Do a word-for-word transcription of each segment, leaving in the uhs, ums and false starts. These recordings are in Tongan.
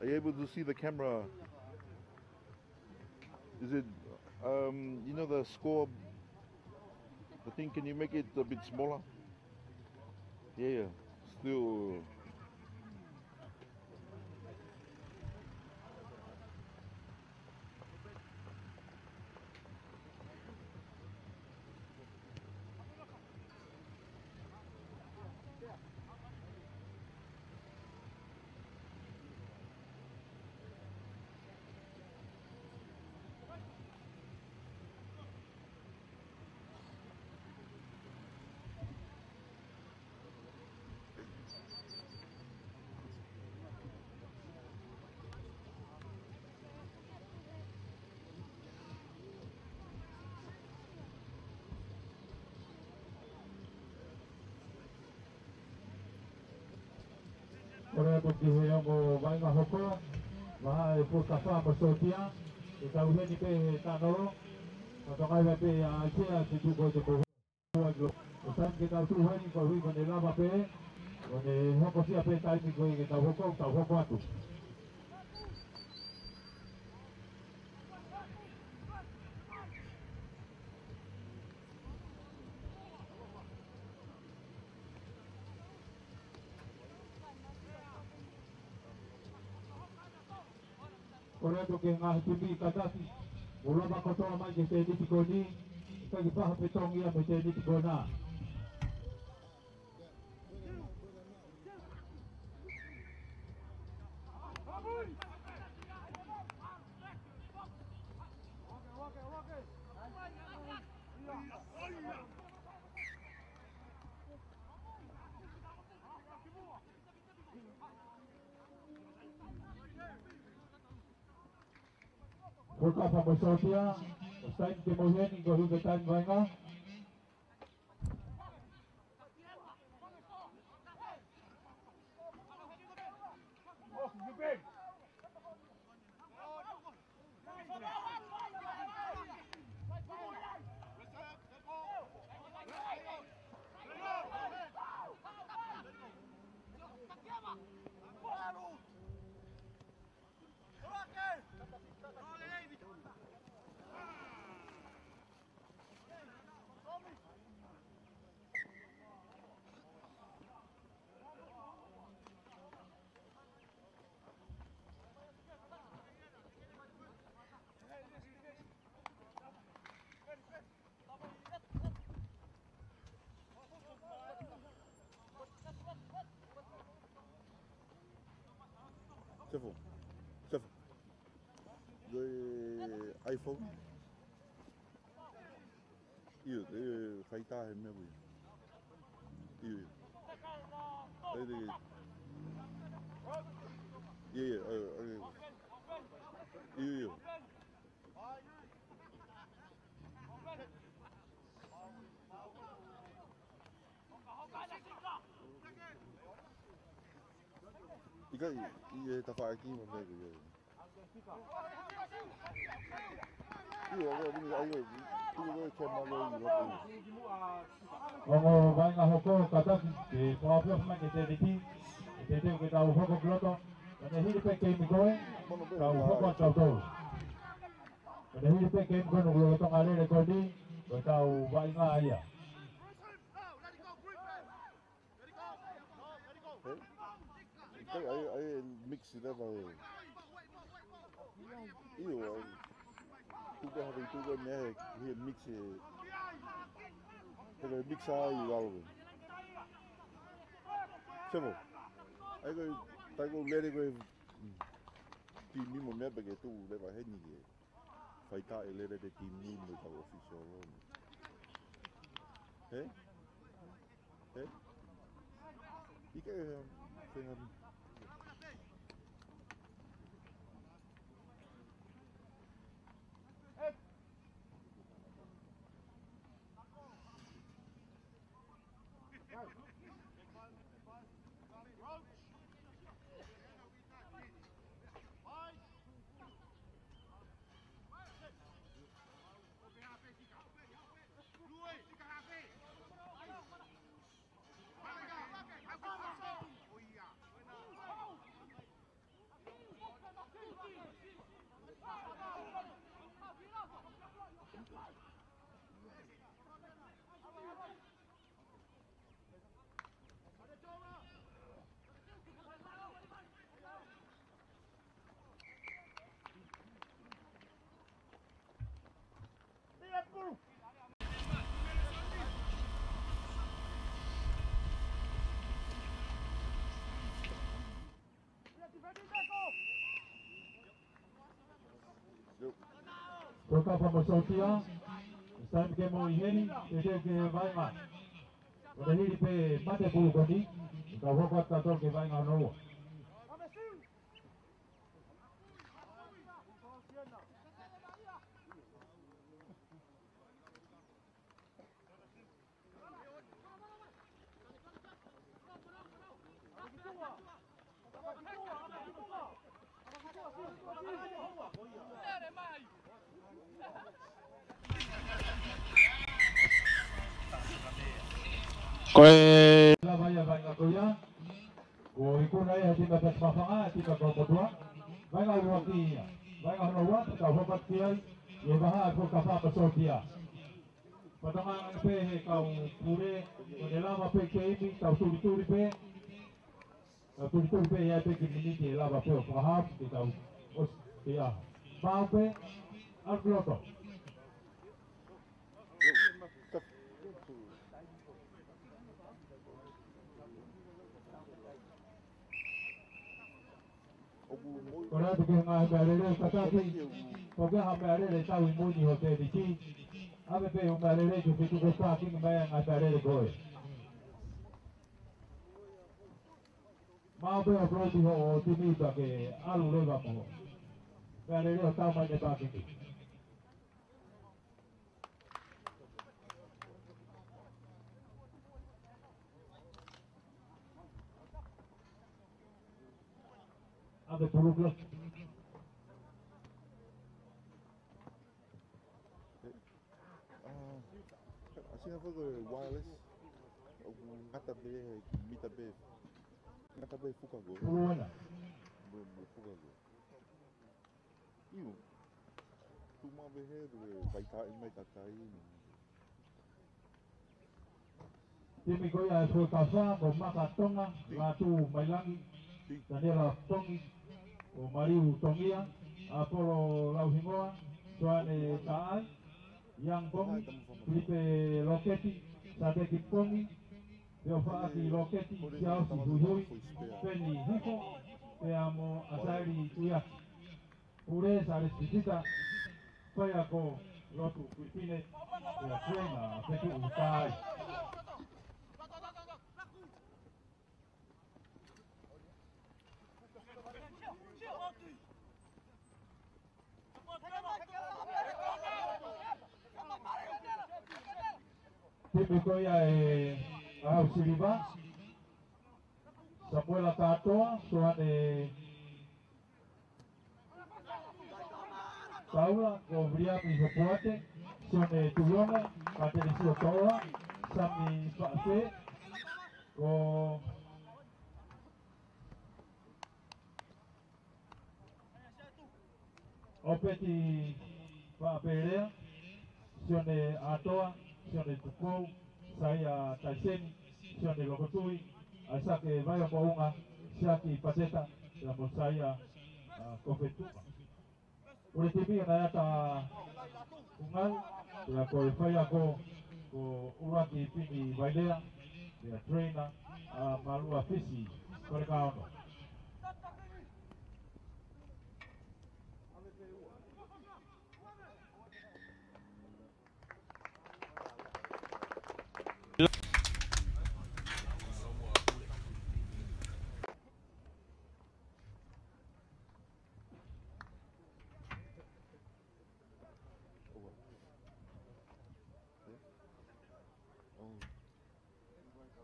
Are you able to see the camera? Is it, um, you know the score, the thing, can you make it a bit smaller? Yeah, yeah. Still. Kole atu ki he ongo vaʻinga hoko, Vahaʻa e Fuakava mo Sōtia, ke tau ʻi heni pē he tanolo, ka toki ʻai pē ʻa e sea ki tuʻu ko ē te mou hua ilo. ʻO sai ke tau tuʻu heni koeʻuhi ko ʻene lava pē, ko ʻene hokosia pē taimi ko ē ke tau hoko, tau hoko atu. Kole atu ki he ngaahi timi kātaki, mou lava kotoa mai ki he tēniti ko eni, ʻikai ke pehē pē tongi ia mei he tēniti ko ena. Fuakava mo Sōtia, ʻosi taimi ke mou ʻi heni koeʻuhi ko e taimi vaʻinga. Sefo. Sefo. Ko e iPhone. ʻIo, ʻe, faitā he meʻa ko ia. ʻIo, ʻio. ʻAi, te ke. ʻIo, ʻio, ʻai, ʻai. ʻIo, ʻio. ʻIkai, ʻi he tafaʻaki mo e meʻa ko ia. ʻIo, ʻio, ʻio, ʻio, ʻio, ʻio, ʻio, ʻio, ʻio. Ongo vaʻinga hoko kātaki, ke pōpō mai ki he tēniti, ke tētē ke tau hoko ki loto, ka ne hili pē keimi ko ē, tau hoko atu tautolu. Ka ne hili pē keimi ko ē, ʻoku lolotonga lele ko eni, ko ʻetau vaʻinga ia. Hē? ʻIkai, ʻai, ʻai, mix leva ē. ʻIo, ʻai. Tuku ha kei tuku meʻa he, he mix ē. He ko e mix ai ʻi lalo ē. Sefo. ʻAi ko e, tai ko e lele ko e, mm, timi mo e meʻa pea ke tuku leva heni ke. Faitā e lele ʻa e timi mo e kau ʻōfisiale. Hē? Hē? ʻIkai ke, um, fenga. Ko e kapa mo e sōtia, taimi ke moʻui heni, teuteu ki he vaʻinga. Ko e hili pē mate pulu ko eni, ka hoko atu tautolu ki he vaʻinga hono ua. Ko e lava ia vaʻinga ko ia. Ko e ikuna ia he tima Tasimafaga, tima ko Motuʻa. Vaʻinga ua ki ia. Vaʻinga hono ua, tau hoko atu ki ai. ʻI he vahaʻa ko e kapa mo e sōtia. Pea tau ngāue pē he kau pule, ko e lava pē ke imi, tau tulituli pē. Tau tulituli pē ia pē ki he miniti ʻe lava pē ʻo fakahaofi ke tau ʻosi ia. Maau pē, ʻalu ki loto. Ko e ʻatu ki he ngaahi meʻalele, kātaki, ko e hā e meʻalele tau ʻi mui ni ʻo e tēniti. ʻAve pē ʻū meʻalele ki he feituʻu ko e pākingi mai e ngaahi meʻalele ko ē. Maau pē ʻo upload hoʻo timi pea ke ʻalu leva mo e meʻalele ʻo tau mai ki he pākingi. ʻAve pulu ki loto. ʻA, ʻasi hafo ko e wireless. ʻOku ngata pē, mita pē. Ngata pē fuka ko ē. Pulu ena. Mo, mo fuka ko ē. ʻIo. Tuʻu maʻu pē he, ko e vaitaʻi mai kakai. Timi ko ia ʻa e Fuekafa, ko Maka Tonga, Lātū Mailangi, Taniela Pongi, ko Maliu Tongia, ʻApolo Lauhingoa, Soane Taʻai, Iang Pongi, Filipe Loketi, Sateki Pongi, Feofaʻaki Loketi, Siaosi Huihui, Peni Hifo, pea mo ʻAsaeli Tuiaki. Pule Sālesi Pita, faiako Lotu Filipine, pea Tuena Fetuʻu Kai. Timi ko ia ʻe ʻAusiliva, Samuela Katoa, Soane Taula, ko Viliami Hopoate, Sione Tuʻionga, Patelisio Toa, Sami Faʻafe, ko ʻOpeti Faʻapelea, Sione Atoa, Sione Tukou, Saia Taiseni, Sione Lokotui, ʻAisake Vaiomoʻunga, Siaki Pateta, pea mo Saia, ʻa, Kofetuka. Pule timi ʻa Naiata Kungai, pea ko e faiako ko ʻUluaki Pini Vailea, pea trainer ʻa Malua Fisi, Kolekaono.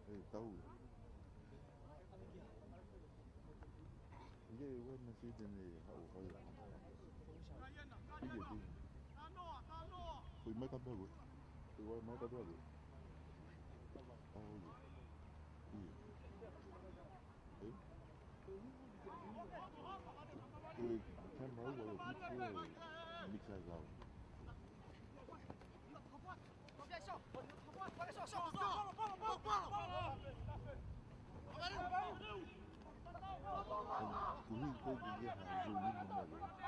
ʻE, tau. ʻIo, ʻe ua na si te ne haʻu haʻu. ʻIo, ʻio. Ko e mai ka pau. Ko e mai ka pau. ʻIo. ʻIo. Ko e camera ua ʻo hiki ʻe mix ai kau. Kuhi ko ki ia ha yu ni mo mo.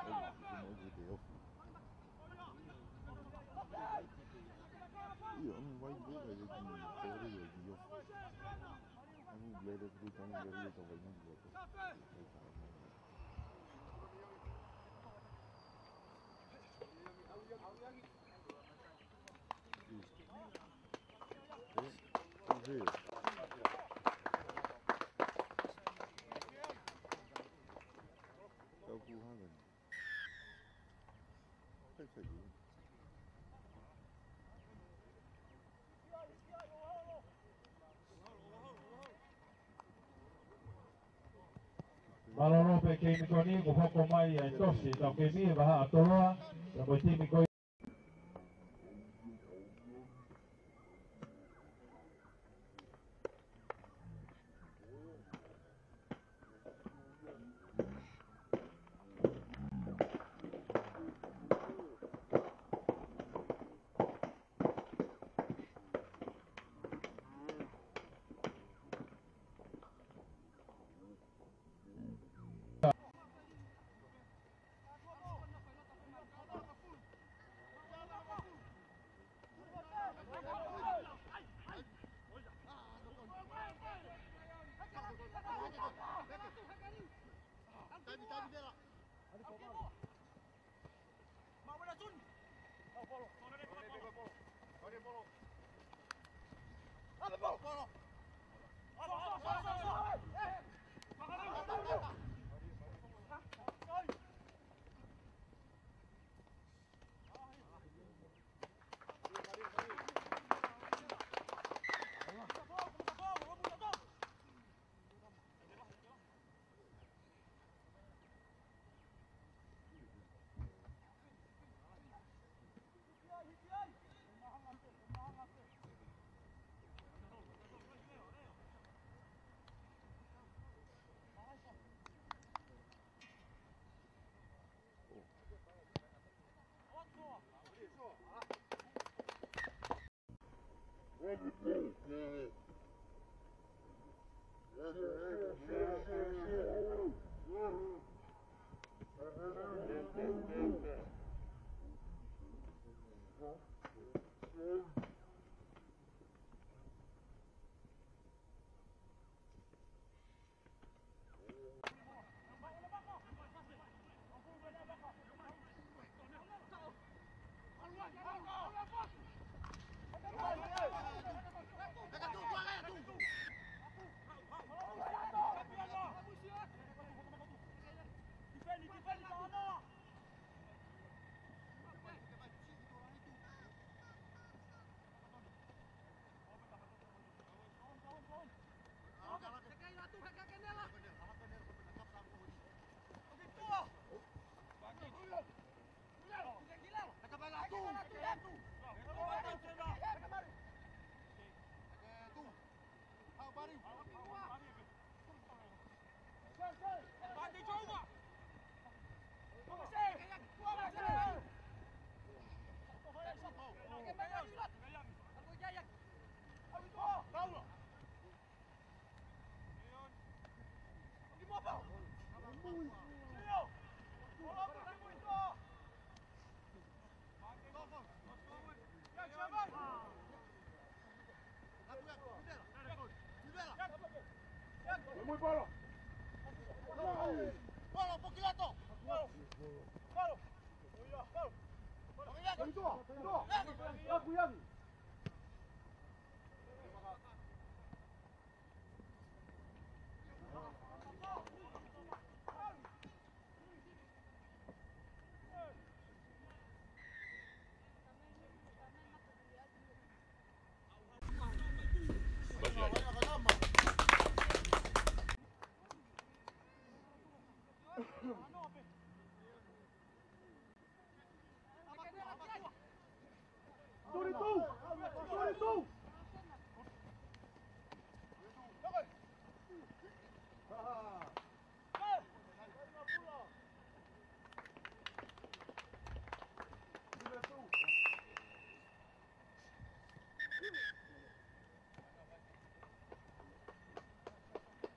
Ai, mo mo ki te ofu. Ia, ʻomi mai ko ka ia ki kore ia ki ofu. ʻOmi lele ki ka ʻomi lele ka vai mai ki ofu. Ai, ka mai. Mālōlō pē keimi ko eni, kuo hoko mai ʻa e tosi ʻetau keimi ʻi he vahaʻa toloa, pea mo e timi ko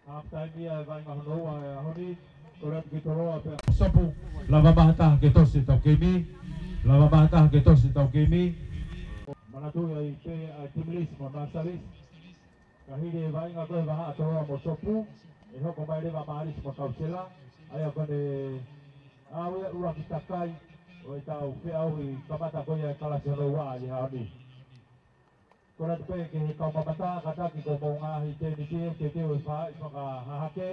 Half time ia ʻa e vaʻinga hono ua ʻo e ʻaho ni, kole atu ki toloa pea. Sopu, lava maha taha ke tosi ʻetau keimi, lava maha taha ke tosi ʻetau keimi. Manatuʻi ai pē ʻa e team list mo e master list. Ka hili e vaʻinga ko ē vahaʻa toloa mo Sopu, ʻe hoko mai leva Mālisi mo Kausela, ʻa ia ko ʻene ʻave ʻuluaki takai ʻo ʻetau feʻauhi kamata ko ia e kalasi hono ua ʻi he ʻaho ni. Kole atu pē ki he kau mamata, kātaki ko homou ngaahi tēniti ʻe teuteu e faʻahi fakahahake,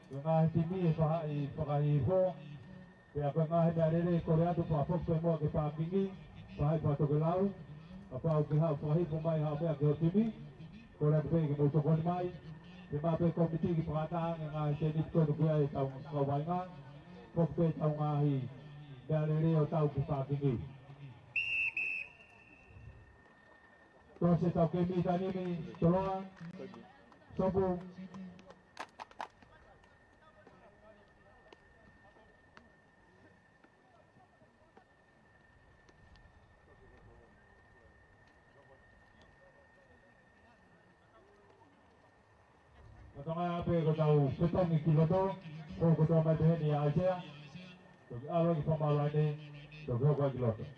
ko e ngaahi timi ʻe faʻahi fakahihifo, pea ko e ngaahi meʻalele kole atu fakafoki pē muʻa ki he pākingi, faʻahi fakatokelau, kapau ʻoku ke haʻu fakahihifo mai haʻo meʻa ki ho timi, kole atu pē ke mou tokoni mai, ke maʻu pē kōmiti ke fakataha ange ngaahi tēniti ko eni ki ai ʻetau kau vaʻinga, foki pē ʻetau ngaahi meʻalele ʻo tau ki he pākingi. Tosi ʻetau kemi taimi ni, Toloa, Sopu. Ka tau ngāue pē ko ʻetau fetongi ki loto, ko ʻetau mai pē heni ʻa ʻAisea, toki ʻalu ki he fakamālō ʻanenai, toki hoko ai ki loto.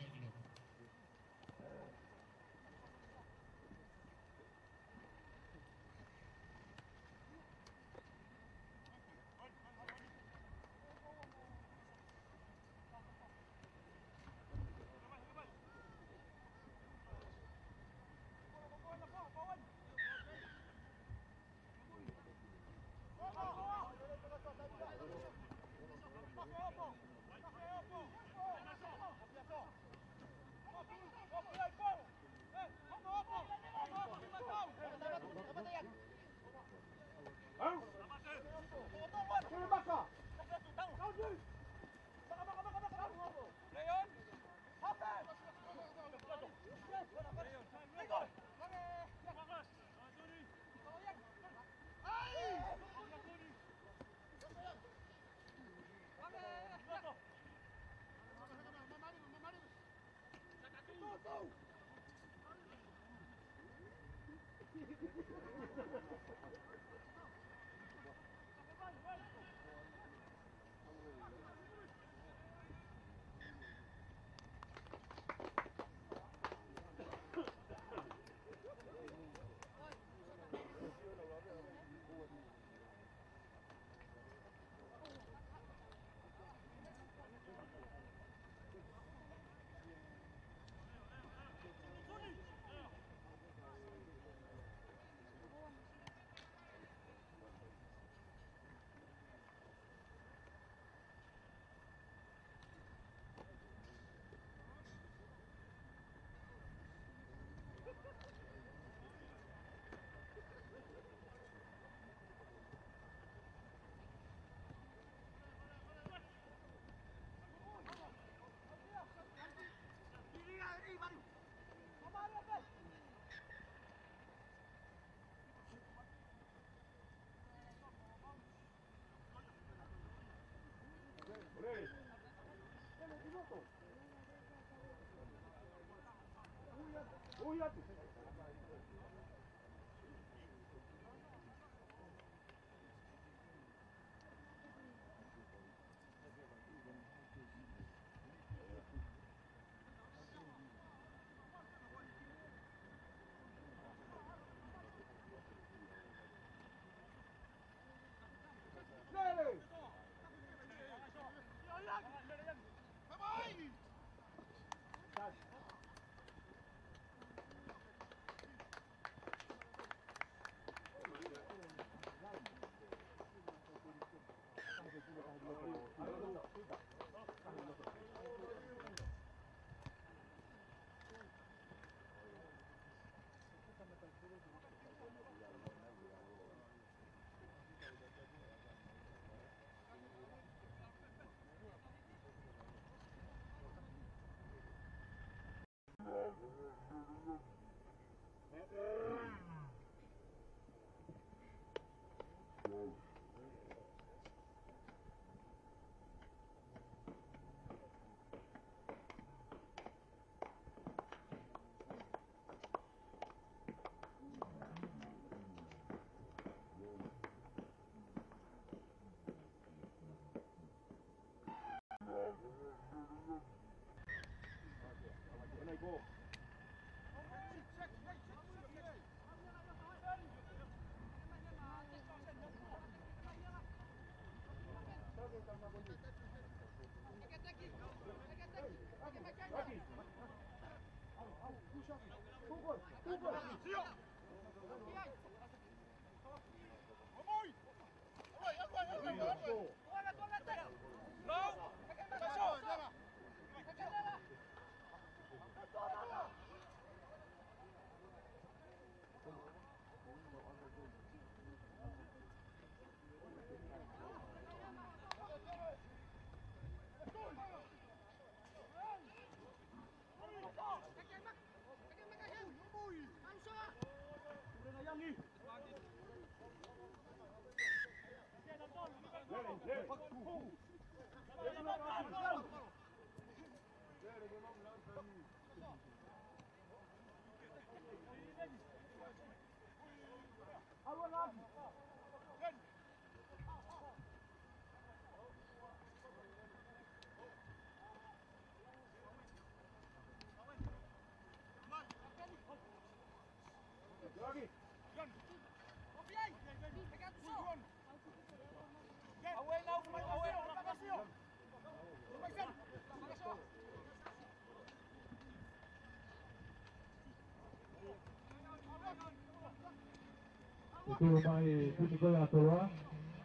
Tuʻu mai e timi ko ia ʻa Toloa,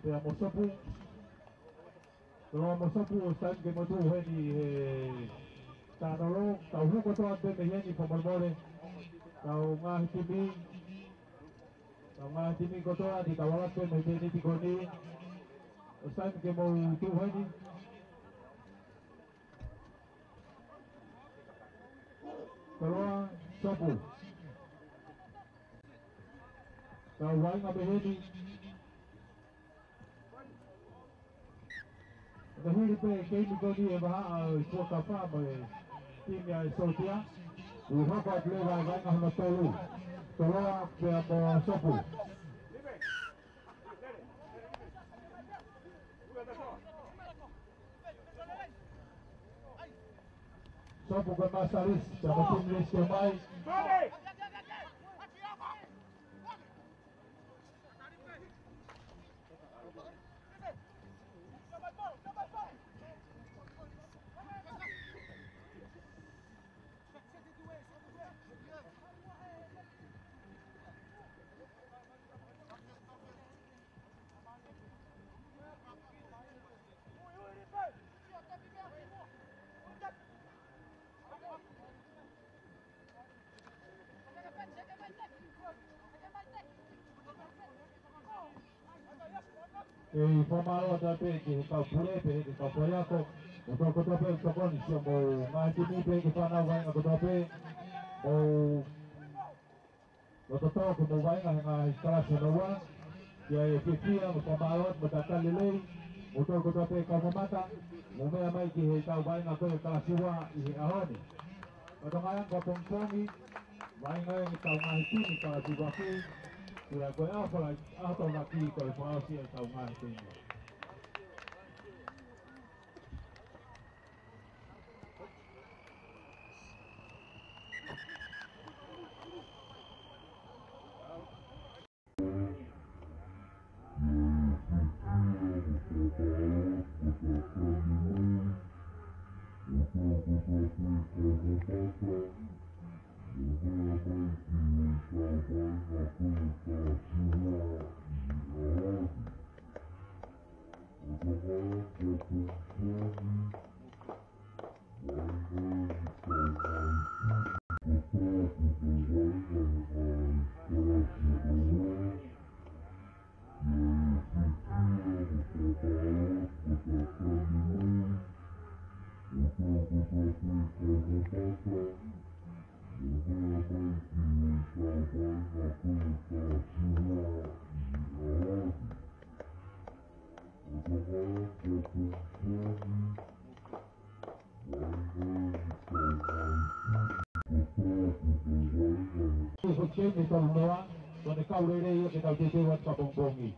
pea mo Sopu. Toloa mo Sopu, ʻosi taimi ke mou tuʻu heni he talanoa, tau hū kotoa pē mei heni fakamolemole. Kau ngaahi timi, kau ngaahi timi kotoa, ni kau ala pē mei he tēniti ko eni. ʻOsi taimi ke mou tuʻu heni. Toloa, Sopu. Kau vaʻinga mei heni. Ka hili pē keimi ko eni e vahaʻa ʻa e Fuakava mo e timi ʻa e Sōtia. ʻOku hoko atu leva e vaʻinga hono tolu. Toloa pea mo Sopu. Sopu ko e masalisi, tama tim lesi ke mai. ʻE fakamālō atu pē ki he kau pule, pehē ki he kau faiako, ʻo tau kotoa pē tokoni, sio mo e ngaahi timi pē ki he fānau vaʻinga kotoa pē, mo loto tō ke mou vaʻinga he ngaahi kalasi hono ua, ʻi he fiefia mo e fakamālō mo e talitali lelei, mo tau kotoa pē kau mamata, mo meʻa mai ki heʻetau vaʻinga ko e kalasi ua ʻi he ʻaho ni. Ka tau ngaahi anga pongipongi, vaʻinga ʻetau ngaahi timi kalasi ua ki, pea ko e ʻaho fala, ʻaho Tokonaki ko e fakaʻosi ʻetau ngaahi timi. Ko e temi tolu noa, ko ʻene kau lelei ia ke tau teuteu atu fakapongipongi.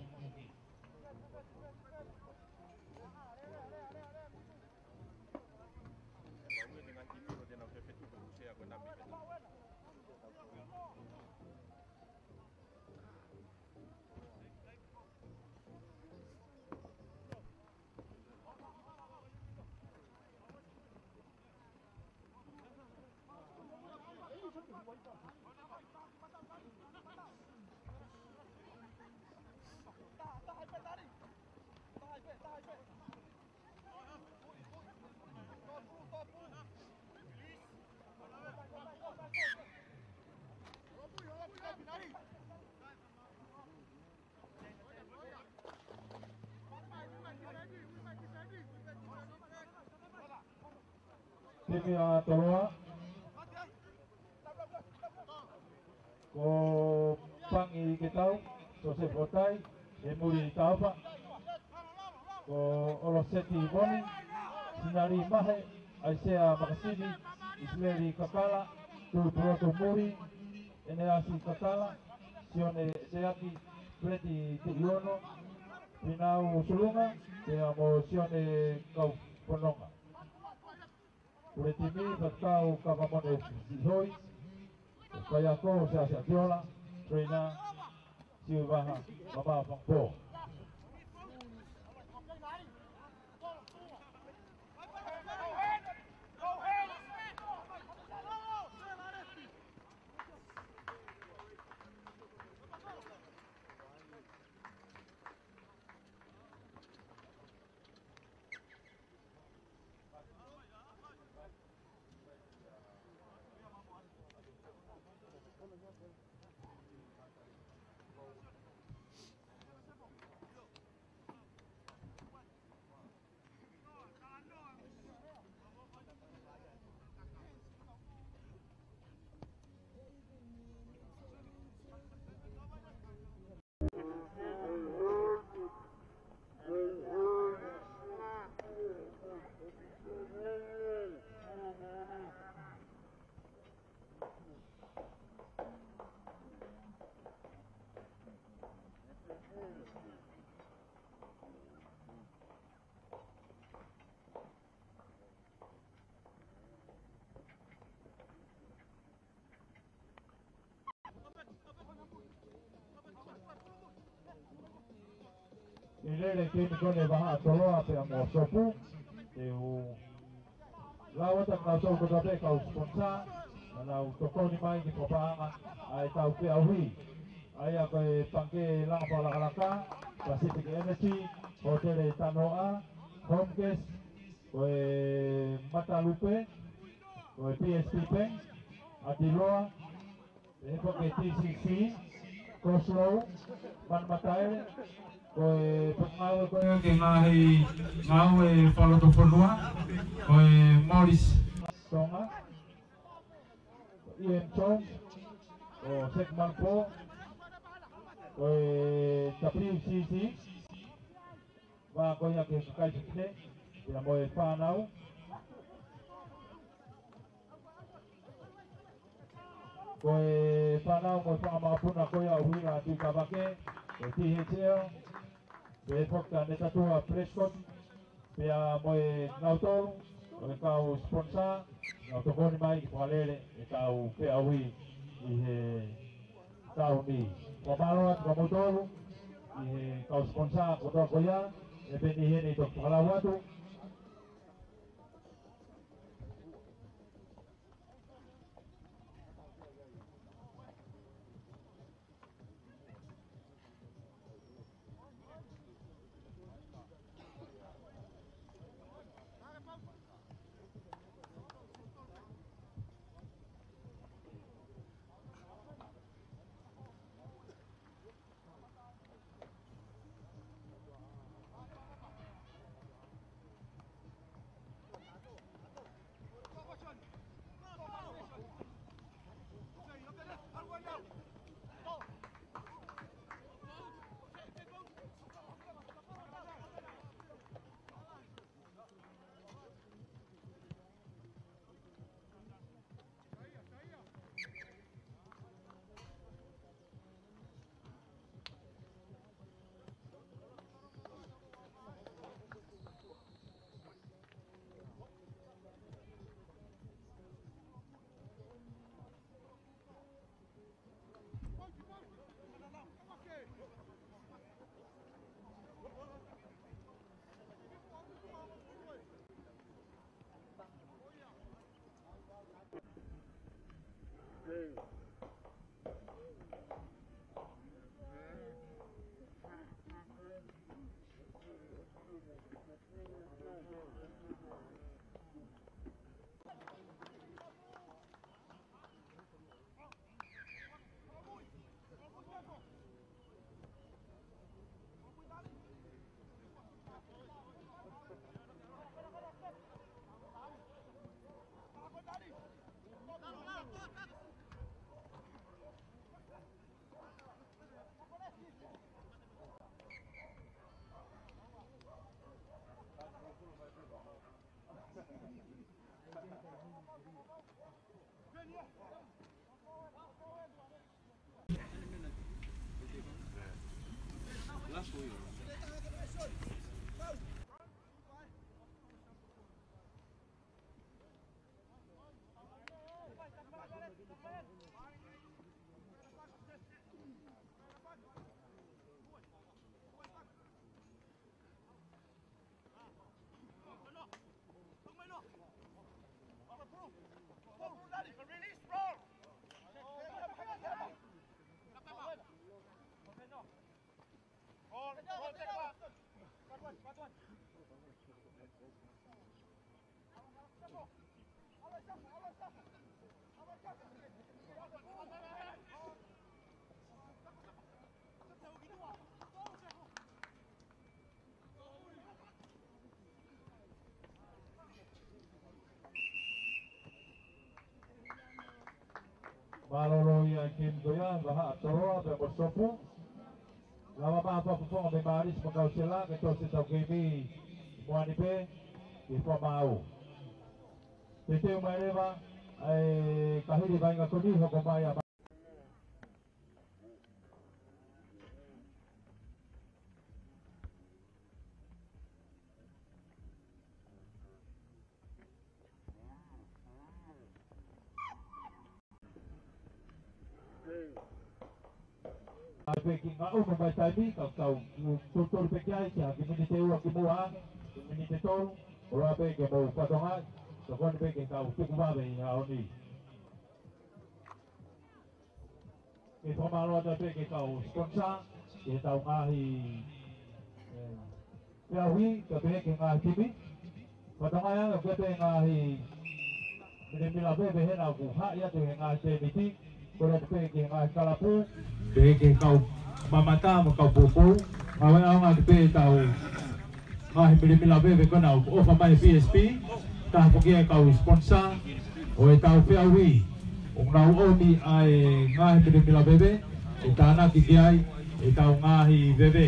Timi ʻa Toloa. Ko Pangi Ketau, Joseph Otai, ʻEmuli Taufa. Ko ʻOloseti Moni, Sinali Mahe, ʻAisea Makasini, ʻIsileli Kakala, Tui Pulotu Muli, ʻEneasi Kakala, Sione Seaki, Peleti Tuʻiono, Pinau Sulunga, pea mo Sione Kaufononga. Pule timi, Fatukau Kavamone Sihoi, Faiako Sease ʻAtiola, Trainer, Siuvaha, Mama Fangpo. ʻI he lele kemikone Vahaʻa Toloa pea mo Sopu, te u lau atu kia kinautolu kotoa pē kau sponsor, ʻa ia ʻoku tokoni mai ki he paʻanga ʻa e tau feʻauhi. ʻA ia ko e Pangikē Langa Fakalakalaka, Pacific Energy, Hōtele Tanoa, Home Gas, ko e Matalupe, ko e P S P Bank, ʻAtiloa, ʻe he foki T C C, Coslow, Manumataele, ko e Potungāue ko e ki he Ngaahi Ngāue Fakalotofonua, ko e Morris Tonga, Ian Jones, ko Sek Manpo, ko e W C C, Vā ko ia ki he kakai fefine, pea mo e fānau. Ko e fānau mo e fanga makapuna ko ia ʻo Huila Tuʻikavake, ko e T H L, pea foki ʻa Netatua Prescott, pea mo e kinautolu, ko e kau sponsor, naʻa nau tokoni mai ki he fakalele ʻetau feʻauhi ʻi he taʻu ni. Fakamālō atu kia moutolu, ʻi he kau sponsor kotoa ko ia, ʻe peni heni toki fakalau atu. Mālōlō ia e kemi ko ia, Vahaʻa Toloa pea mo Sopu. Lava mai fakafofonga mei Mālisi mo Kausela, ke tosi ʻetau kemi ʻi muʻa ni pē, ke fakamaau. Teuteu mai leva ʻa e kahili vaʻinga ko eni, hoko mai ʻa ʻA pē ki he ngaahi ʻunu mai taimi, ka tau tutuli pē ki ai, ki ha kiʻi miniti ʻe ua kimuʻa, kiʻi miniti ʻe tolu, ʻoua pē ke mou fatongia, tokoni pē ke tau tuku vave ʻi he ʻaho ni. Ke fakamālō atu pē ki he kau sponsor, ki heʻetau ngaahi, eh, feʻauhi, kae pehē ki he ngaahi timi. Fatongia ange ʻoku ʻi ai pē ngaahi milemila veve hena ʻoku haʻi atu he ngaahi tēmiti, kole atu pē ki he ngaahi kalapu. Pehē ki he kau mamata mo e kau poupou. Ngāue ʻaonga atu pē ʻetau ngaahi milemila veve ko ena ʻoku ʻofa mai he P S P, taha foki e kau sponsor ʻo ʻetau feʻauhi. ʻOku nau ʻomi ʻa e ngaahi milemila veve, ʻe tānaki ki ai ʻetau ngaahi veve.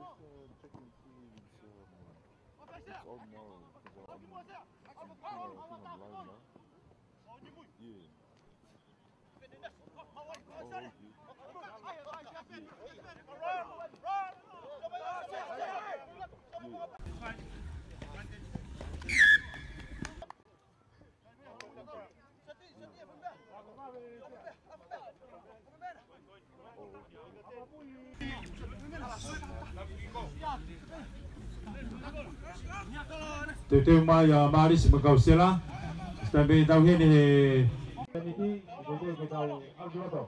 It's, uh, technically, it's, um, it's all now, it's all, it's all online now. Yeah. Oh, okay. Yeah. Yeah. Teuteu mai ʻa Malisi mo Kausela. Stampe tau heni he. Teuteu ke tau ʻalu ki loto.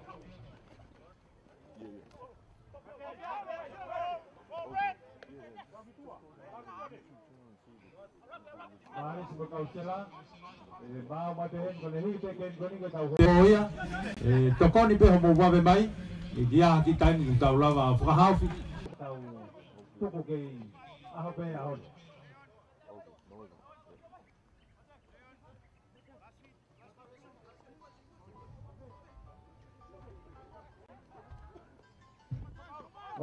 Malisi mo Kausela. ʻE, mau mate heni ko e hiki pē ko eni ko eni ke tau. Ko ia, ʻe, tokoni pē hoʻomou vave mai, ʻe, ki ha kiʻi taimi ʻoku tau lava fakahaofi. Tau tuku kei ʻaho pē ʻaho ni.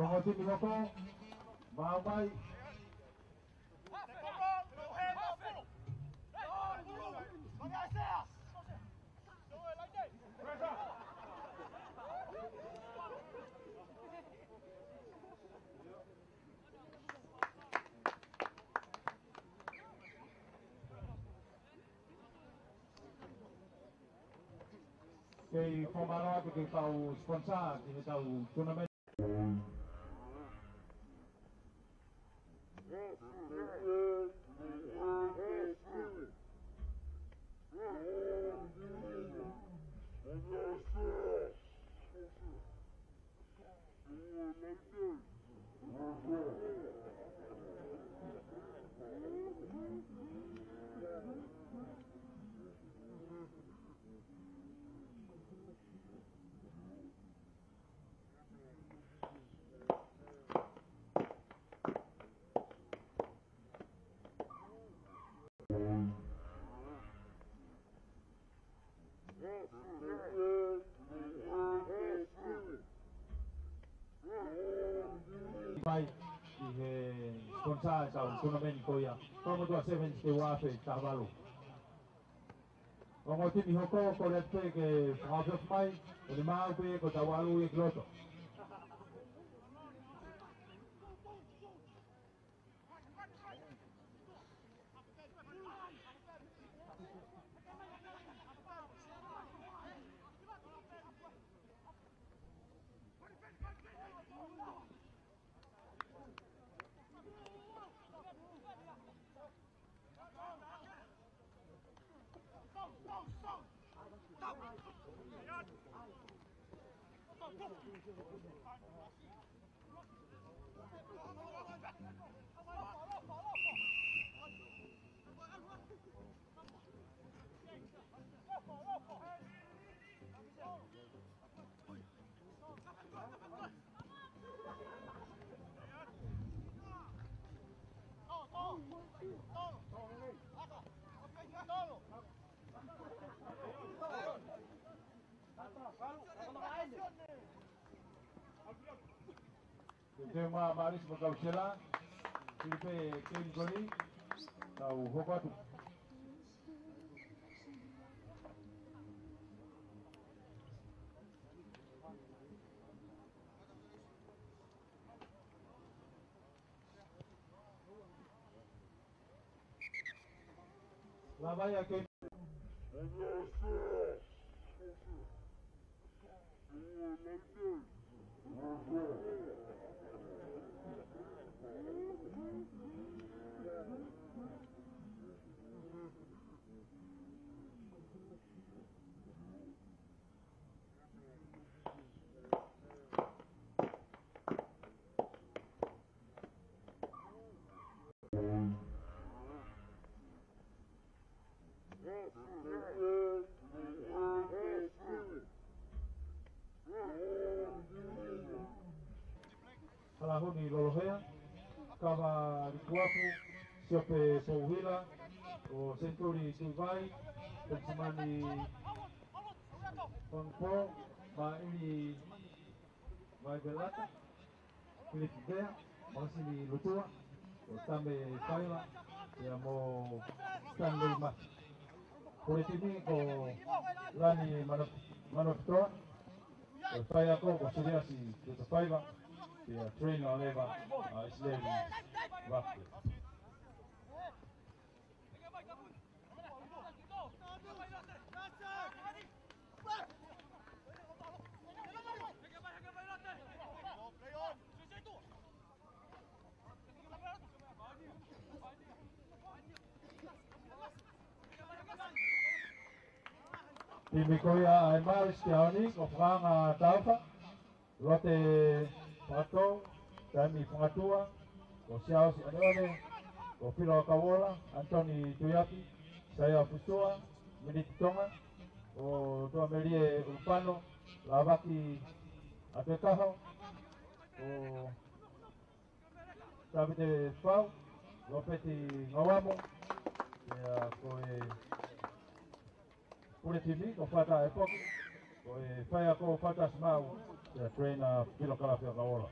Ongo timi hoko, mau mai. Kei fakamālō atu ki he kau sponsor ki heʻetau tournament. Mai ki he sponsor ʻetau tournament ko ia. Kolomotuʻa Sevens ki he ua afe taha valu. Ongo timi hoko, kole atu pē ke fakaʻofoʻofa mai, ʻo ne maʻu pē ko ʻetau ʻalu ia ki loto. Teuteu mai ʻa Malisi mo Kausela, sili pē kei koni, tau hoko atu. Lava ia ke Kalahuni Lolohea, Kava Likuafu, Siope Pouhila, ʻo Senituli Tuivai, Pensimani Pongpo, Maʻili Vaipelata, Filipi Vea, Makasini Lutua, ko Tame Paila, pea mo Stanley Mati. Pule timi ko Lani Mano-, Manofitoa, ko e faiako ko Siliasi Tutufaiva, pea trainer leva ʻa Isileli Vake. Timi ko ia ʻa e Maris ki ʻaho ni, ko Fakaanga Taufa, Lote Fakatou, Taimi Fakatua, ko Siaosi ʻAneʻone, ko Filo Kauola, Anthony Tuiaki, Saia Futua, Miniti Tonga, ko Tuamelie Ulupano, Lavaki Apekaho, ko Tavite Fau, Lopeti Ngauamo, pea ko e pule timi ko Fata ʻEpoki, ko e faiako Fata Simau, pea trainer Filo Kalafia Kauola.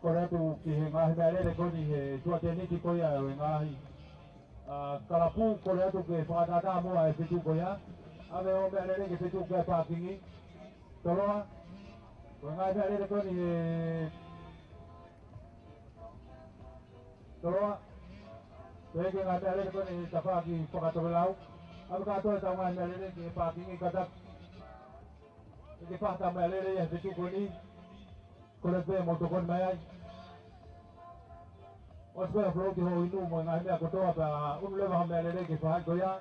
Kole atu ki he ngaahi meʻalele ko eni he tuʻakiʻi ko ia ʻo e ngaahi, ā, kalapu, kole atu ke fakatātā muʻa e feituʻu ko ia. ʻAve hoʻo meʻalele ki he feituʻu ko ia pākingi. Toloa. Ko e ngaahi meʻalele ko eni he Toloa. Pea ko e ngaahi meʻalele ko eni he tafaʻaki fakatokelau. ʻAve kātoa ʻetau ngaahi meʻalele ki he pākingi kātaki. ʻIkai ke fai ha meʻalele ia he feituʻu ko eni. Kole pē mou tokoni mai ai. ʻOsi pē float hoʻo inu mo e ngaahi meʻa kotoa pea ʻunu leva ha meʻalele ki he faʻahi ko ia.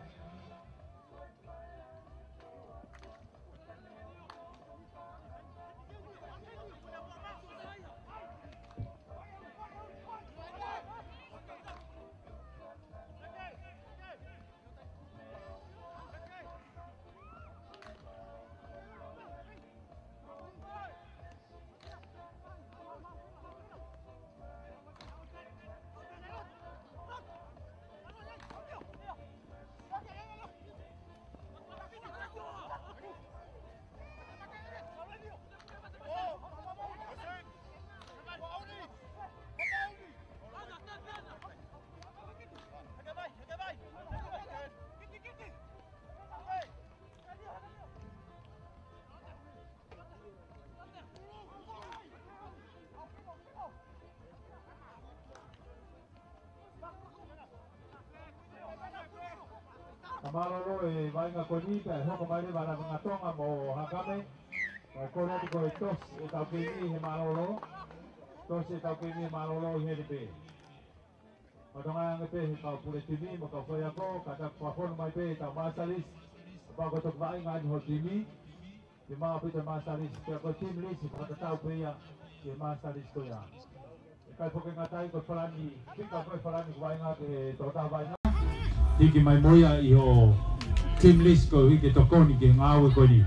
Ka mālōlō e vaʻinga ko eni, pea hoko mai leva ʻa Lāngitonga mo Hakame. Kae kole atu ko e tosi ʻetau keimi he mālōlō. Tosi ʻetau keimi he mālōlō ʻi heni pē. Fakatokangaʻi ange pē he kau pule timi mo e kau faiako, kātaki fakafonu mai pē ʻetau master list. Kapau ko e toki vaʻinga ʻeni ho timi, ke maʻu pē ʻa e master list, pea ko e team list, fakatatau pē ia ki he master list ko ia. ʻIkai foki ke ngata ai, ko e falani, fika ko e falani ko e vaʻinga ki he tokotaha vaʻinga. Hiki mai mo ia ʻi ho team list koeʻuhi ke tokoni ki he ngāue ko eni.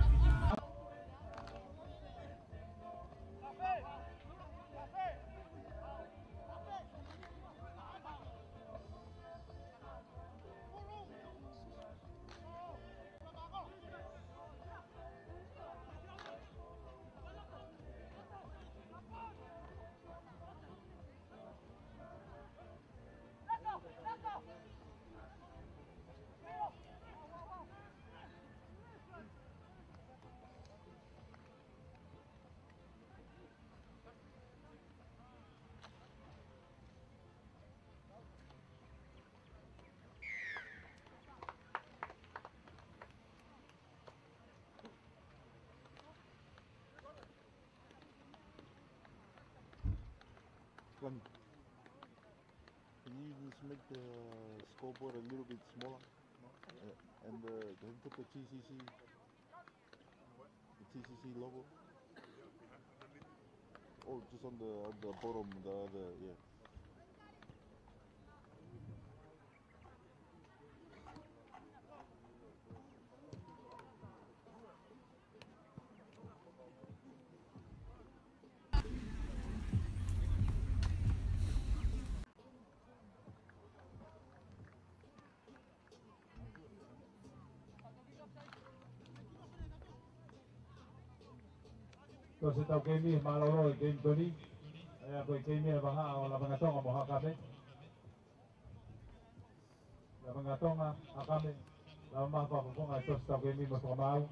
The scoreboard a little bit smaller. Uh, and the, they put the T C C, the T C C logo. Oh, just on the, on the bottom, the other, yeah. Tosi ʻetau keimi, mālōlō e keimi ko eni. ʻA ia ko e keimi ʻa e vahaʻa ʻo Lavengatonga mo Hakame. Lavengatonga, Hakame, lava mai fakafofonga e tosi ʻetau keimi mo e fakamaau.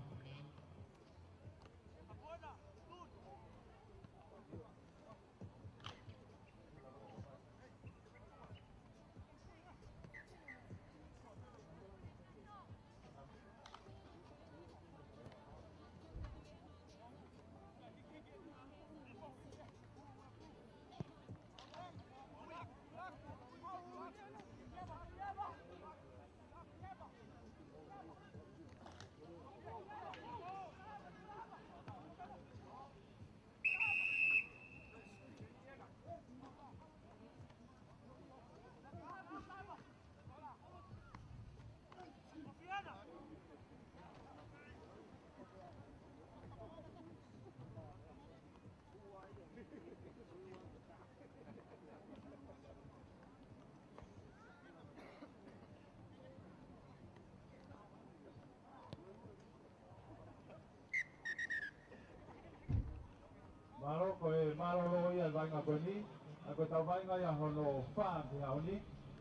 Mālō, ko e mālōlō ia e vaʻinga ko eni, ʻa ia ko ʻetau vaʻinga ia hono fā ki he ʻaho ni,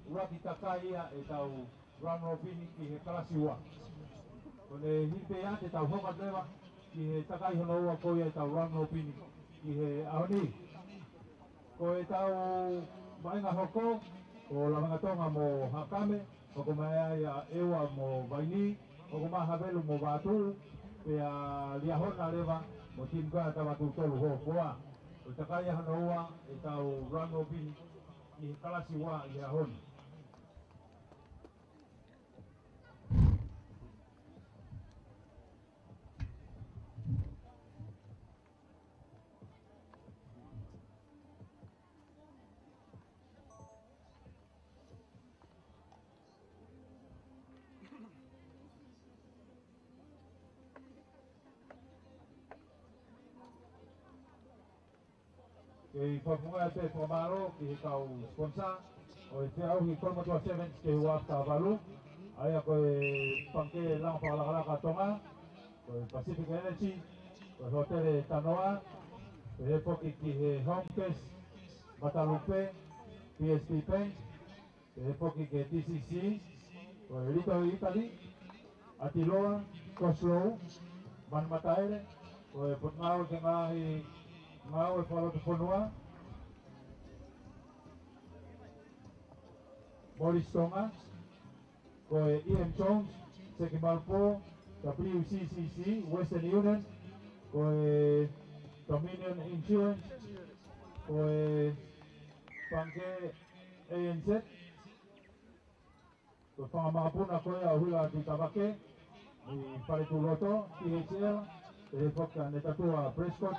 ʻuluaki takai ia ʻetau round robin ki he kalasi ua. Ko ʻene hili pē ia te tau hoko atu leva ki he takai hono ua ko ia ʻetau round robin ki he ʻaho ni. Ko ʻetau vaʻinga hoko, ko Lavengatonga mo Hakame, hoko mai ai ʻa ʻEua mo Vaini, hoko mai Havelu mo Vatu, pea Liahona leva mo Timu Kea Tavatu Tolu Hofoa. Ko e takai ia hono ua ʻetau round robin ki he kalasi ua ʻi he ʻaho ni. Kei fakafofonga pē fakamālō ki he kau sponsor ʻo e feʻauhi Kolomotuʻa Sevens ki he ua afe taha valu, ʻa ia ko e Pangikē Langa Fakalakalaka Tonga, ko e Pacific Energy, ko e Hōtele Tanoa, pehē foki ki he Home Cash Matalupe, P S B Bank, pehē foki ki he T C C, ko e Little Italy, ʻAtiloa, Coslow, Manumataele, ko e Potungāue ki he Ngaahi Ngāue Fakalotofonua, Morris Tonga, ko e E M Jones, Seki Malpo, W C C C, Western Union, ko e Dominion Insurance, ko e Pangikē A N Z, ko e fanga makapuna ko ia ʻo Huila Tavake, ʻi Faletuʻuloto, T H L, pehē foki ki he Tatua Prescott,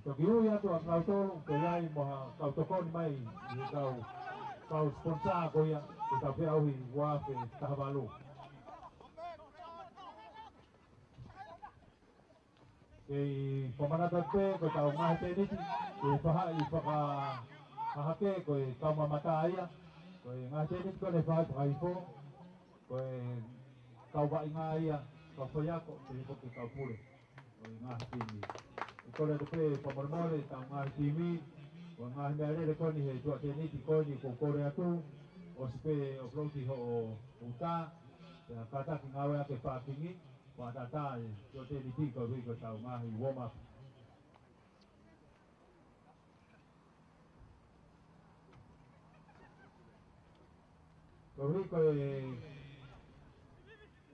toki ui atu ʻa kinautolu, ke ʻi ai mo ha kau tokoni mai ʻi he kau, kau sponsor ko ia, ʻi heʻetau feʻauhi ua afe taha valu. Kei fakamanatu pē, ko ʻetau ngaahi tēniti, ko e faʻahi fakahahake, ko e kau mamata ia, ko e ngaahi tēniti ko eni faʻahi fakahifo, ko e kau vaʻinga ia, kau faiako, pehē foki ki he kau pule ʻo e ngaahi timi. ʻOku kole atu pē fakamolemole ʻetau ngaahi timi, ko e ngaahi meʻalele ko eni he tuʻa tēniti ko eni ʻoku kole atu, ʻosi pē ʻo float hoʻo uta, pea kātaki ngāueʻaki e pākingi, fakatātā e tuʻa tēniti koeʻuhi ko ʻetau ngaahi warm up. Koeʻuhi ko e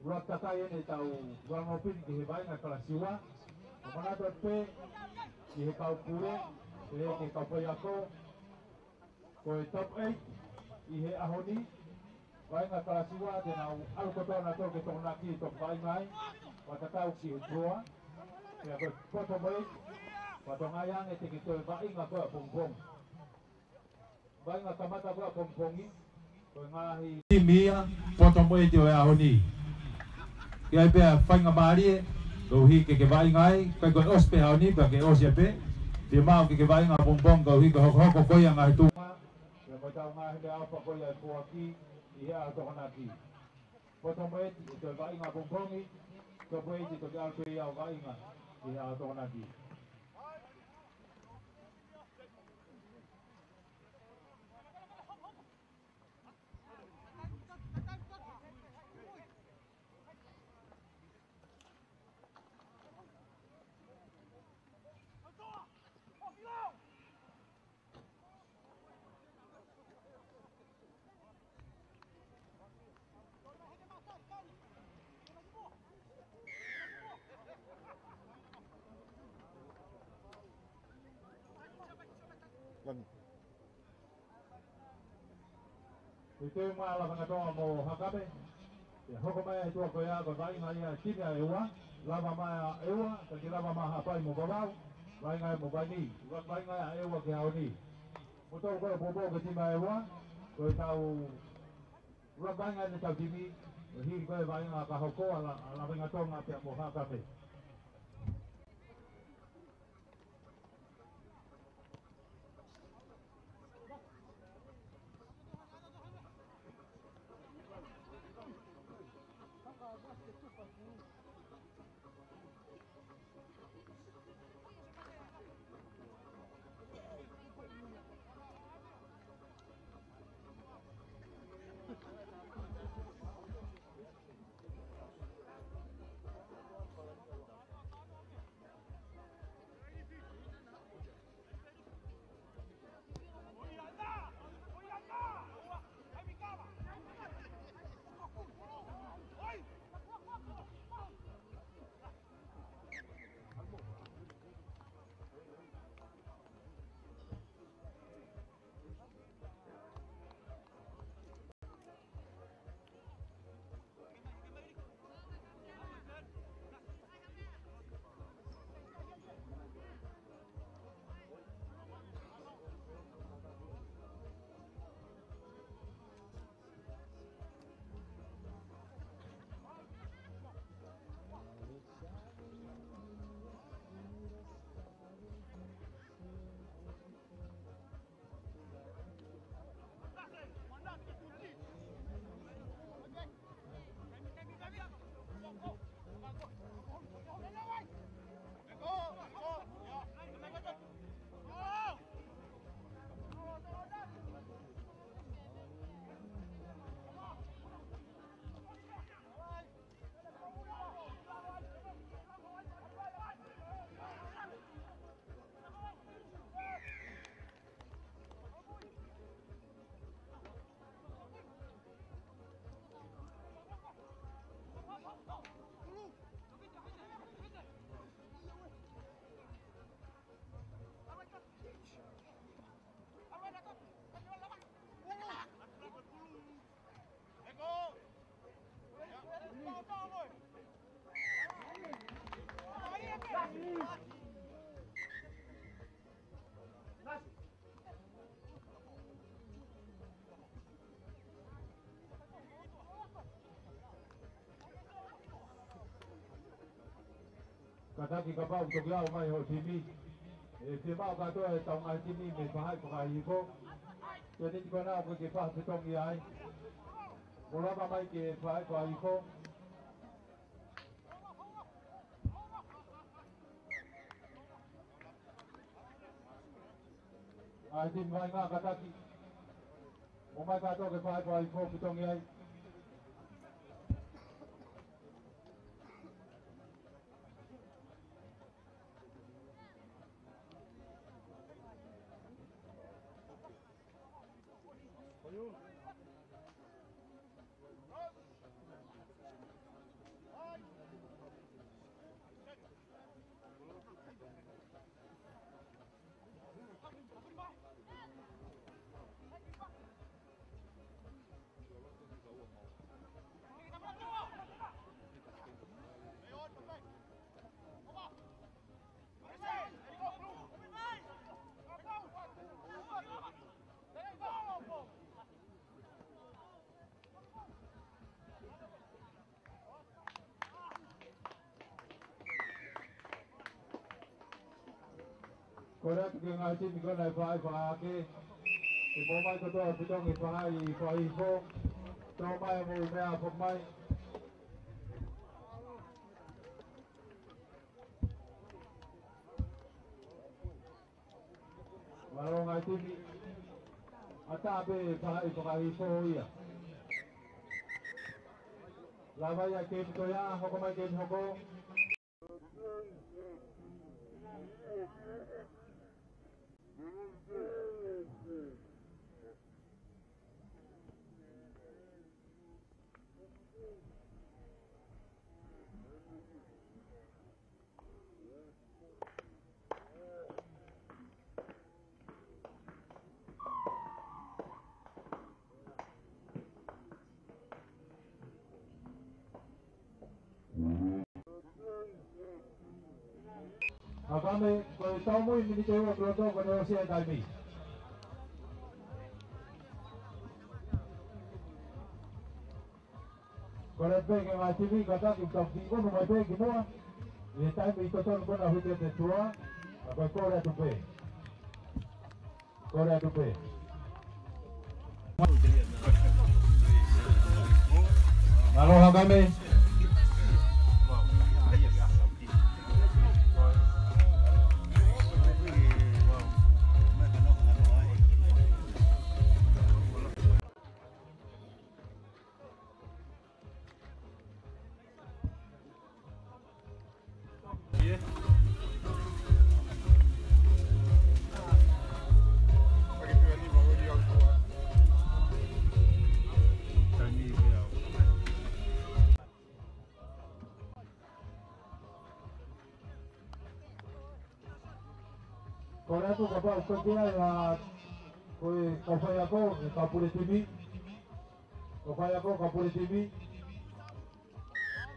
ʻuluaki takai eni ʻetau round robin ki he vaʻinga kalasi ua. Fakamanatu pē ki he kau pule, ki he kau faiako, ko e top eight, ʻi he ʻaho ni, vaʻinga kalasi ua te nau ʻalu kotoa nautolu ki Tokonaki ʻo toki vaʻinga ai, ʻo tatau ki he toa, pea ko e poto mo e, ʻo toe ngāueʻaki ange te ke toe vaʻinga ko ē ʻapongipongi. Vaʻinga kamata ko ē ʻapongipongi, ko e ngaahi timi ia, poto mo e ʻo e ʻaho ni. Ke ʻai pē ʻa e faingamālie, koeʻuhi ke ke vaʻinga ai, kae ko e ʻosi pē ʻaho ni, pea ke ʻosi pē, fiemaʻu ke ke vaʻinga ʻapongipongi, koeʻuhi ko e hokohoko ko ia ngaahi tuʻunga, pea mo e tau ngaahi meʻaʻofa ko ia ʻe foaki ʻi he ʻaho Tokonaki. Poto mo e ʻe toe vaʻinga ʻapongipongi, topu e ʻe toki ʻalu pē ia ʻo vaʻinga ʻi he ʻaho Tokonaki. Langi. Ko e toe maʻu lava ʻa Tonga mo Hakame. ʻE hoko mai ʻa e tuʻa ko ia ko e vaʻinga ia ʻa e timi ʻa ʻEua. Lava mai ʻa ʻEua, ka ke lava mai Haʻapai mo Vavau. Vaʻinga mo Vaini. Vaʻinga ʻa ʻEua ki he ʻaho ni. Mou tau ko e poupou ki he timi ʻa ʻEua. Ko e tau lava vaʻinga ʻetau timi. Ko e hili ko e vaʻinga ka hoko ʻa la, ʻa Lavengatonga pea mo Hakame. Kātaki kapau ʻoku toki ʻalu mai hoʻo timi. ʻE fiemaʻu kātoa ʻetau ngaahi timi mei he faʻahi fakahihifo. Ko e miniti ko ena ʻoku ʻikai ke fai fetongi ai. Mou lava mai ki he faʻahi fakahihifo. ʻA e timi vaʻinga kātaki. Mou ō mai kātoa ki he faʻahi fakahihifo fetongi ai. Kole atu ki he ngaahi timi ko ena ʻe fā ʻi fā ke. Ke mou mai kotoa ʻo pitongi fā ʻi fā ʻi fo. Tō mai mo e meʻa foki mai. Mālō ngaahi timi. ʻAtā pē fā ʻi fā ʻi fo ia. Lava ia ke pito ia, hoko mai ke hoko. Hakame, ko e tau mui miniti ua ki loto, ko ʻene ʻosi e taimi. Kole pē ki he ngaahi timi, kātaki tau kiʻi ʻunu mai pē ki muʻa. ʻI he taimi totonu ko ena ʻo hiki atu e tuʻa, ka ko e kole atu pē. Kole atu pē. Mālō Hakame. Kole atu kapau ʻoku ʻikai ke ʻi ai ha, ko e kau faiako, e kau pule timi. Kau faiako, kau pule timi.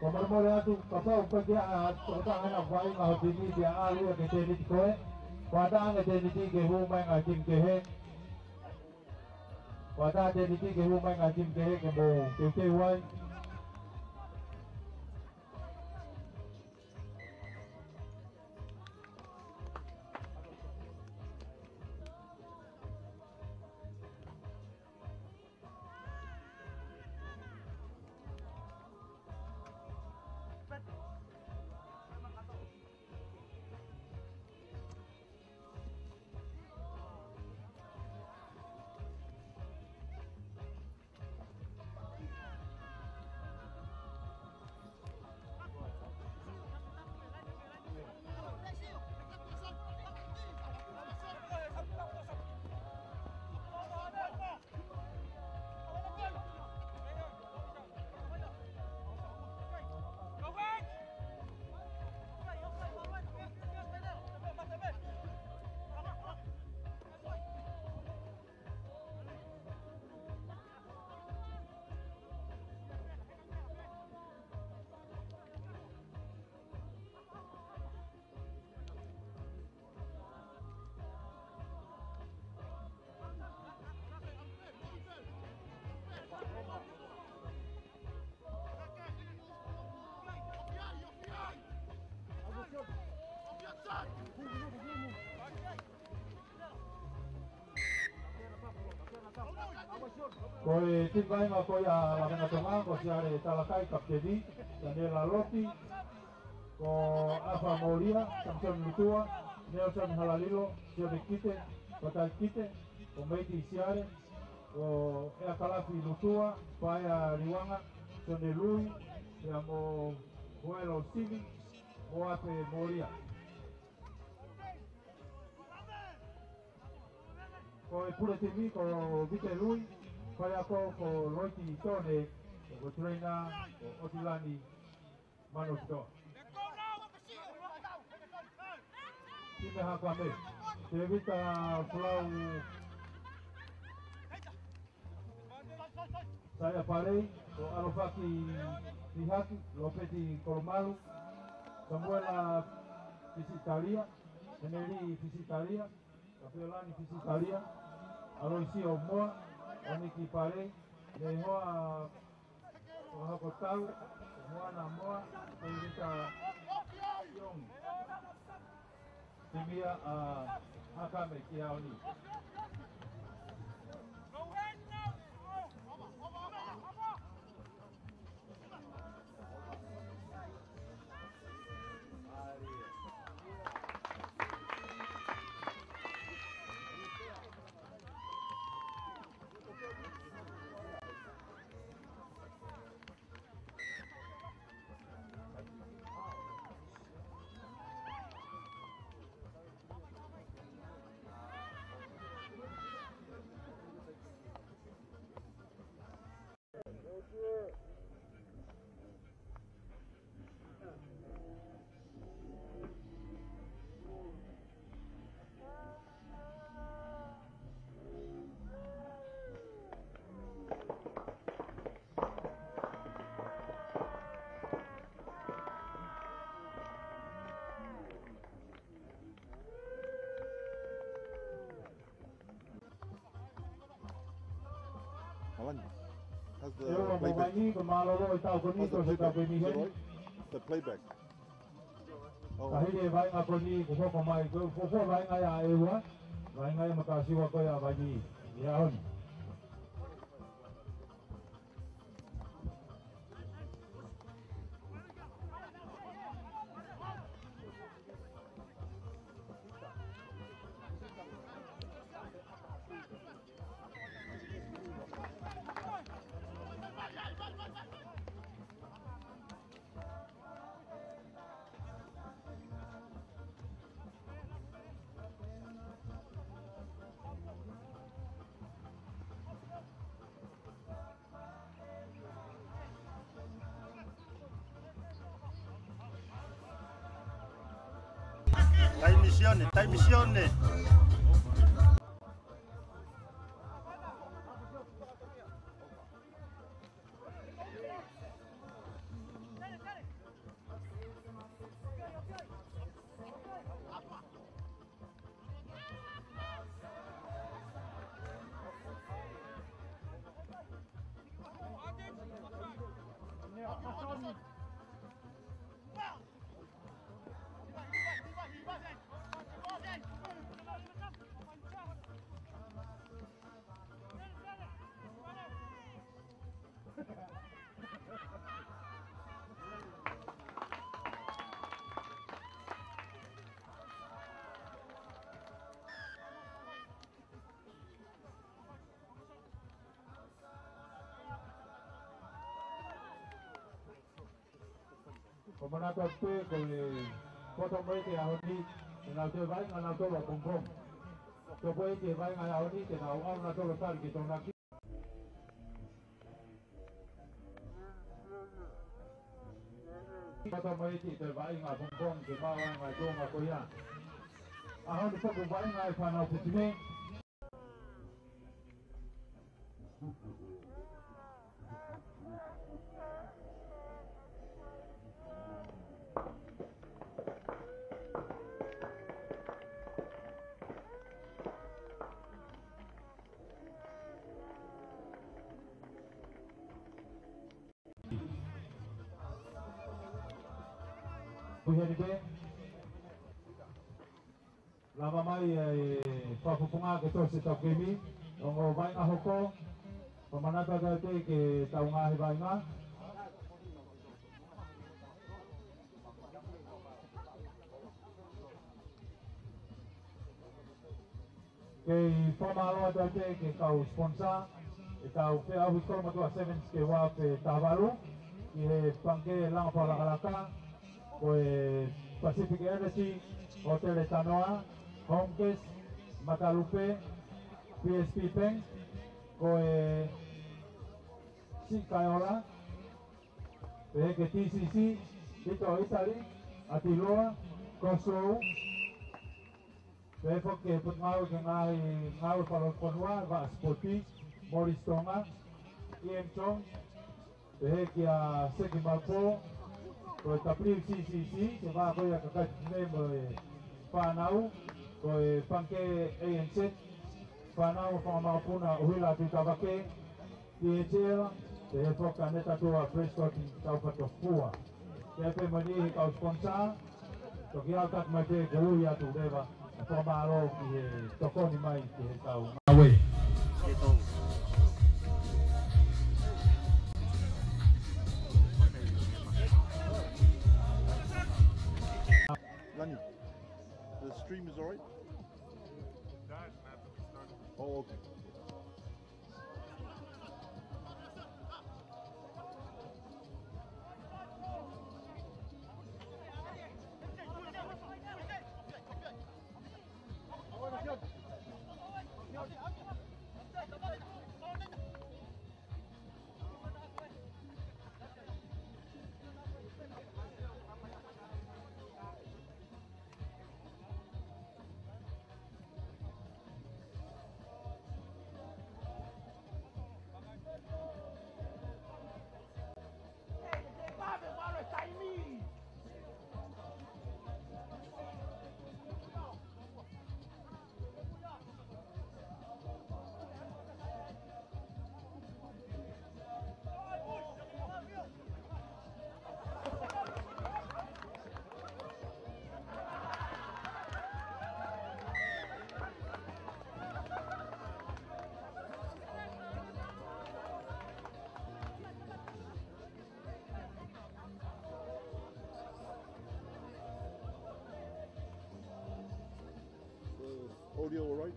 Ko e molemole atu, kapau ʻoku ʻikai ke ʻi ai ha tokotaha ʻe fai ha timi pea ʻalu ia ki he tēniti ko ē. Ko e ʻatā ange tēniti ke hū mai ngaahi timi kehe. Ko e ʻatā tēniti ke hū mai ngaahi timi kehe ke mou teuteu ai. Ko e timi vaʻinga ko ia ʻa Lavengatonga, ko Siale Talakai, kapiteni, Daniela Lopi, ko ʻAfa Molia, Samson Lutua, Nelson Halalilo, Sione Kite, Patai Kite, ko Meiti Siale, ko ʻEa Kalafi Lutua, Paea Liuanga, Sione Lui, pea mo Hoelo Simi, mo Ape Molia. Ko e pule timi ko Vite Lui, faiako ko Loiti Tone, ko trainer ko ʻOtilani Manusitoa. Timi Hakame, Tevita Folau, Saia Palei, ko ʻAlofaki Pihaki, Lopeti Kolomalu, Samuela Fisitalia, Heneli Fisitalia, Kafelani Fisitalia, Aloisio Moa, ʻAniki Palei, Nehoa Fakahokotau, Moana Moa, Tevita Iongi. Timia a Hakame ki he ʻaho ni. Alan, how's the playback? How's the playback? Is it all right? The playback. Oh. Ka hili e vaʻinga ko eni, ko ko mai, ko ko vaʻinga ia e ua, vaʻinga ia makasiwa ko ia vaʻinga. Ia on. Taimi Sione, taimi Sione. Ko e manatu atu pē ko e poto mai ki he ʻaho ni, te nau toe vaʻinga nautolu ʻa Pongpong. Ko e poto mai ki he vaʻinga ʻaho ni, te nau ʻalu nautolu ʻo tali ki he Tokonaki. Poto mai ki he vaʻinga ʻa Pongpong, ke maʻu ai e ngaahi tuʻunga ko ia. ʻAho ni foki vaʻinga e fānau Fitime. Ko ia ni pē. Lava mai e fakafofonga ke tosi e taukimi, ongo vaʻinga hoko, pea manatu atu ke tau ngaahi vaʻinga. Kei fakamālō atu ki he kau sponsor, ʻetau feʻauhi Kolomotuʻa Sevens ke ua pe tāvalu, ki he Pangikē Langa Fakalakalaka, ko e Pacific Energy, Hōtele Tanoa, Home Gas, Matalupe, P S P Bank, ko e Siʻi Kaeola, pehē ki he T C C, Little Italy, ʻAtiloa, Coslow, pehē foki ki he Potungāue ki he Ngaahi Ngāue Falefonua, Vaʻa Sipoti, Morris Tonga, Ian Jones, pehē kia Seki Mapo, ko e W C C C, ke vā ko ia kakai Fitime mo e fānau, ko e Pangikē A N Z, fānau mo e fanga mokopuna ʻUhila Tuʻitavake, T H L, pehē foki kia Netatua Prescott Taufatohua. Pea pehē mo e niʻihi kau sponsor, Toki ʻalu taki mai pē, ko ui atu leva, ʻa e fakamālō ki he tokoni mai ki he kau ngāue. Langi, the stream is all right? Oh, okay. Uh, audio all right?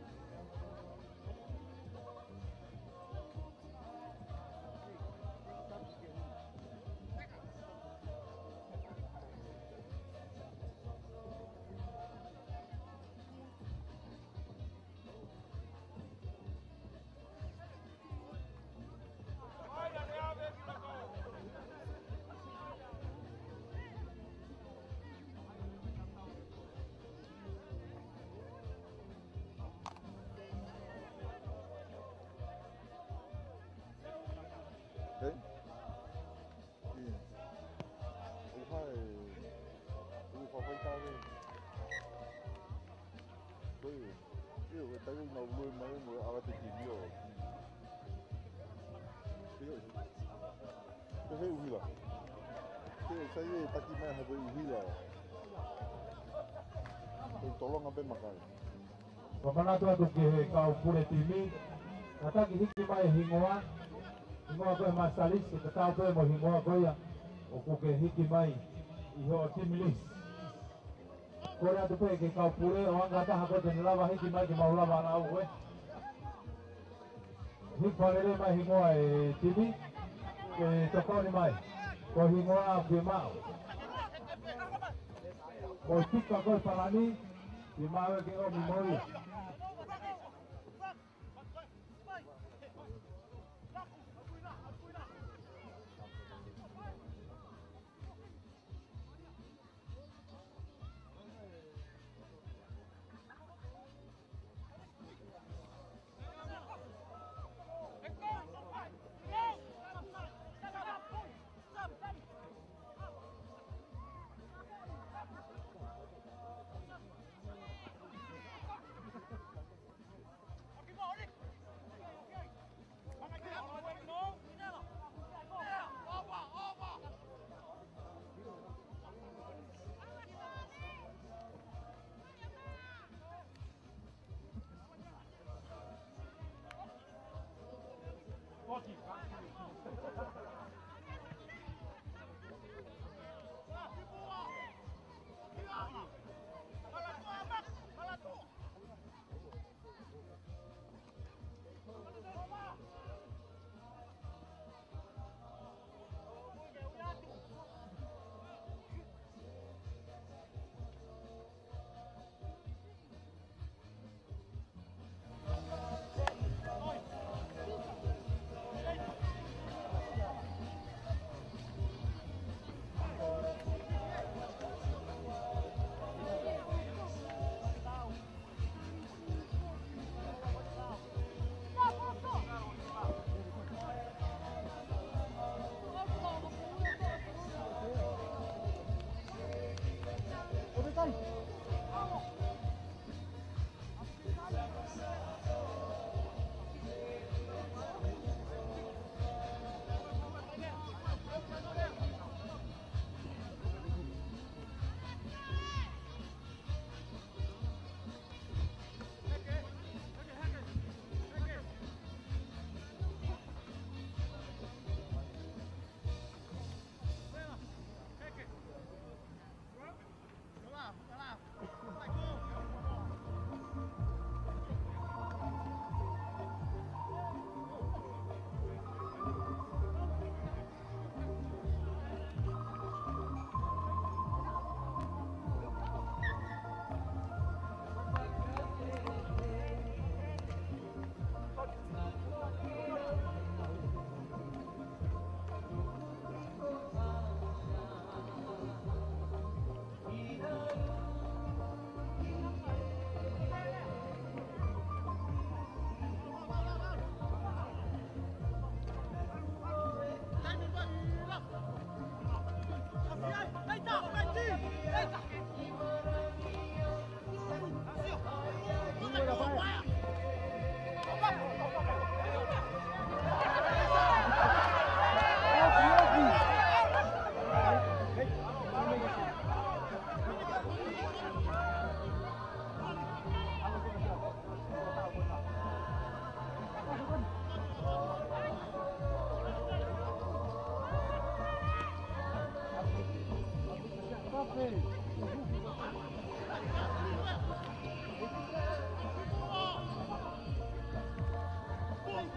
Okay. ʻIo. ʻOku ʻi ai, ʻoku fakafaitā ke. Ko ia. ʻIo, ko e taimi naʻa ku lue mai mo e ala te ki mio. ʻIo. Ko e he ʻuhila. Ko e sai e taki mai ha ko e ʻuhila. Ko e tolonga pē makai. Fakamanatu atu ki he kau pule timi, kātaki hiki mai e hingoa, hingoa ko e Master List, ke tau pē mo e hingoa ko ia, ʻoku ke hiki mai ʻi hoʻo team list. Kole atu pē ki he kau pule, ʻo anga taha ko ē te ne lava hiki mai ke mau lava lau ko ē. Hiki fakalelei mai hingoa e timi, ke tokoni mai, ko e hingoa ke maʻu. Ko e tika ko e palani, ke maʻu ke ʻomi mo ia.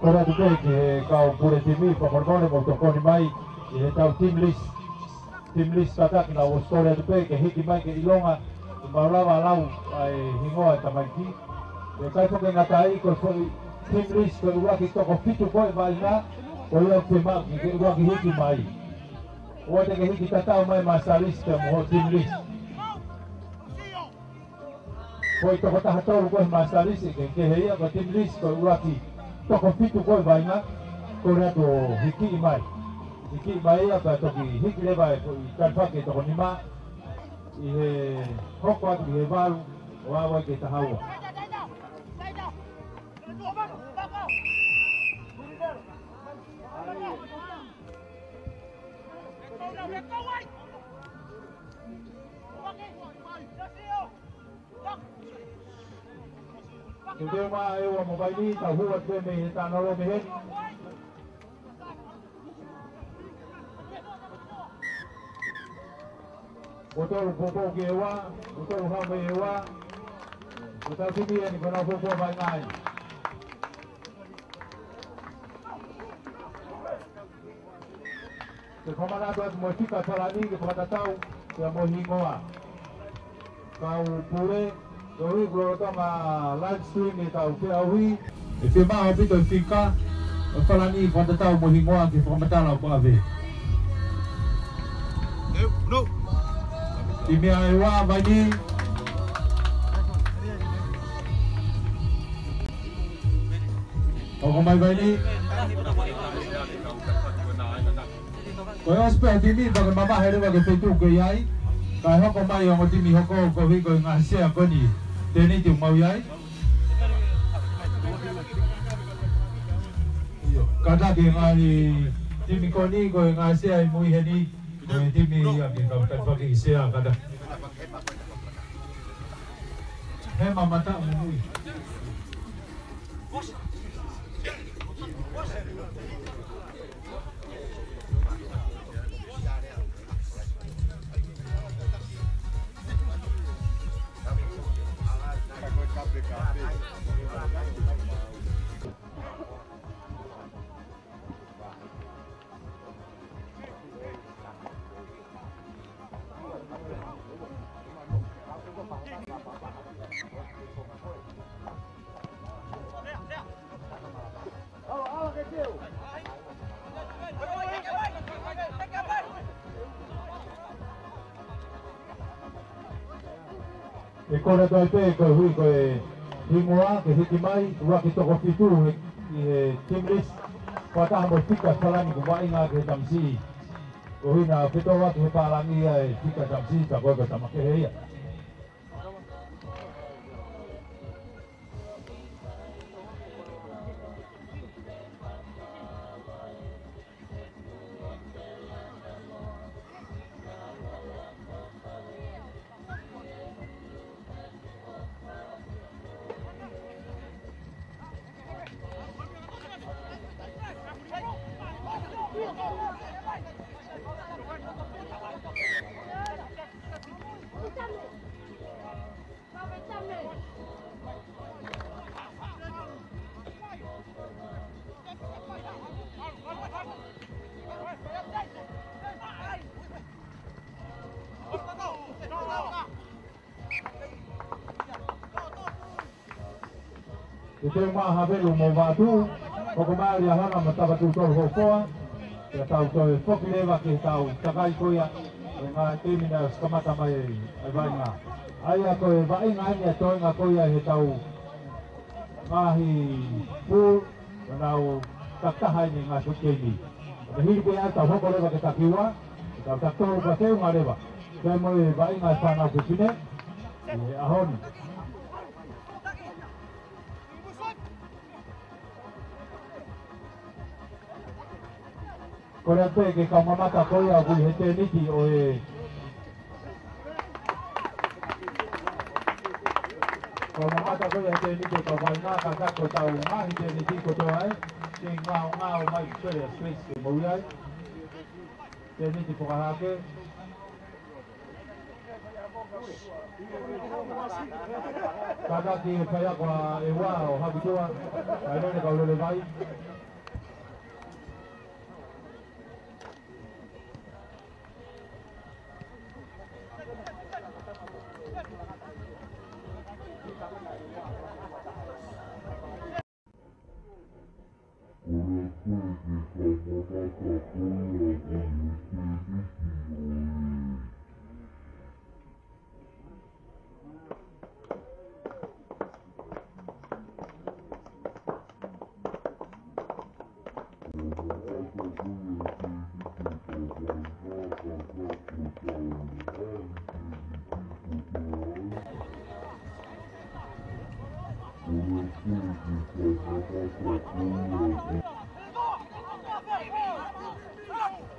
Kole atu pē ki he kau pule timi, fakamolemole mou tokoni mai ki heʻetau team list. Team list kātaki, naʻa ku ʻosi kole atu pē ke hiki mai ke ʻilonga ʻoku mau lava ʻo lau ʻa e hingoa ʻo e tamaiki. Pea ʻikai foki ke ngata ai, ko e foʻi team list ko e ʻuluaki toko fitu ko ē vaʻinga, ko ia ʻoku fiemaʻu ke ʻuluaki hiki mai. ʻOua te ke hiki tatau mai master list pea mo hoʻo team list. Ko e toko taha tolu ko ē master list, ke, ke hiki ia, ko e team list ko e ʻuluaki toko fitu ko ē vaʻinga, kole atu ʻo hiki mai. Hiki mai ia, pea toki hiki leva ʻe ko e talifaki ʻe toko nima, ʻi he hoko atu ki he valu, ʻo aʻu ai ki he taha ua. Teuteu mai ʻEua mo Vaini, tau hū atu pē mei he taʻanalo mei heni. Ko e tolu poupou ki ʻEua, ko e tolu hao mei ʻEua. Ko ʻetau timi eni, ko ʻenau poupou vaʻinga eni. Ke fakamanatu atu mo e fika palani ke fakatatau pea mo e hingoa. Kau pule, koeʻuhi kuo lolotonga live stream ʻetau feʻauhi, ʻe fiemaʻu ʻaupito e fika ʻo e palani fakatatau mo e hingoa ke fakamatala ʻoku ʻave. Timi ʻa ʻEua, Vaini. Hoko mai Vaini. Ko e ʻosi pē ʻa e timi, pea ke mamahi leva ki he feituʻu ʻoku ke ʻi ai. Kae hoko mai ʻa e ongo timi hoko koeʻuhi ko e ngaahi sea ko eni, tēniti ʻoku mau ʻi ai. Kātaki e ngaahi timi ko eni, ko e ngaahi sea ʻi mui heni, ko e timi ia ke kau talifaki ʻi sea kātaki. He mamata mo mui. ʻE kole atu ai pē koeʻuhi ko e hingoa ke hiki mai, ʻuluaki toko fitu he, ʻi he team list, fakataha mo e fika palani ʻoku vaʻinga ki he tamasiʻi. Koeʻuhi naʻa fetōʻaki he palani ʻa e fika tamasiʻi, ka ko e ko e tama kehe ia. Teuteu mai Havelu mo Vatu, hoko mai ʻa Liahona mo Tavatuʻutolu Hofoa, pea tau toe foki leva ki heʻetau takai ko ia, ʻo e ngaahi timi naʻe ʻosi kamata mai ʻa e vaʻinga. ʻA ia ko e vaʻinga eni ʻa e toenga ko ia heʻetau ngaahi pool, ʻo nau takitaha eni ngaahi foʻi timi. Pea hili pē ʻa e tau hoko leva ki he taki ua, ʻetau taki tolu pea feʻunga leva. Pea mo e vaʻinga ʻa e fānau fefine, ʻi he ʻaho ni. Kole atu pē ki he kau mamata ko ia ʻoku ʻi he tēniti ʻo e, kau mamata ko ia he tēniti ʻo e kau vaʻinga, kātaki ko ʻetau ngaahi tēniti kotoa ē, ke ngaongaoʻi mai pē ʻa e space ke mou ʻi ai. Tēniti fakahake. Kātaki e faiako ʻa ʻEua ʻo Hakutua, kae lele kau lele vai.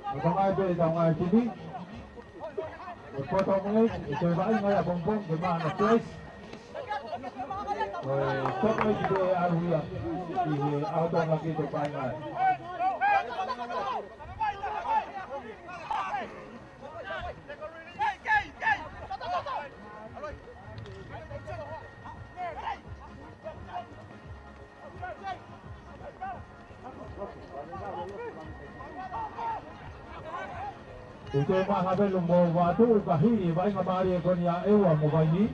Ko e taunga ʻe pē, taunga ʻe timi. ʻE poto mui, ʻe toe vaʻinga ia pongipongi ke maʻu ʻa Christ. ʻE toko ʻi te aru ia ʻi he ʻaho Tonga ki te painga. Ko e maha pē lō mo vatu ka hili vaʻinga mālie ko eni ʻa ʻEua mo Vaini.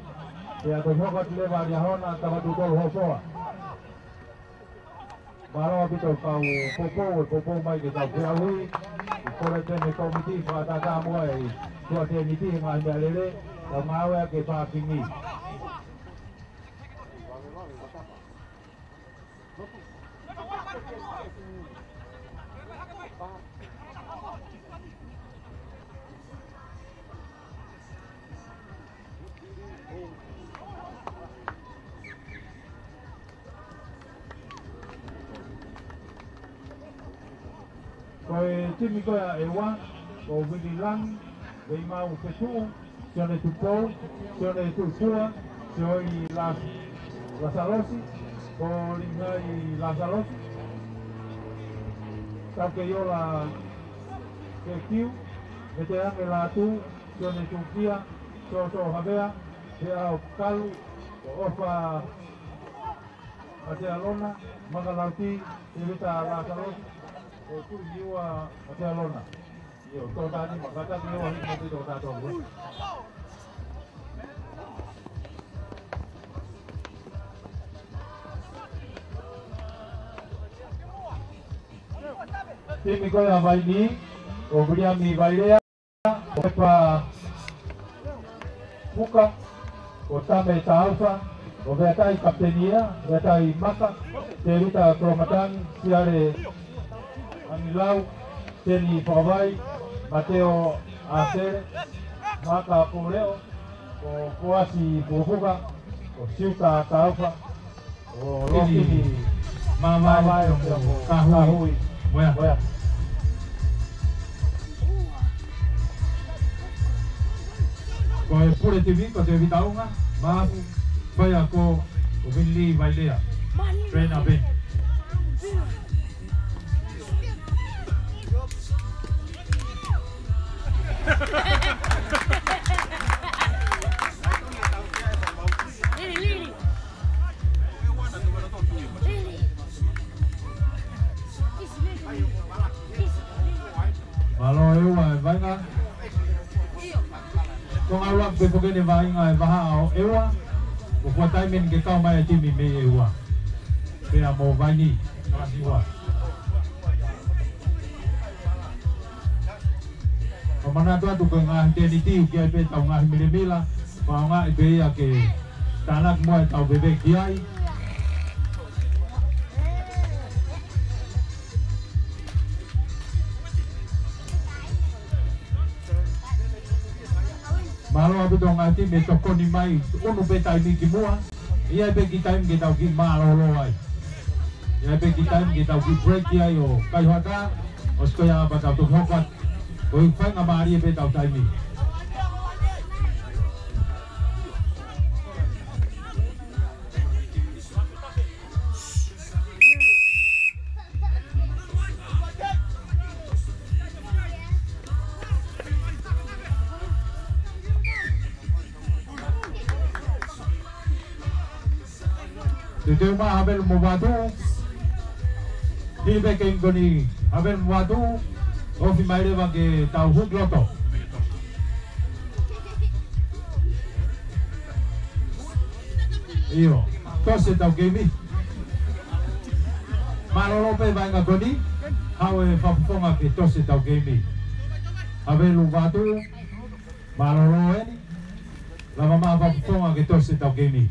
Pea ko e hoko atu leva ʻa Liahona, tava tu tolu hofoa. Mālō ʻaupito kau poupou, ʻe poupou mai ke tau feʻauhi. ʻI kole tene komiti, fakatātā mo e tua teniti, ngaahi meʻalele, tau ngāue ake fākingi. Ko e timi ko ia ʻa ʻEua, ko Vili Langi, Veimau Fetuʻu, Sione Tupou, Sione Tuʻutua, Sioi Las-, Lasalosi, ko Lingai Lasalosi, Taukeiola Kekiu, Meteange Lātū, Sione Tukia, Soso Havea, Peau Kalu, ko ʻOfa ʻAtealona, Makalauti, Tevita Lasalosi, ko Tuʻihiua ʻAtealona. ʻIo, tō tāni makata ni ua hiki mate tō tātou. Timi ko ia ʻa Vaini, ko Viliami Vailea, ko Pepa Puka, ko Tame Taufa, ko Veatai Kapitenia, Veatai Maka, Tevita Kolomatani, Siale Angilau, Teni Fakavai, Mateo Asele, Maka Puleo, ko Koasi Pupuka, ko Siuta Taufa, ʻo Loki. Mamae, mamae, ʻo Kahui. Kahui. Moea. Moea. Ko e pule timi, ko Tevita Unga, Mapu, faiako, ko Vili Vailea. Trainer Ben. Lili, Lili. Mālō ʻEua e vaʻinga. Ko ngā ua pe pokene vaʻinga e vahaʻa ʻo ʻEua. Ko fua taimi eni ke kau mai e timi mei ʻEua. Pea mo Vaini, kalasi ua. Ko e manatu atu ko e ngaahi teniti ʻoku ʻi ai pē ʻetau ngaahi milemila, fakaʻaongaʻi pē ia ke tānaki mo ʻetau veveki ai. Mālō ʻaupito ngaahi timi ʻe tokoni mai, ʻunu pē taimi ki muʻa. ʻI ai pē kiʻi taimi ke tau kiʻi mālōlō ai. ʻI ai pē kiʻi taimi ke tau kiʻi break ai ʻo kai hoʻatā, ʻosi ko ia pea tau toki hoko atu. Ko e faingamālie pē ʻetau taimi. Teuteu mai Havelu mo Vatu. Hili pē keimi ko eni Havelu mo Vatu, ofi mai leva ke tau huki loto. ʻIo, tosi ʻetau keimi. Mālōlō pē vaʻinga ko eni, haʻu e fakafofonga ke tosi ʻetau keimi. Havelu, Vatu, mālōlō eni, lava mai fakafofonga ke tosi ʻetau keimi.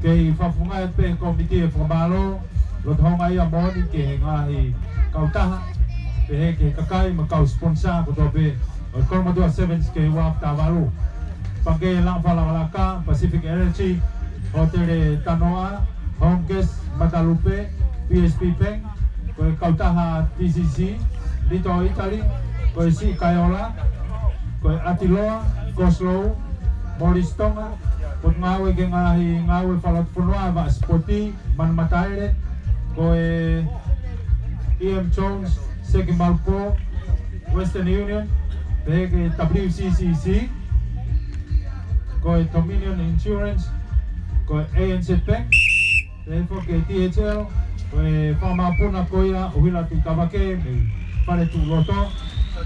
Kei fakafofongaʻi pē kōmiti e fakamālō, loto houngaʻia moʻoni ki he ngaahi kautaha, pehē ki he kakai mo e kau sponsor kotoa pē ʻo e Kolomotuʻa Sevens kei ua afe taha valu. Pangikē Langa Fakalakalaka, Pacific Energy, Hōtele Tanoa, Home Gas, Matalupe, P S P Bank, ko e kautaha T C C, Little Italy, ko e Siʻi Kaiola, ko e ʻAtiloa, Coslow, Morris Tonga, Potungāue ki he Ngaahi Ngāue Fakalotofonua, Vaʻa Sipoti, Manumataele, ko e E M Jones, Seki Malupo, Western Union, pehē ki he W C C C, ko e Dominion Insurance, ko e A N Z Bank, pehē foki ki he D H L, ko e fanga mokopuna ko ia ʻUhila Tuʻitavake mei Fale Tuʻuloto,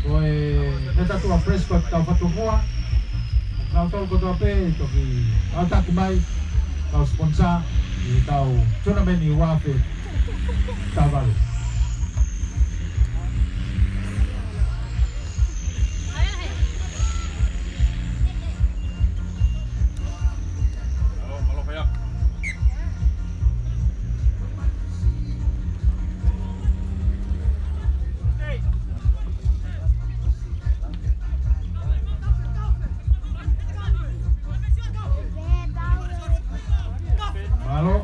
ko e Netatua Prescott Taufatuʻufua, kinautolu kotoa pē toki aʻutaki mai, kau sponsor ʻi heʻetau tournament ʻi ua afe taha valu. Mālō.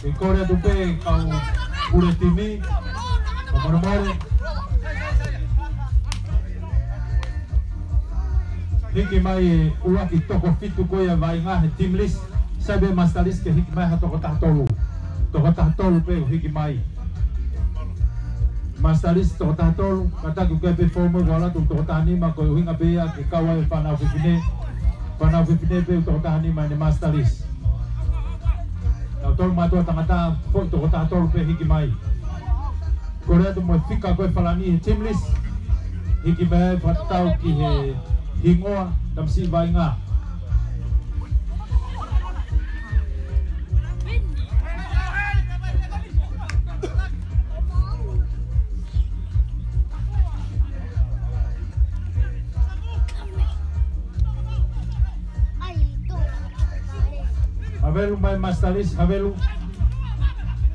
Ke kole atu pē kau pule timi, fakamolemole. Hiki mai e ʻuluaki toko fitu ko ia vaʻinga he team list. Sai pē master list ke hiki mai ha toko taha tolu. Toko taha tolu pē ʻoku hiki mai. Master list toko taha tolu, kātaki ʻoku ʻi ai pē foomu ʻoku ʻalu atu toko taha nima, ko e ʻuhinga pē ia ke kau ai e fānau fefine. Fānau fefine pē ʻoku toko taha nima ʻene master list. Kinautolu mātuʻa tangata, foʻi toko taha tolu pē hiki mai. Kole atu mo e fika ko e falani he team list. Hiki mai fakatatau ki he hingoa, tamasiʻi vaʻinga. Havelu mai master list, Havelu.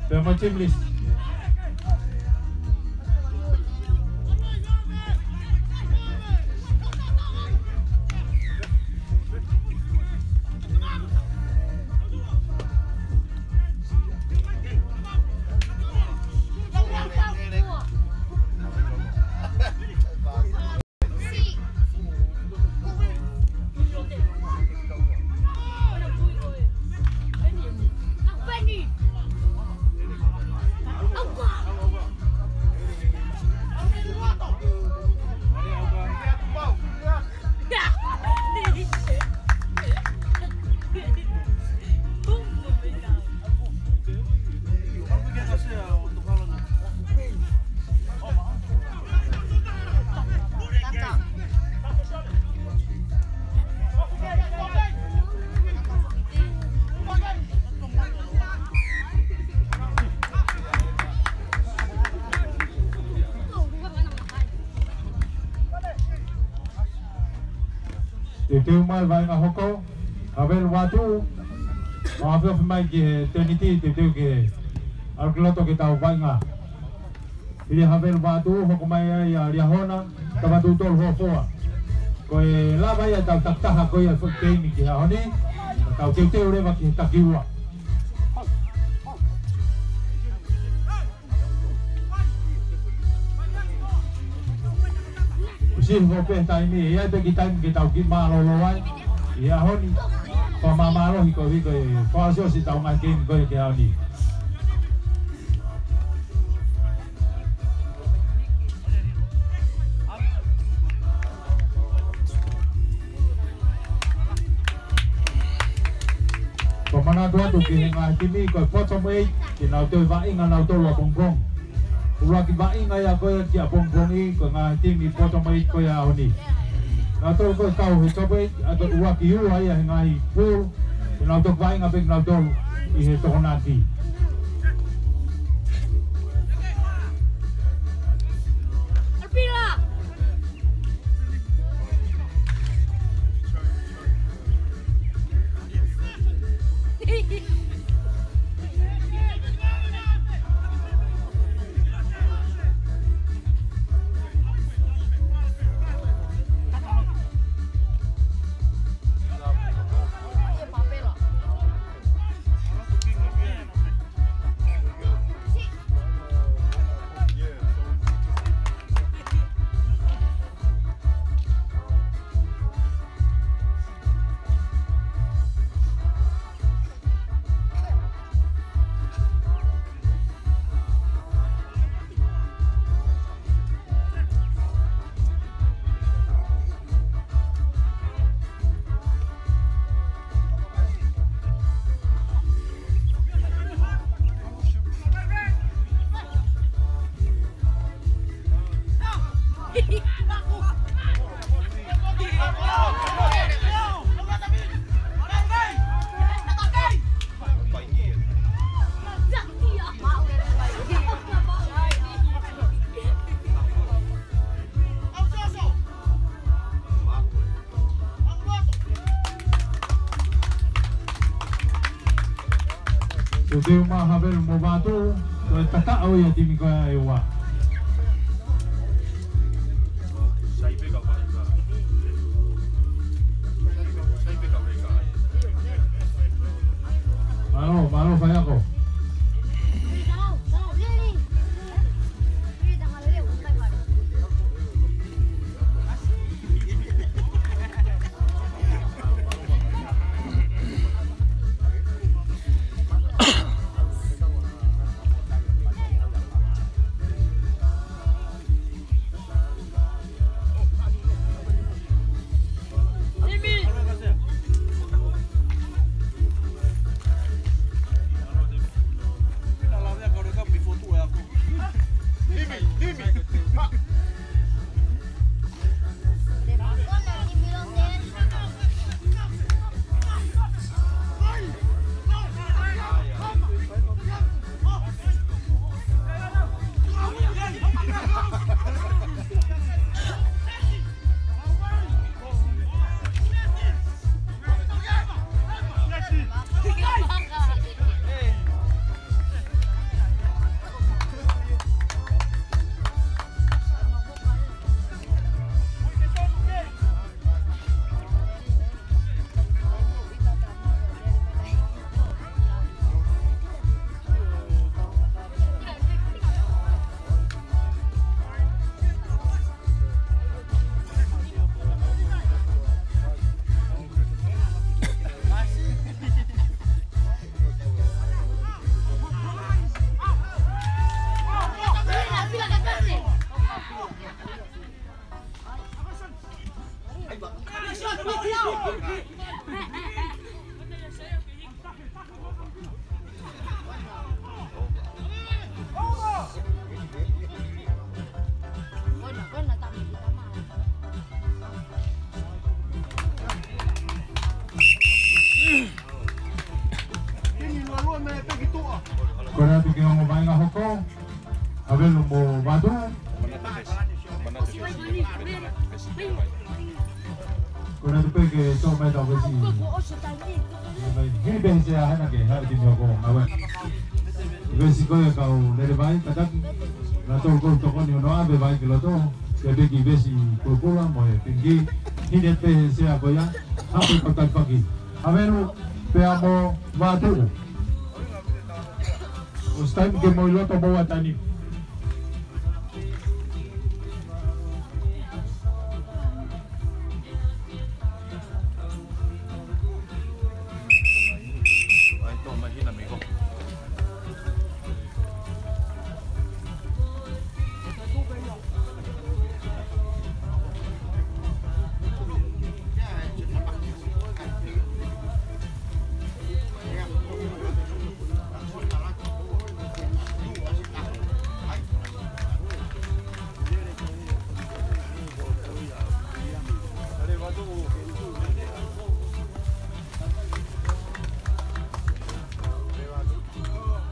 Pea mo team list. Teuteu mai vaʻinga hoko, Havelu Vatu, mo ofi mai ki he tēniti, teuteu ke ʻalu ki loto ke tau vaʻinga. Hili Havelu Vatu, hoko mai ai ʻa Liahona Tavatuʻutolu Hofoa. Ko e lava ia ʻetau takitaha ko ia foʻi keimi ki he ʻaho ni, ka tau teuteu leva ki he taki ua. Kuo ʻosi hoʻo pē taimi, ʻe ʻi ai pē kiʻi taimi ke tau kiʻi mālōlō ai ʻi he ʻaho ni. Fakamālō hiko hiko e fakaʻosiʻosi ʻetau ngaahi keimi ko ē ki he ʻaho ni. Ko e manatu atu ki he ngaahi timi ko e bottom eight, ke nau toe vaʻinga nautolu ʻapongipongi. ʻUluaki vaʻinga ia ko ē ki ʻapongipongi, ko e ngaahi timi bottom eight ko ē ʻaho ni. Nautolu ko ē kau he top eight, ʻa e ʻuluaki ua ia he ngaahi pool, ke nau toki vaʻinga pē kinautolu ʻi he Tokonaki. Ko e teu mā Havelu mo Vatu, ko e takaʻi ʻo e timi ko ē ʻe ua. Mālō, mālō faiako. Ko e ʻapi ke ongo vaʻinga hoko, Havelu mo Vatu. Ko e ʻapi pē ke tō mai ʻetau vesi. Hili pē he sea hena ke haʻu timi hoko ngāue. Vesi ko ē kau lele vai, kātaki. Nautolu ʻoku tokoni hono ʻave vai ki loto. Ke piki vesi pulupula mo e pinki. Hili pē he sea ko ia. Hape kau talifaki. Havelu pea mo Vatu. ʻOsi taimi ke mou ʻi loto mo ʻatā ni.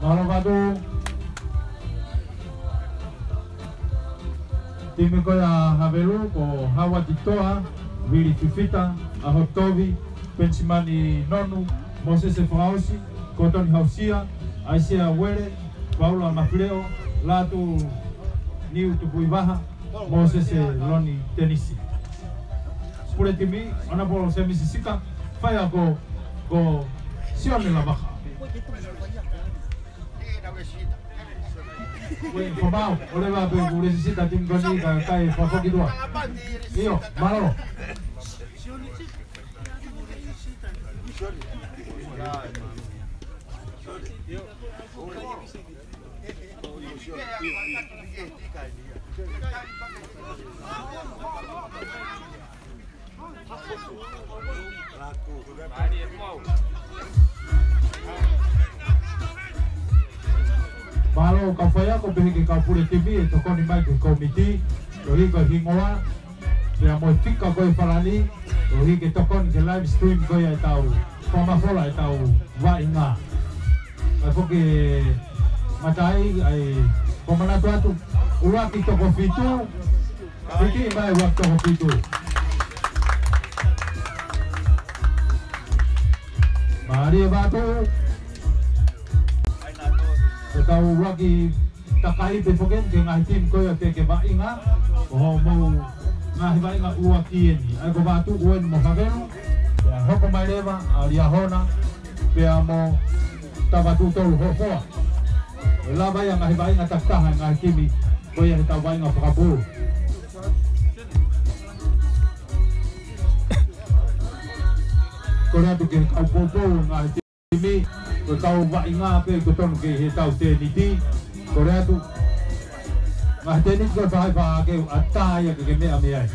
Mālō Vatu. Timi ko ia ʻa Havelu ko Hauati Toa, Vili Fifita, ʻAhotovi, Penisimani Nonu, Mōsese Fakaʻosi, Kotoni Hausia, ʻAisea Uele, Paula Mafileʻo, Latu Niu Tupuʻivaha, Mōsese Loni Tenisi. Pule timi, Honourable Semisi Sika, faiako ko Sione Lavaka. Ue, Komau, ʻoleva pē kuo lesisita timi ko eni ka ʻikai fakafoki tuʻa. ʻIo, mālō. Mālō kau faiako pehē ki he kau pule timi ʻe tokoni mai ki he kōmiti, koeʻuhi ko e hingoa, pea mo e fika ko e falani, koeʻuhi ke tokoni ki he live stream ko ia ʻetau fakamafola ʻetau vaʻinga. ʻAi foki e matai, ʻai ko e manatu atu, ʻuluaki toko fitu, Fiti mai ʻuluaki toko fitu. Mālie Vatu. Ko ʻetau ʻuluaki takai pē foki eni ki he ngaahi timi ko ia ʻoku teʻeki vaʻinga. Ko hoʻomou ngaahi vaʻinga ʻuluaki eni. ʻAi ko Vatu ʻeni mo Havelu. Pea hoko mai leva ʻa Liahona. Pea mo Tavatuʻutolu Hofoa. ʻE lava ia ngaahi vaʻinga takitaha ngaahi timi ko ia heʻetau vaʻinga fakapulu. Kole atu ki he kau poupou ngaahi timi, ko e kau vaʻinga pē ʻoku totonu ke ʻi heʻetau tēniti. Kole atu ngaahi tēniti ko e faʻahi faʻake ʻatā ia ke ke meʻa mei ai.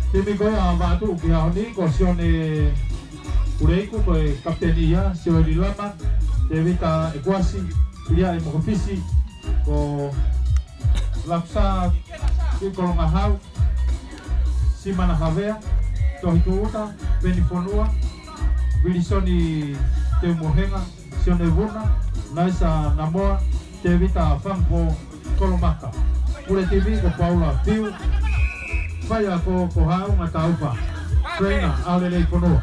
Timi ko ia ʻa Vatu ki he ʻaho ni ko Sione Kuleiku ko e kapiteni ia, Sioeli Lama, Tevita ʻEkuasi, Piliaʻi Mokofisi, ko Lakusa Kikolongahau, Simana Havea, Tohi Tuʻuta, Peni Fonua, Vilisoni Teumohenga, Sione Vuna, Naisa Namoa, Tevita Fangpo Kolomaka. Pule timi ko Paula Piu, faiako ko Haunga Taufa, trainer ʻa Lelei Fonua.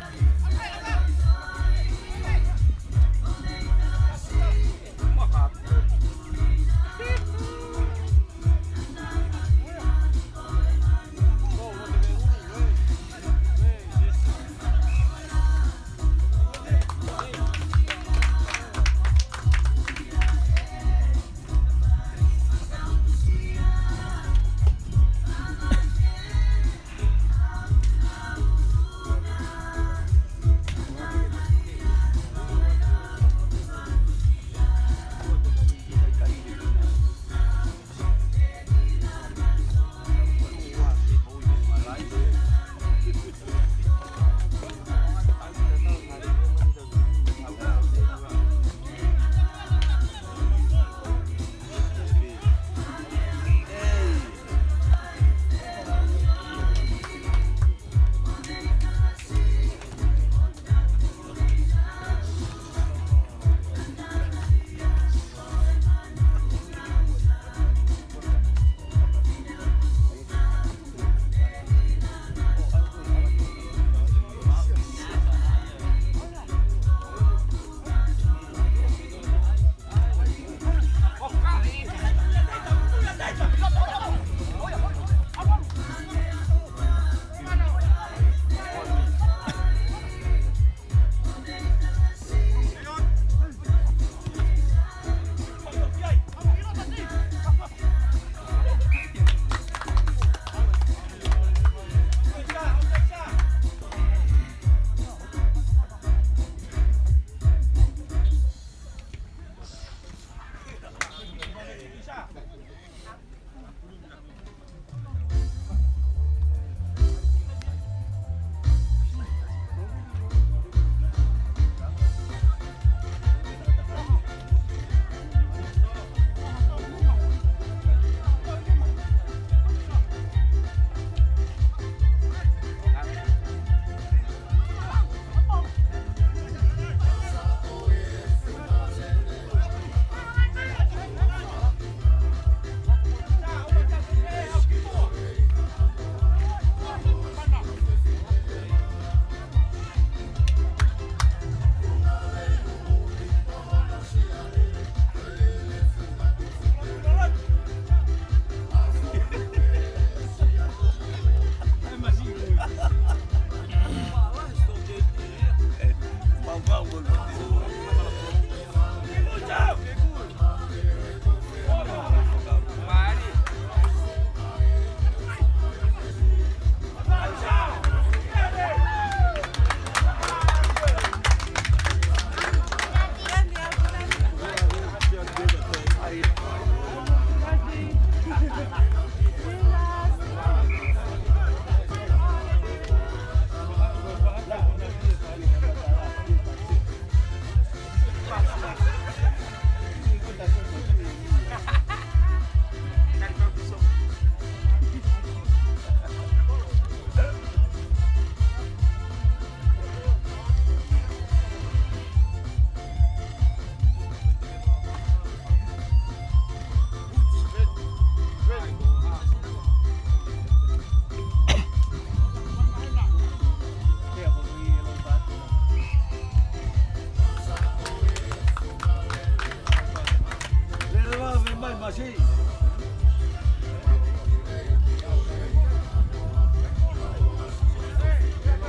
Asi.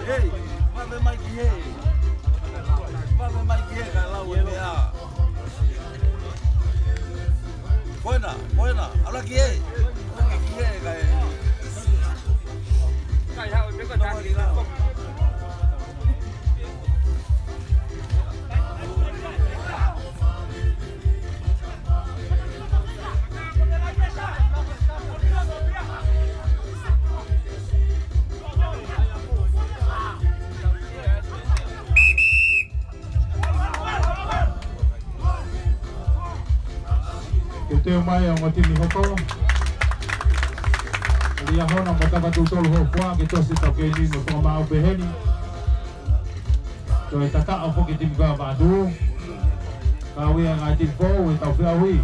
Hei, vave mai ki hē. Vave mai ki hē, kae lau e meʻa. Ko ena, ko ena, ala ki hē. Ala ki hē, kae. Kai hau, peko taki. Ke teu mai ʻa e ongo timi hoko. Liahona mo Tavatuʻutolu Hōfua ke tosi ʻetau keimi mo e fakamaau pehē ni. Toe tataʻo foki timi ko ia ʻa Vaʻatū. Kau ia ngaahi timi foʻou ʻetau feʻauhi.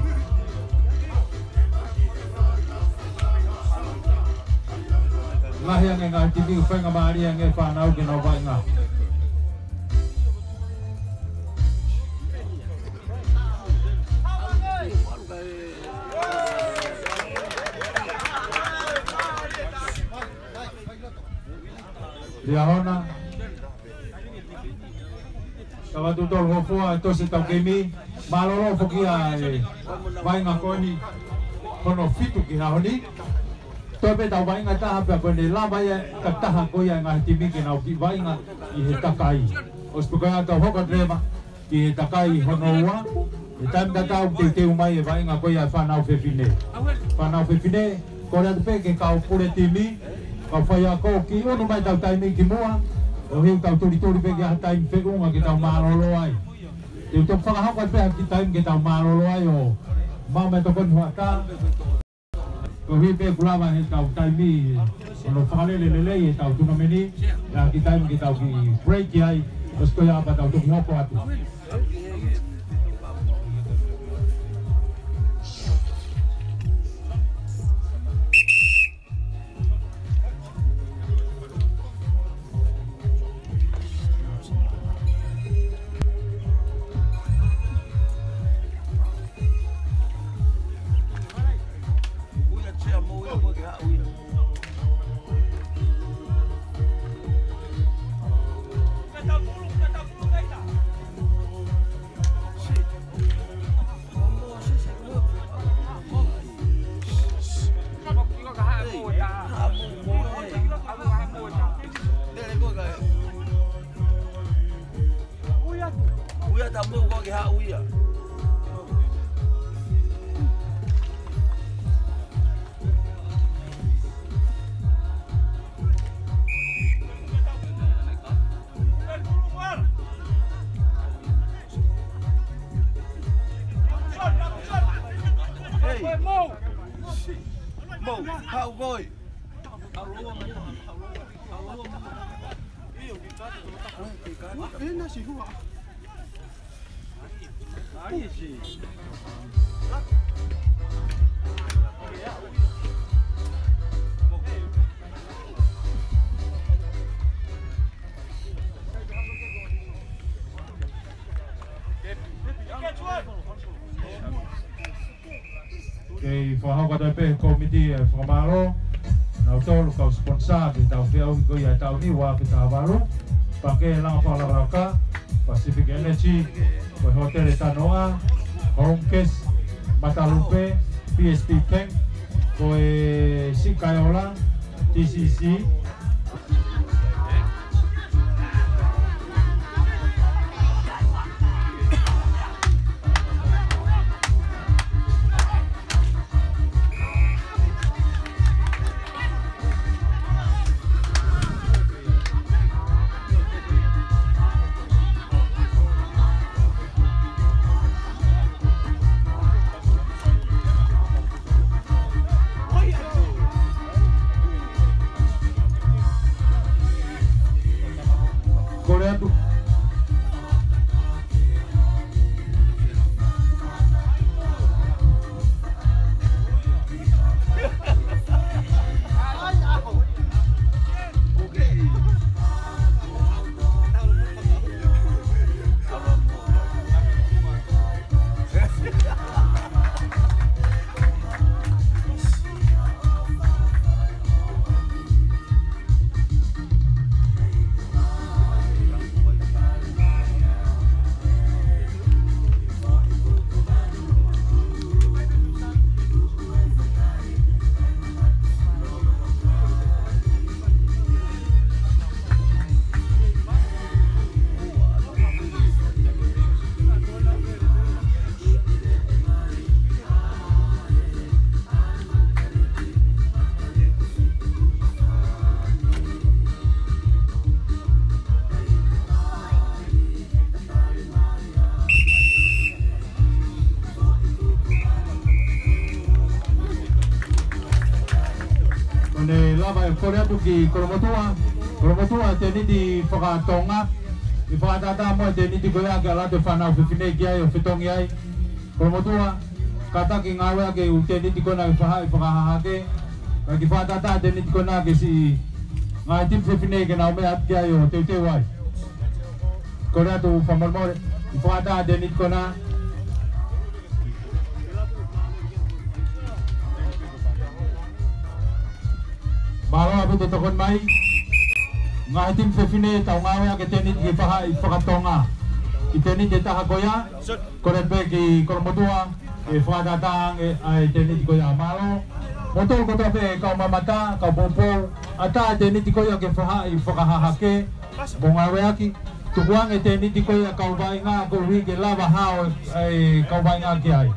Lahi ange ngaahi timi, faingamālie ange fānau ke nau vaʻinga. Liahona. Tavatuʻutolu Hōfua, tosi ʻetau keimi. Mālōlō foki ʻa e vaʻinga ko eni. Hono fitu ki he ʻaho ni. Toe pē ʻetau vaʻinga taha pea ko ʻene lava ia ʻe taha ko ia e ngaahi timi ke nau kiʻi vaʻinga ʻi he kakai. ʻOsi pē ko ia tau hoko atu leva ki he kakai hono ua. ʻI he taimi tatau teuteu mai e vaʻinga ko ia e fānau fefine. Fānau fefine, kole atu pē ki he kau pule timi, kau faiako, kiʻi ʻunu mai ʻetau taimi ki muʻa, ʻo hili tau tulituli pē ki ha taimi feʻunga ke tau mālōlō ai. Te u toki fakahoko atu pē ha kiʻi taimi ke tau mālōlō ai ʻo maʻu mai e tokoni hoʻatā. Koeʻuhi pē kuo lava ʻetau taimi ʻo fakalele lelei ʻetau tunameni, ʻi ha kiʻi taimi ke tau kiʻi break ai, ʻosi ko ia pea tau toki hoko atu. Ui atu. Ui atu, mou ko ke haʻu ia. Hei. Mou. Mou, haʻu koe. Kei fakahoko atu pē he kōmiti e fakamālō, nautolu kau sponsor ki heʻetau feʻauhi ko ia e taʻu ni ua afe taha valu, Pake Langa Fakalakalaka, Pacific Energy, ko e Hōtele Tanoa, Home Case, Matalupe, P S P Tank, ko e Siʻi Kaiola, T C C, Kole atu ki Kolomotuʻa, Kolomotuʻa, tēniti fakatonga, ʻi he fakatātā mo e tēniti ko ia ke ʻalu atu e fānau fefine ki ai ʻo fetongi ai. Kolomotuʻa, kātaki ngāueʻaki e ʻū tēniti ko ena ke faʻa fakahahake, kae kiʻi fakatātā e tēniti ko ena ke siʻi ngaahi timi fefine ke nau meʻa atu ki ai ʻo teuteu ai. Kole atu fakamolemole, ʻi he fakatātā e tēniti ko ena. Mālō ʻaupito e tokoni mai. Ngaahi timi fefine, tau ngāueʻaki e tēniti ke faʻa fakatonga. ʻI he tēniti ʻe taha ko ia, kole pē ki Kolomotuʻa ke fakatātā ange ʻa e tēniti ko ia. Mālō. Mou tau kotoa pē kau mamata, kau poupou, ʻatā e tēniti ko ia ke faʻa fakahahake mo ngāueʻaki. Tuku ange e tēniti ko ia kau vaʻinga koeʻuhi ke lava hao e kau vaʻinga ki ai.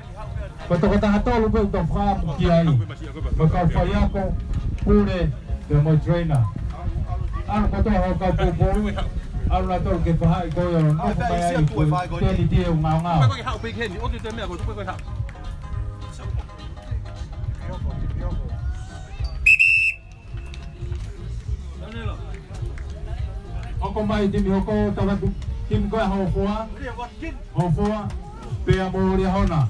Ko e tokotaha tolu pē ʻoku tau fakaʻamu ki ai. Mo e kau faiako, pule, pea mo e trainer. ʻAlu kotoa hoʻo kau poupou, ʻalu nautolu ki he faʻahi ko ia ʻo nofo mai ai ko e tēniti ʻoku ngaongao. Hoko mai timi hoko, Tavatu, timi ko ia hoʻo foa. Hoʻo foa, pea mo Liahona.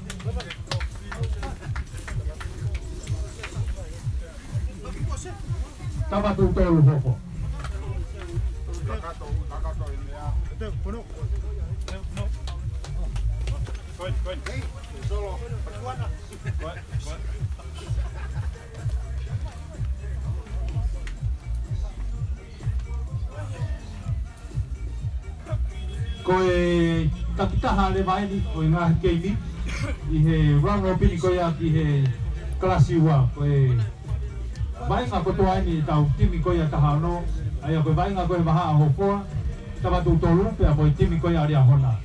Tavatu tolu hoko. Ko e takitaha leva eni ʻo e ngaahi keimi ʻi he round robin ko ia ki he kalasi ua. Ko e vaʻinga kotoa eni ʻetau timi ko ia taha ono, ʻa ia ko e vaʻinga ko ē he vahaʻa hoʻo foa, Tavatu tolu, pea mo e timi ko ia ʻa Liahona.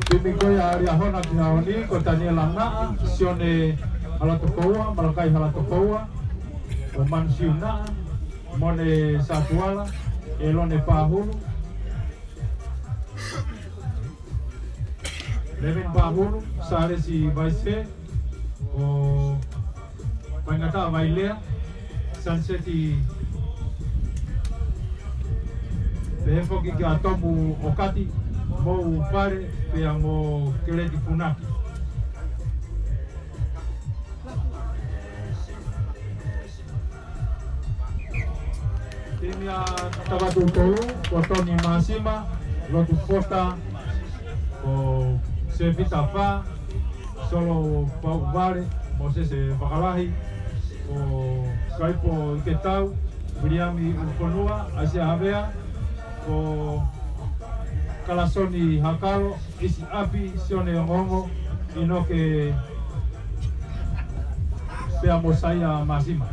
Timi ko ia ʻa Liahona ki he ʻaho ni, ko Taniela Naʻa, Sione Halatokoua, Malakai Halatokoua, ko Mansiu Naʻa, Mone Satuala, ʻElone Pahulu, Leven Pahulu, Salesi Vaise, ko Faingataʻa Vailea, Saniseti, pehē foki kia Tomu ʻOkati, Mou Fale, pea mo Keleti Funaki. Timi ʻa Tavatu tolu, ko Toni Māsima, Lotu Foster, ko Sevita Fā, Solo Pauʻuvale, Mosese Fakalahi, ko Kaipo Iketau, Viliami ʻUlufonua, ʻAisia Havea, ko Kalasoni Hakalo, ʻIsi ʻApi, Sione Ongoongo, ʻInoke, pea mo Saia Māsima.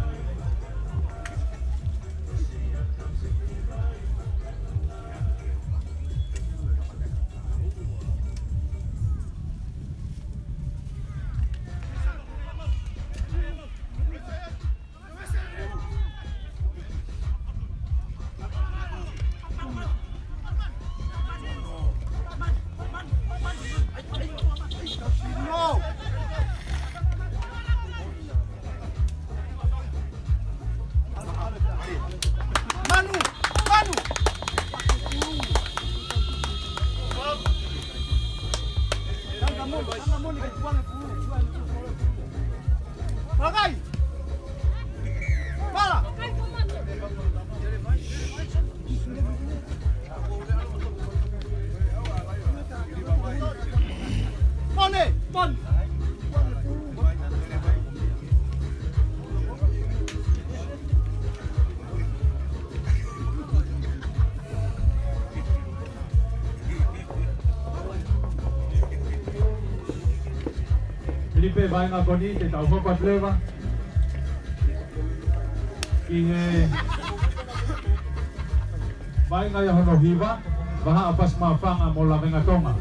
Pakai! Pala! Mone! Mone! Filipe, vaʻinga ko eni te tau hoko atu leva ki he vaʻinga ia hono hiva, Vahaʻa Fasimafanga mo Lavengatonga.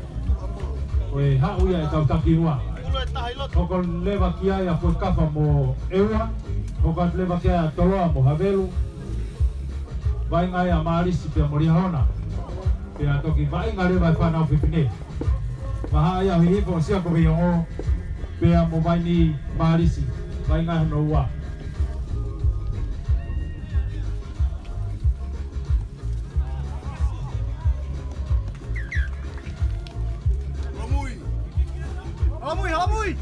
Ko e haʻu ia ʻetau taki ua. Hoko leva ki ai ʻa Fuekafa mo ʻEua. Hoko atu leva ki ai ʻa Toloa mo Havelu. Vaʻinga ia ʻa Malisi pea mo Liahona. Pea toki vaʻinga leva e fānau fefine. Vahaʻa ia Hihifo, ʻo Siakoveiongo, pea mo Vaini Malisi, vaʻinga hono ua. Halamui! Halamui!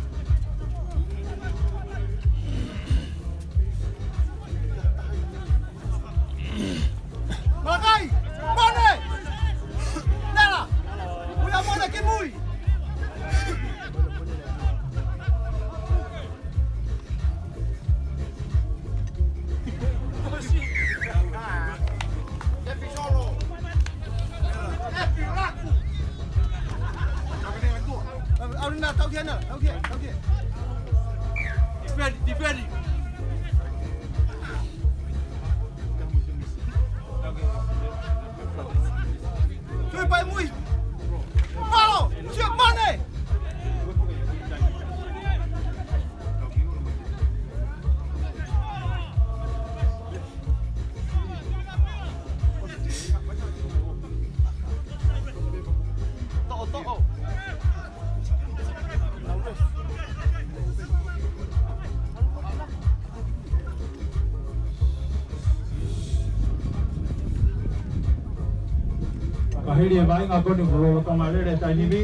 Malakai! Mone! Nela! Uia mone ki mui! Aurina, tau kia na, tau kia, tau kia. Defend, defend. Tui pai mui. Palo, sio mane. Toʻo, toʻo. Ka hili e vaʻinga ko eni kuo lolotonga lele e taimi ni,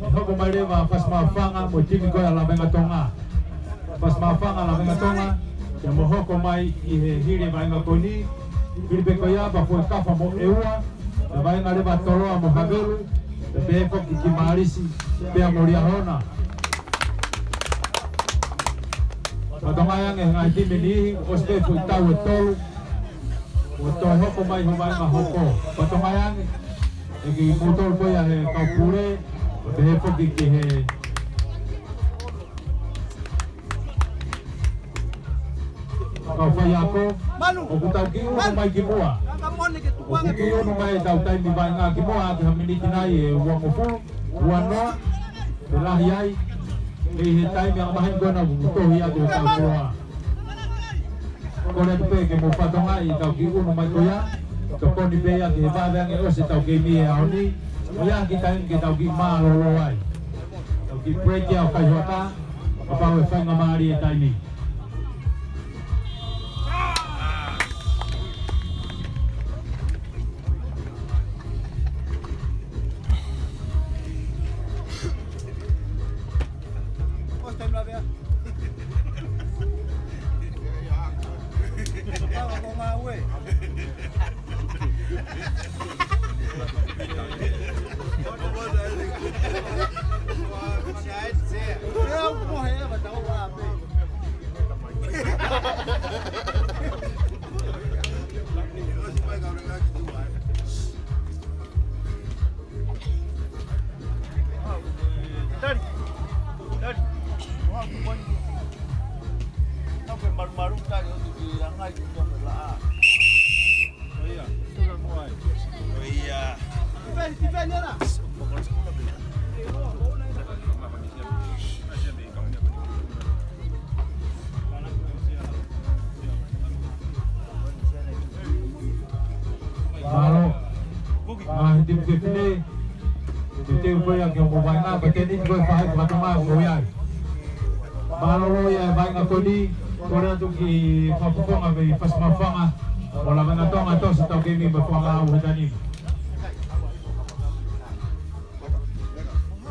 ʻe hoko mai leva Fasimafanga mo e timi ko ia ʻa Lavengatonga. Fasimafanga, Lavengatonga, te mo hoko mai ʻi he hili e vaʻinga ko eni, hili pē ko ia ʻa Fuekafa mo ʻEua, ʻe vaʻinga leva ʻa Toloa mo Havelu, pea pehē foki ki Malisi, pea mo Liahona. Fakatokangaʻi ange he ngaahi timi ni, ʻosi pē foʻi tau ʻe tolu, ʻo toe hoko mai hoʻo vaʻinga hoko. Fakatokangaʻi ange, ʻe kimoutolu ko ia he kau pule, pea pehē foki ki he kau faiako, ʻoku tau kiʻi unu mai ki muʻa. ʻOku kiʻi unu mai ʻetau taimi vaʻinga ki muʻa, ʻaki ha miniti nai ʻe uangofulu, uanoa, pe lahi ai, ʻi he taimi ʻa e maheni ko ena ʻoku tohi atu ʻe tau koloa. Kole atu pē ke mou fakatokangaʻi ʻetau kiʻi unu mai ko ia, tokoni pē ia ki he vave ange ʻosi ʻetau keimi he ʻaho ni, ʻo ia ki taimi ke tau kiʻi mālōlō ai. Tau kiʻi break ia ʻo kai hoʻatā, kapau ʻe faingamālie e taimi. Mālō. Ngaahi timi fefine, teuteu ko ia ke mou vaʻinga, ka teniti ko e faʻahi fakatama ko ia. Mālōlō ia e vaʻinga ko eni, kole atu ki he fakafofonga mei Fasimafanga, ʻo Lavengatonga, tosi ʻetau keimi mo e fakaʻau he taimi ni.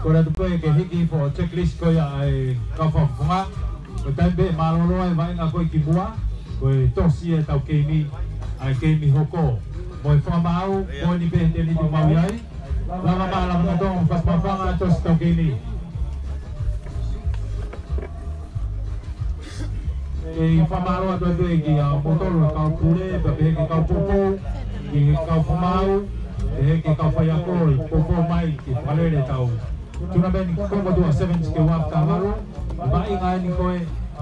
Kole atu pē ke hiki hifo e checklist ko ia ʻa e kau fakafofonga. Ko e taimi pē mālōlō ai e vaʻinga ko ē ki muʻa, ko e tosi ʻetau keimi, ʻa e keimi hoko. Mo e fakamaau, ko eni pē he tēniti ʻoku mau ʻi ai. Lava mai Lavangatoa mo Fasimafanga, tosi ʻetau keimi. Kei fakamālō atu pē kia moutolu kau pule, pea pehē ki he kau poupou, ki he kau fakamaau, pehē ki he kau faiako, ʻoku poupou mai ke fakalele ʻetau tournament ki Kongomotuʻa Sevens ki he ua afe taha valu, vaʻinga eni ko ē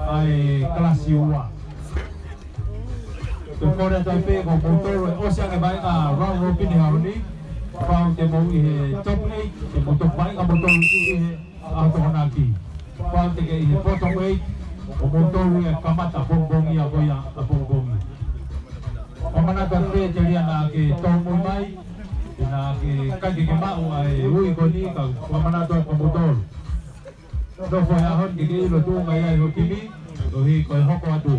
ʻa e kalasi ua. Ko e kole atu pē ko moutolu ʻe ʻosi ange vaʻinga round robin he ʻaho ni, pau te mou ʻi he top eight, te mou toki vaʻinga moutolu ʻi he ʻaho Tokonaki. Pau te ke ʻi he bottom eight, ʻo moutolu ia kamata pongipongi ʻa ko ia ʻapongipongi. Fakamanatu atu pē telia naʻa ke tōmui mai, naʻa ke ʻikai ke ke maʻu ʻa e ui ko eni, ka fakamanatu atu kia moutolu. Nofo he ʻaho ni ke ke ʻilo tuʻunga ia ʻi ho timi, koeʻuhi ko e hoko atu.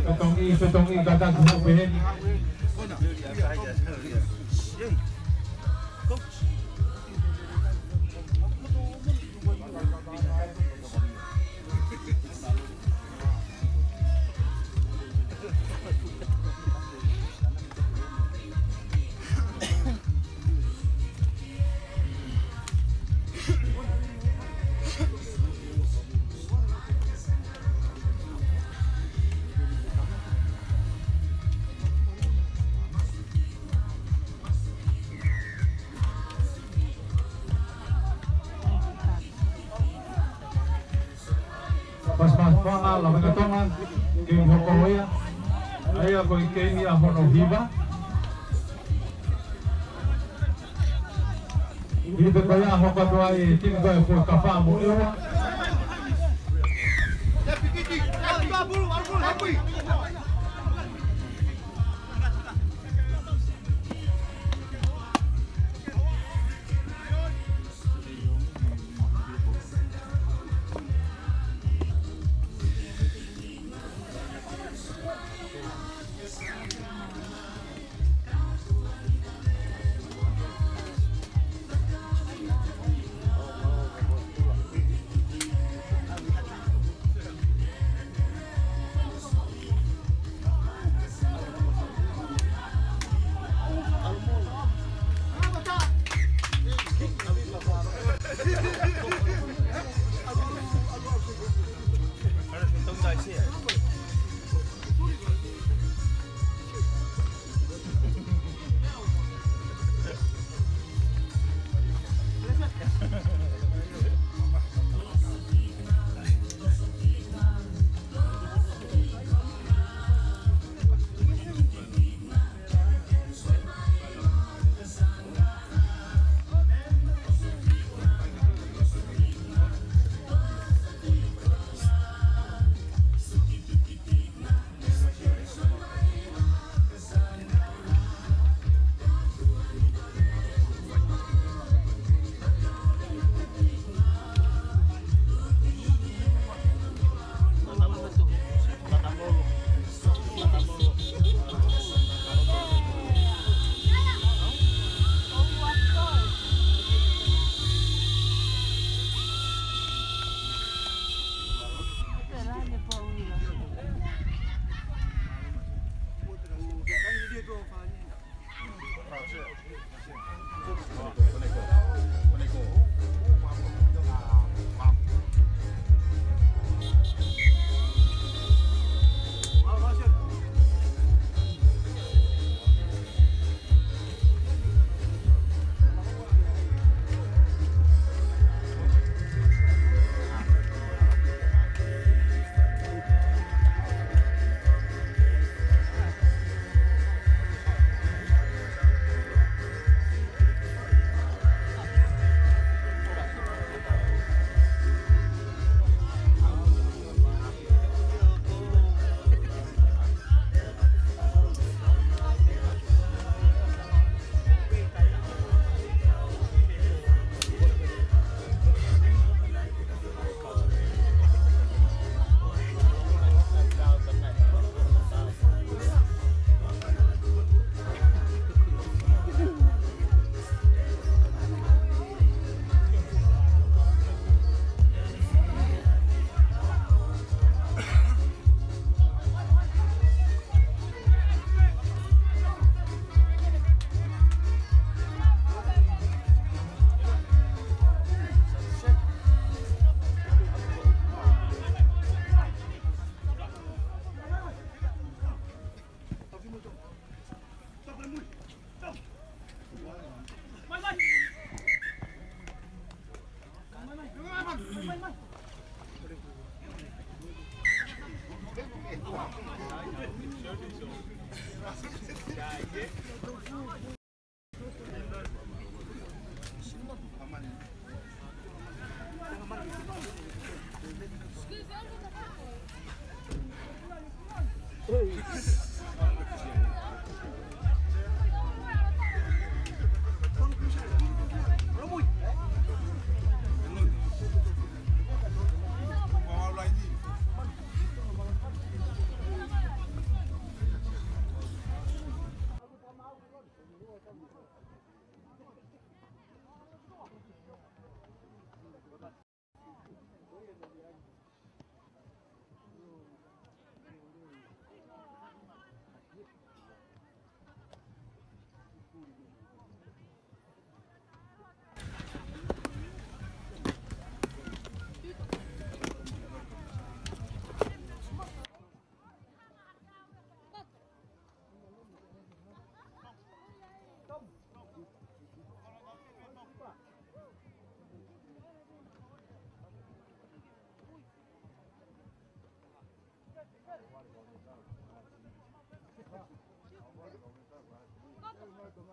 Fetongi, fetongi, kātaki hope heni. Fasimafanga, Lavengatonga, keimi hoko ia. ʻA ia ko e keimi ʻa hono hiva. Hili pē ko ia hoko atu ai e timi ko ē Fuekafa mo ʻEua.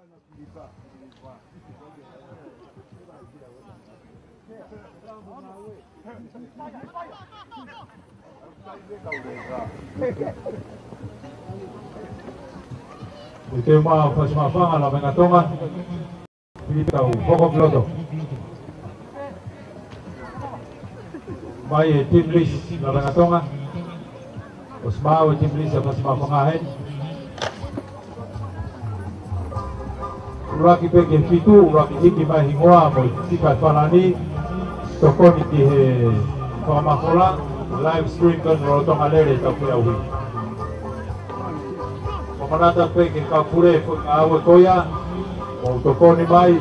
Ko e teu mai ʻa Fasi Maʻufanga, Lavengatonga. Filipe Kauhoko ki loto. Mai e team list Lavengatonga. ʻOsi maʻu e team list ʻa Fasi Maʻufanga heni. ʻUluaki pē ki he fitu, ʻuluaki hiki mai hingoa mo e fika ʻe falani, tokoni ki he fakamafola, live stream ko eni lolotonga lele ʻetau feʻauhi. Fakamanatu pē ki he kau pule, foʻi ngāue ko ia, mou tokoni mai.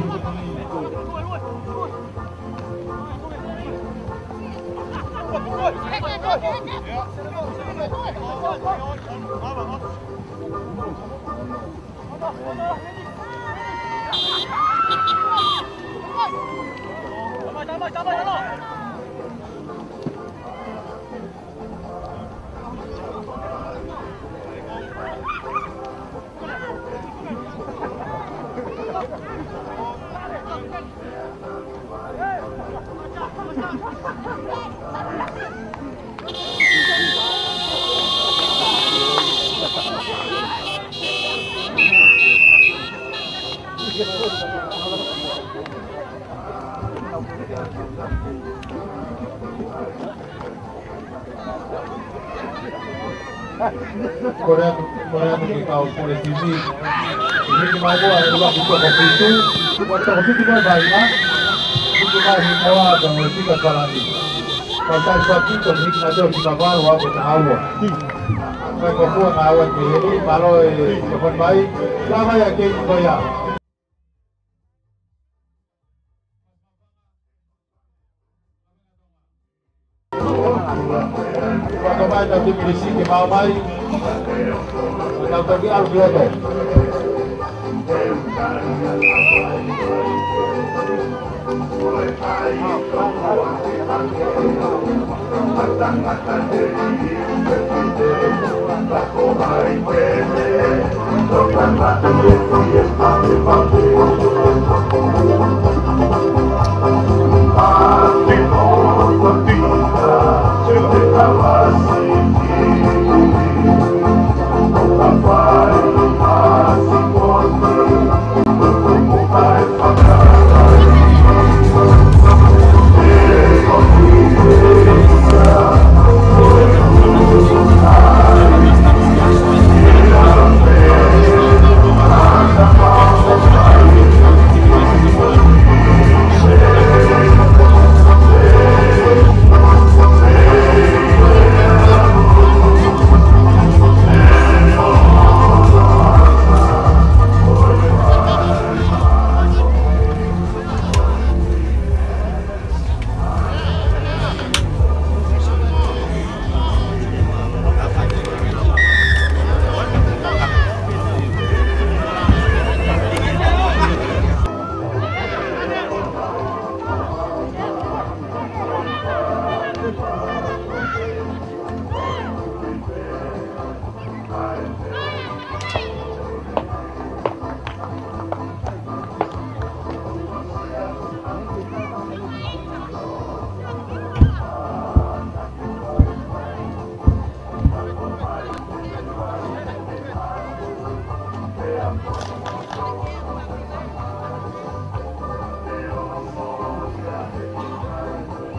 Kole atu, kole atu ki he kau pule timi. Hiki mai ko ē ʻa e ʻuluaki toko fitu. Ko e toko fitu ko ē ʻa e vaʻinga. Hiki mai hingoa ʻa e fika ʻe falani. Kau taʻe fā fitu, hiki mai ʻa e fika ʻe valu ʻo aʻu ki he taha ua. Ko e kōfua ngāue ki heni, mālō e tokoni mai. Lava ia ke ko ia. Fakatomai ʻetau team list ke maʻu mai. Tau toki ʻalu ki loto.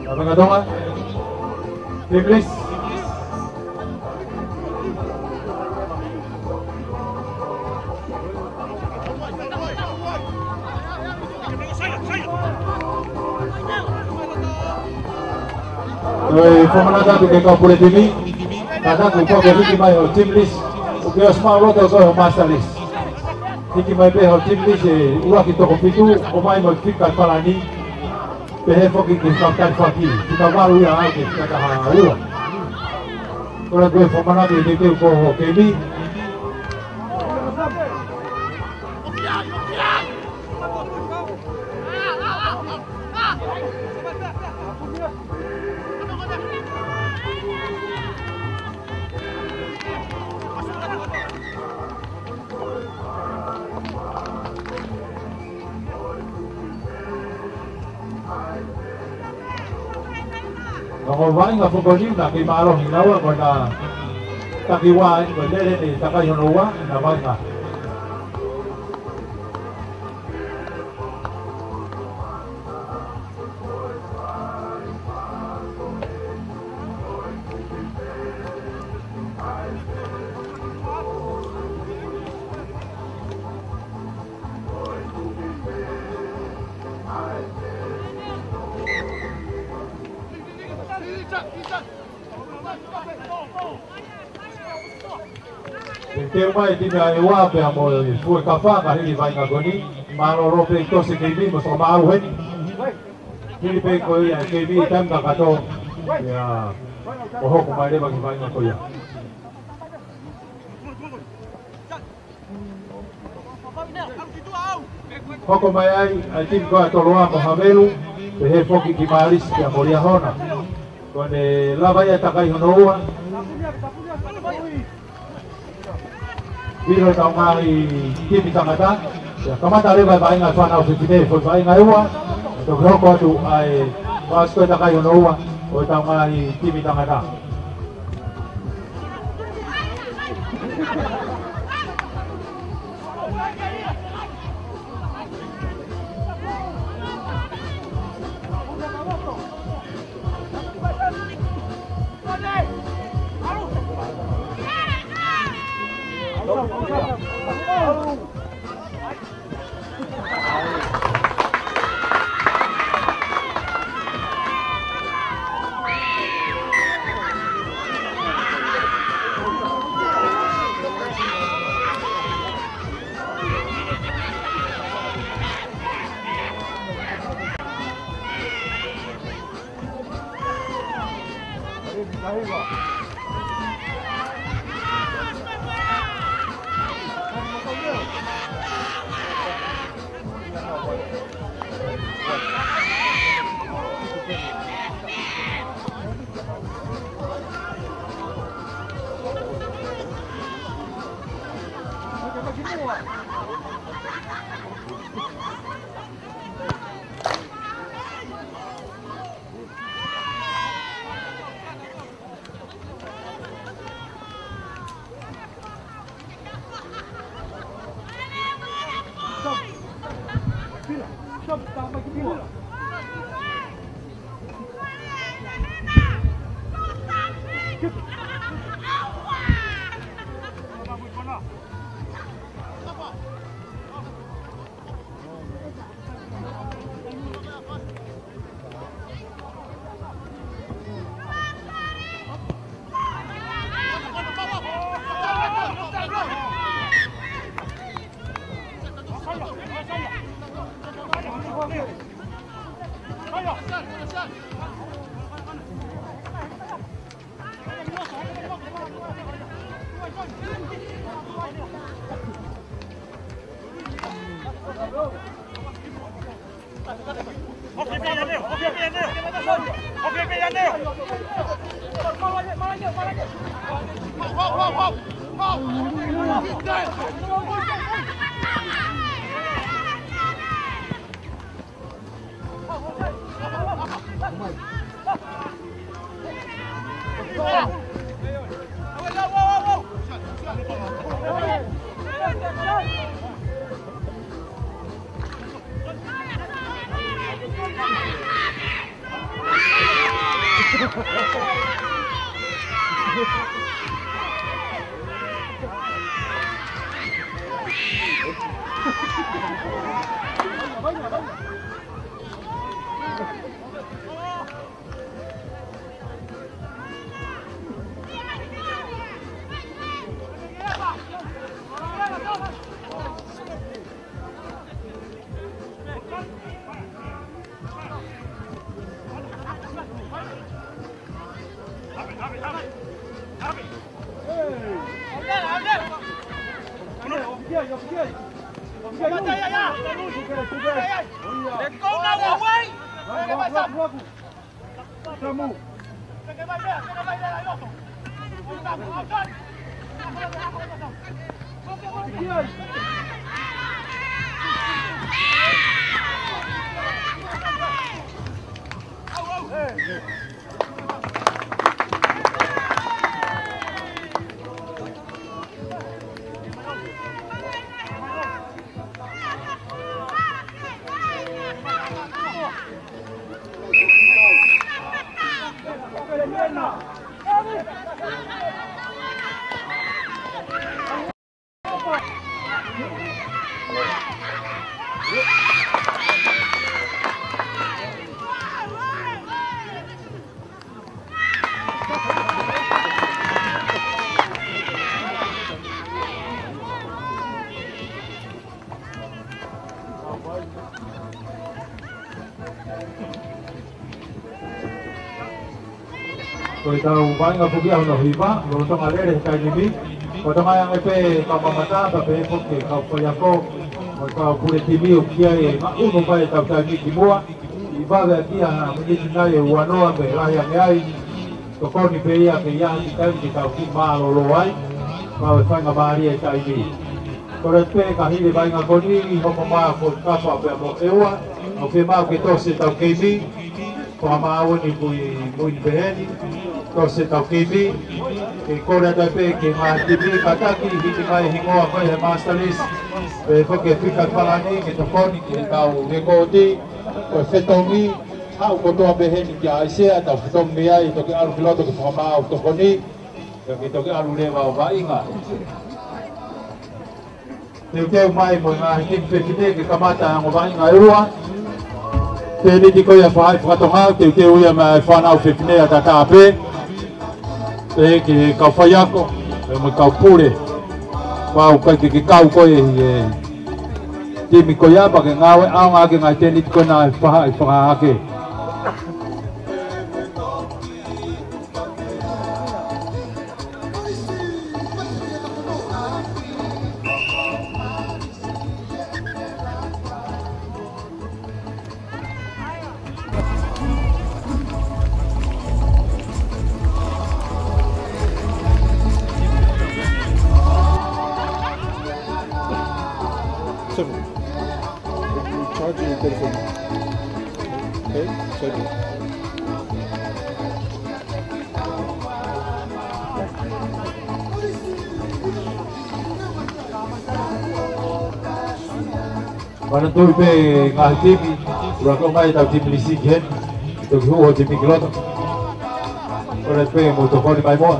Lavengatonga. Team list. Ko e fakamanatu atu ki he kau pule timi. Kātaki ʻo pau ke hiki mai hoʻo team list. ʻOku ke ʻosi maʻu loto ko ē hoʻo master list. Hiki mai pē hoʻo team list ʻe ʻuluaki toko fitu, ʻomai mo e fika ʻe falani. Pehē foki ki he kau taʻe fā fitu, fika ʻe valu ia ʻo aʻu ki he fika ʻe taha ua. Ko ia ko e fakamanatu ʻi he teuteu ko ē ʻo e keimi. Ko e vaʻinga foʻou ko eni naʻe kei mālohi naua ko ʻena takiwā eni ko e lele ʻe Takai hono ua, ʻena vaʻinga. Ke teu mai e timi ʻa e ua pea mo e Fuekafa ka hili e vaʻinga ko eni, mālōlō pē ʻi he tosi e keimi mo e fakamāu heni. Hili pē ko ia e keimi taimi kakato, pea ʻo hoko mai leva ki he vaʻinga ko ia. Hoko mai ai ʻa e timi ko ia ʻa Toloa mo Havelu, pehē foki ki Malisi pea mo Liahona. Ko ʻene lava ia ʻe Takai hono ua. Vilo ʻetau ngaahi timi tangata. Pea kamata leva e vaʻinga e fānau fefine, foʻi vaʻinga ʻe ua. Toki hoko atu ʻa e paasi ko ia ʻa Takai hono ua ʻo ʻetau ngaahi timi tangata. Ko ʻetau vaʻinga foki ia hono hiva, lolotonga lele he taimi ni. Ko e tamaiki ange pē kau mamata, pea pehē foki ki he kau faiako mo e kau pule timi ʻoku ʻi ai e ngaʻunu mai ʻetau taimi ki muʻa. ʻI vave ʻaki ʻa e miniti nai ʻe uanoa pea lahi ange ai. Tokoni pē ia ke ʻi ai ha kiʻi taimi ke tau kiʻi mālōlō ai. Kau e faingamālie e taimi. Kole pē ka hili e vaʻinga ko eni, hoko mai e Fuekafa pea mo ʻEua. ʻOku fiemaʻu ke tosi ʻetau keimi. Fakamaau eni kui mui ni pehē ni. Tosi ʻetau keimi. Ke kole atu pē ki he ngaahi timi kātaki, hiki mai e hingoa ko ē he master list. Pea foki e fika ʻi Falani ke tokoni ki heʻetau lekooti. Ko e fetongi, haʻu kotoa pē heni kia ʻAisea, tau fetongi ai, toki ʻalu ki loto ke fakamaau tokoni. Pea ke toki ʻalu leva ʻo vaʻinga. Teuteu mai mo e ngaahi timi fefine ke kamata e ongo vaʻinga ʻe ua. Tēniti ko ia faʻahi fakatonga, teuteu ia mei he fānau fefine ʻataʻatā pē. Pea ki he kau faiako, pea mo e kau pule. Pau kai ke ke kau koe ʻi he timi ko ia pea ke ngāue ʻaonga ʻaki e ngaahi tēniti ko ena ʻe faʻahi fakahake. Seven. Charging your telephone. Okay? Charging. Manatuʻi pē ngaahi timi, ʻuluaki ʻomai ʻetau timi lisi ki heni, toki hū ho timi ki loto. Kole pē mou tokoni mai muʻa.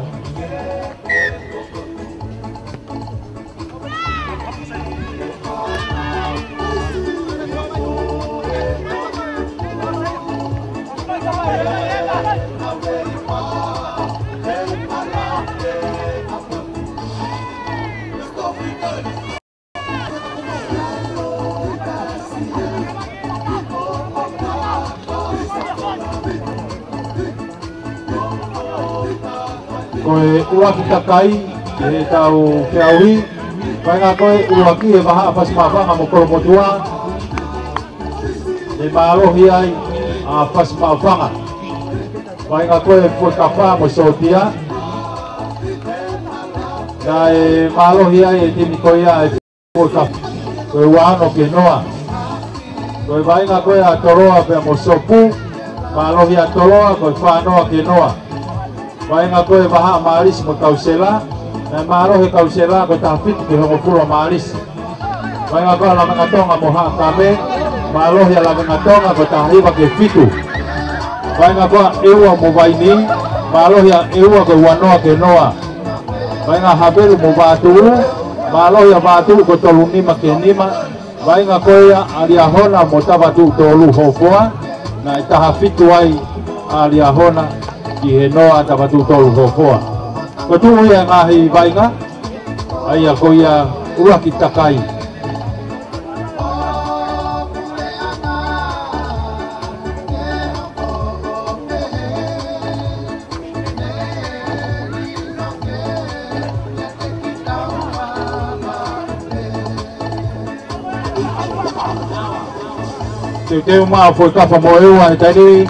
Ko e ʻuluaki kakai ʻi heʻetau feʻauhi. Vaʻinga ko ē ʻuluaki ʻe Vahaʻa Fasi Maʻufanga mo Kolomotuʻa. ʻE mālohi ai ʻa Fasi Maʻufanga. Vaʻinga ko ē Fuekafa mo Sōtia. Naʻe mālohi ai e timi ko ia ʻa e Fuekafa, ko e ua ono ki he noa. Ko e vaʻinga ko ē ʻa Toloa pea mo Sopu, mālohi ʻa Toloa, ko e fā noa ki he noa. Vaʻinga ko ē Vahaʻa Malisi mo Kausela, naʻe mālohi ʻa Kausela, ko e taha fitu ki he hongofulu ʻa Malisi. Vaʻinga ko ē ʻa Lavengatonga mo Haʻakame, mālohi ʻa Lavengatonga, ko e taha hiva ki he fitu. Vaʻinga ko ē ʻa ʻEua mo Vaini, mālohi ʻa ʻEua, ko e ua noa ki he noa. Vaʻinga Havelu mo Vātuʻu, mālohi ʻa Vātuʻu ko e tolu nima ki he nima. Vaʻinga ko ia ʻa Liahona mo Tavatuʻutolu Hofoa, naʻe taha fitu ai ʻa Liahona ki he noa ʻa Tavatuʻutolu Hofoa. Ko e tuʻu ia e ngaahi vaʻinga, ʻa ia ko ia ʻuluaki kakai. Teuteu mai ʻa Fuekafa mo ʻEua he taimi ni.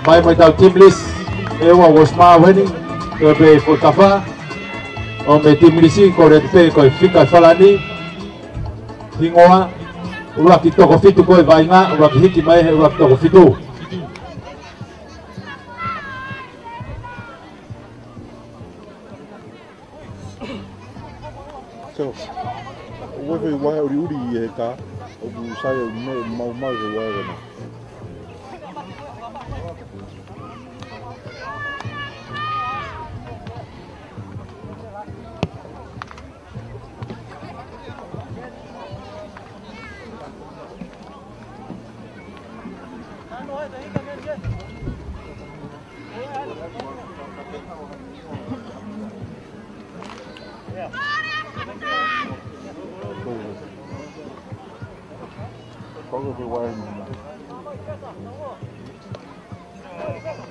Mai mo ʻetau team list. ʻEua ʻoku ʻosi maʻu heni. Ko e pē Fuekafa. ʻOmai e team list, kole pē ko e fika ʻi Falani. Hingoa. ʻUluaki toko fitu ko e vaʻinga. ʻUluaki hiki mai he ʻuluaki toko fitu. So, ʻoku ʻi ai e vahe ʻuliʻuli ʻi he kā, ʻoku sai ʻo ne maumau he vahe ko ena.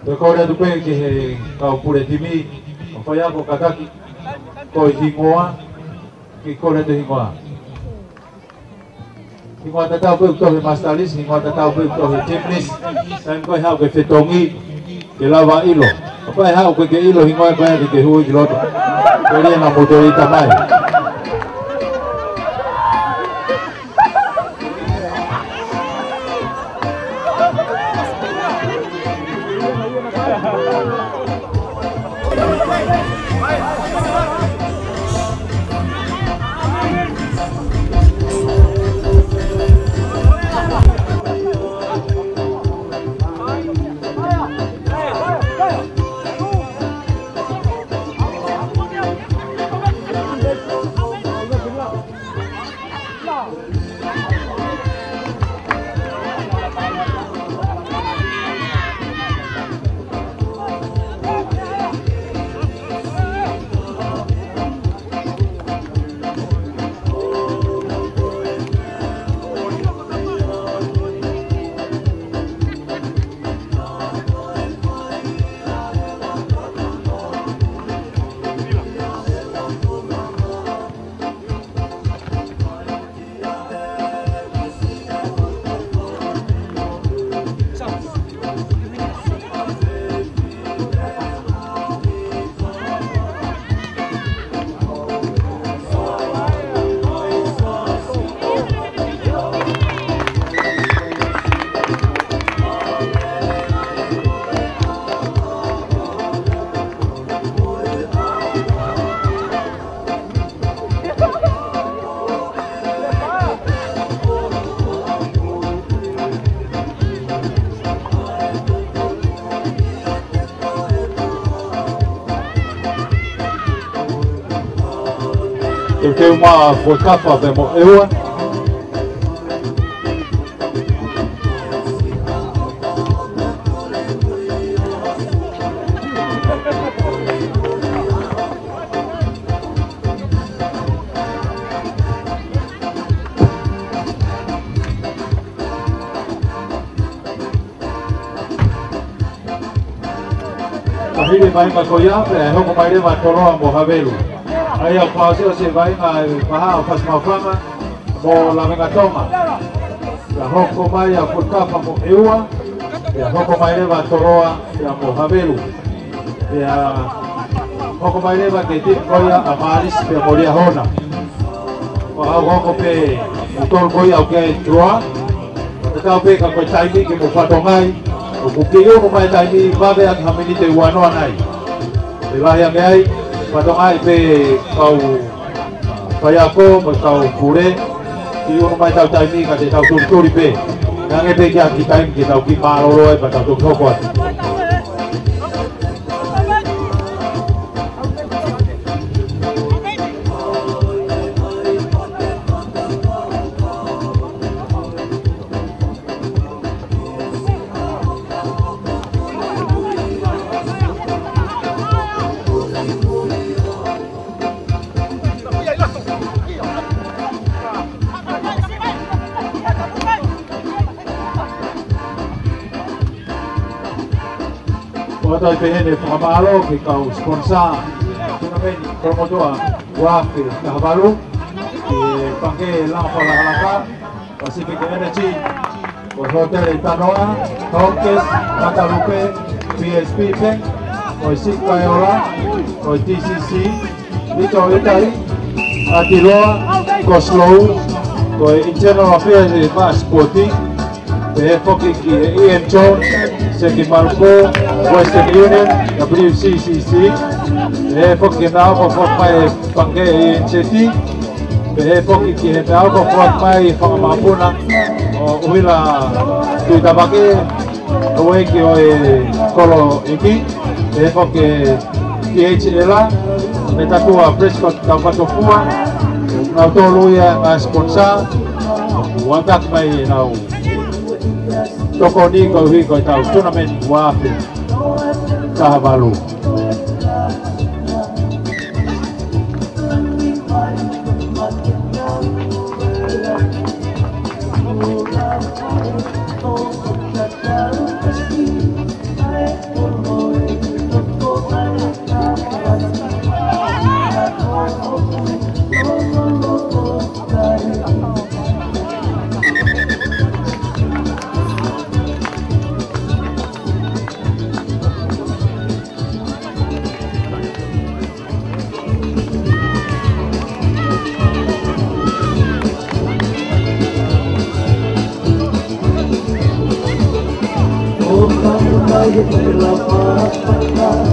Pea kole atu pē ki he kau pule timi, ʻo fai ako kātaki, ko e hingoa, ke kole atu e hingoa. Hingoa tatau pē ʻoku tohi he master list, hingoa tatau pē ʻoku tohi he team list. Taimi ko ē haʻu ke fetongi, ke lava ʻilo. Kapau ʻe haʻu ke ke ʻilo hingoa, ko e ke ke hū ki loto. Ko e lea na mo tō i tamai. Teuteu mai Fuekafa pea mo ʻEua. Ka hili mai ma ko ia, pea hoko mai leva Toloa mo Havelu. ʻA ia ʻoku fakaʻosiʻosi e vaʻinga ʻa e Pahaʻa ʻo Fasi Maʻufanga mo Lavengatonga. Pea hoko mai ʻa Fuekafa mo ʻEua, pea hoko mai leva Toloa, pea mo Havelu. Pea hoko mai leva ki he timi ko ia ʻa Mālisi pea mo Liahona. Pea hoko pē ʻa e tolu ko ia ʻoku kei tuʻa. Tatau pē ka ko e taimi ke mou fatongia. ʻOku kiʻi ʻunu mai e taimi, vave ange ha miniti ʻe ua noa nai. Pea lahi ange ai, fatongia pē kau faiako mo e kau pule, kiʻi ʻunu mai ʻetau taimi ka te tau tulituli pē. Hangē pē ko e kiʻi taimi ke tau kiʻi mālōlō ai pea tau toki hoko atu. ʻOatu ai pē heni e fakamālō ki he kau sponsor, Tunameni Kolomotuʻa ua afe taha valu, ki he Pangikē Langa Fakalakalaka, Pacific Energy, ko e Hōtele Tanoa, Hawkes, Matalupe, P S P Bank, ko e Sika ʻEola, ko e T C C, Vito Itai, ʻAtiloa, ko Slow, ko e Internal Affairs ʻa e Passport, pehē foki ki he Ian Jones, Seki Maluko, Western Union, W C C C, pehē foki ki he meʻaʻofa foki mai ʻa e Pangikē ʻi N Z, pehē foki ki he meʻaʻofa foki mai ʻa e fanga mokopuna ʻo ʻUhila Tuʻitavake, ʻo e ki ʻo e kolo ʻEiki, pehē foki ki he T H L, mo e Tatua Prescott Taukatofua, nautolu ia ʻa e sponsor, ʻoku ʻatā mai ʻenau tokoni koeʻuhi ko ʻetau tournament ua afe taha valu.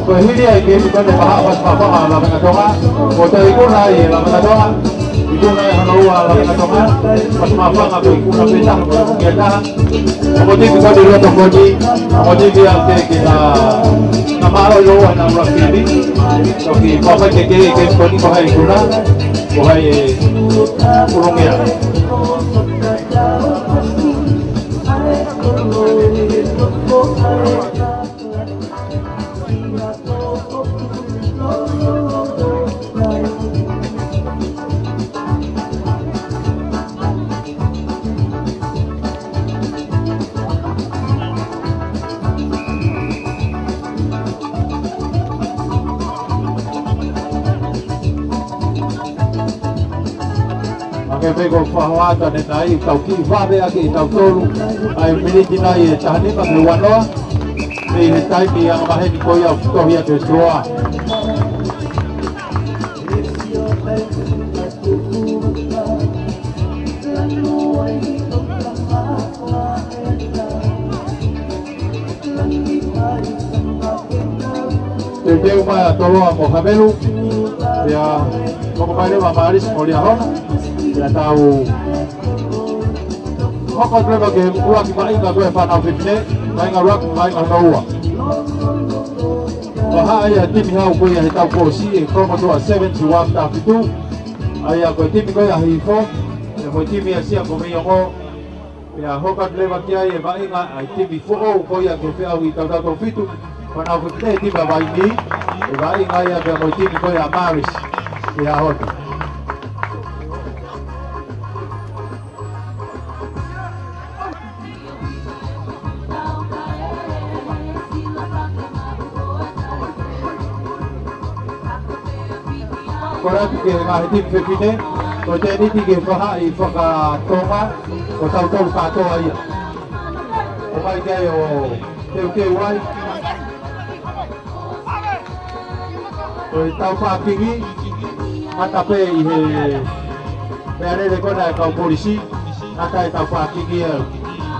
Ko e hili ʻa e kemi ko eni Vahaʻa, Fasi Mafangaʻi ʻa Lavengatonga. Ko e ikuna ʻa Lavengatonga. Ikuna ʻe hono ua ʻa Lavengatonga. Fasi Mafangaʻi ko e ikuna pē taha, ko e taha. Ongo timi ko eni loto ko eni, ongo timi ʻa e ke na, na mālōlō ʻa e na ula kemi. Toki papa ke ke ke ko eni ko hai ikuna, ko hai ʻe ʻulungia. Hangē pē ko e faʻahinga ʻa e taimi ni, tau kiʻi vave ʻaki ʻe tautolu ʻa e miniti nai ʻe taha nima ki he ua noa. Mei he taimi ʻa e maheni ko ia ʻoku tohi atu e toa. Teuteu mai ʻa Toloa mo Havelu. Pea hoko mai leva ʻa Malisi mo Liahona. Pea tau hoko atu leva ki he ʻuluaki vaʻinga ko e fānau fefine, vaʻinga ʻuluaki, vaʻinga hono ua. Vahaʻa ia ʻa e timi hau ko ia he taʻu kuo ʻosi, ʻe Kolomotuʻa Sevens ʻi Vahaʻa Tafitu. ʻA ia ko e timi ko ia Hihifo, pea mo e timi ʻa Siakomeiongo. Pea hoko atu leva ki ai e vaʻinga ʻa e timi foʻou ko ia ki he feʻauhi tautau tolu fitu, fānau fefine, timi ʻa Vaini, ʻe vaʻinga ia pea mo e timi ko ia Malisi, ʻi he ʻaho ni. Kole atu ki he ngaahi timi fefine, ko e tēniti ke faʻa ʻi fakatonga, ko tautolu kātoa ia. ʻOmai ke ʻai ʻo teuteu ai. Ko e tau pākingi, ngata pē ʻi he meʻalele ko ena ʻa e kau polisi, ngata e tau pākingi ē.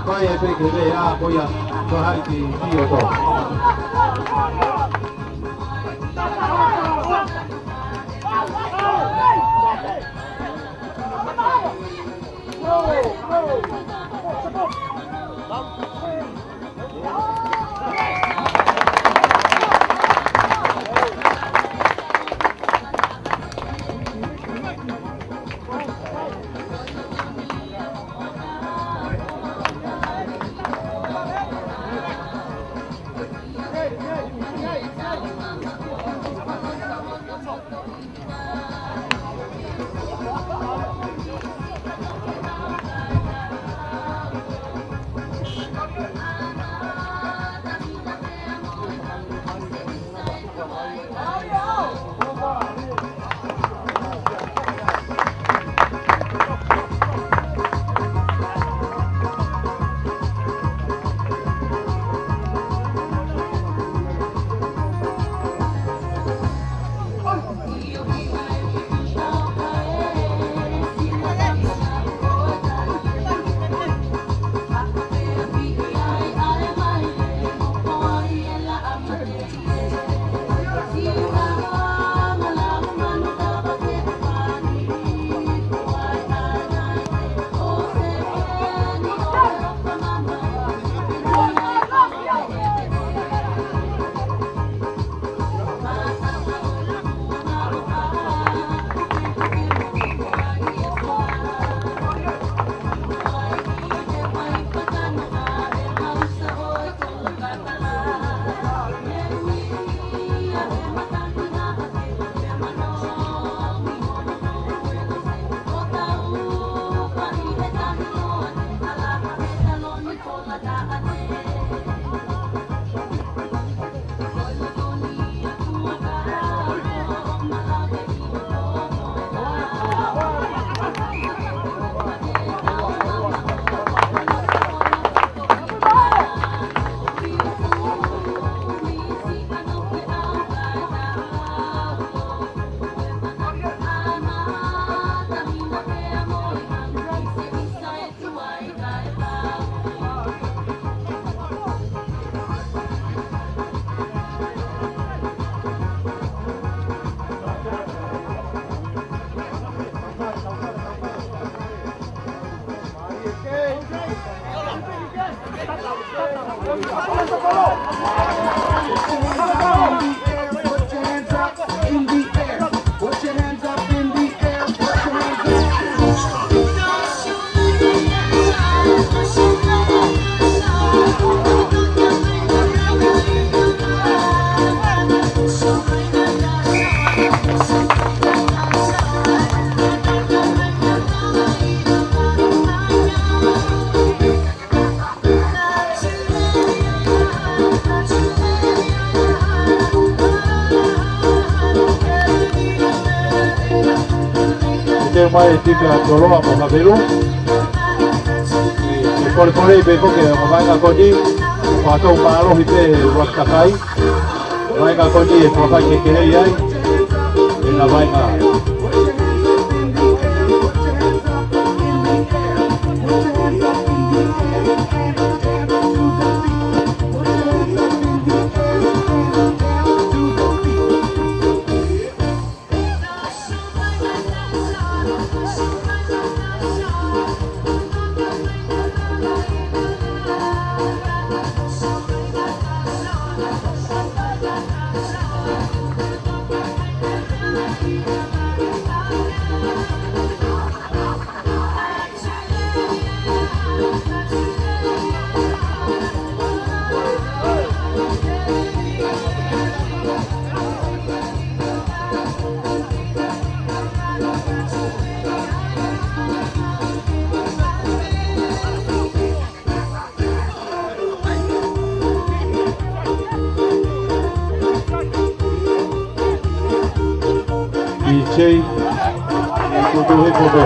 Ko e pē ke lea ko ia, ko hai ki, ki o to. Teu mai e timi ʻa Toloa mo Havelu. ʻE, ʻe polepole pē ko e ongo vaʻinga ko eni, fakatau mālohi pē he ʻuluaki kakai. Vaʻinga ko eni ʻe fakafai kehekehe ai ʻena vaʻinga. D J, kuo tuʻu he popo.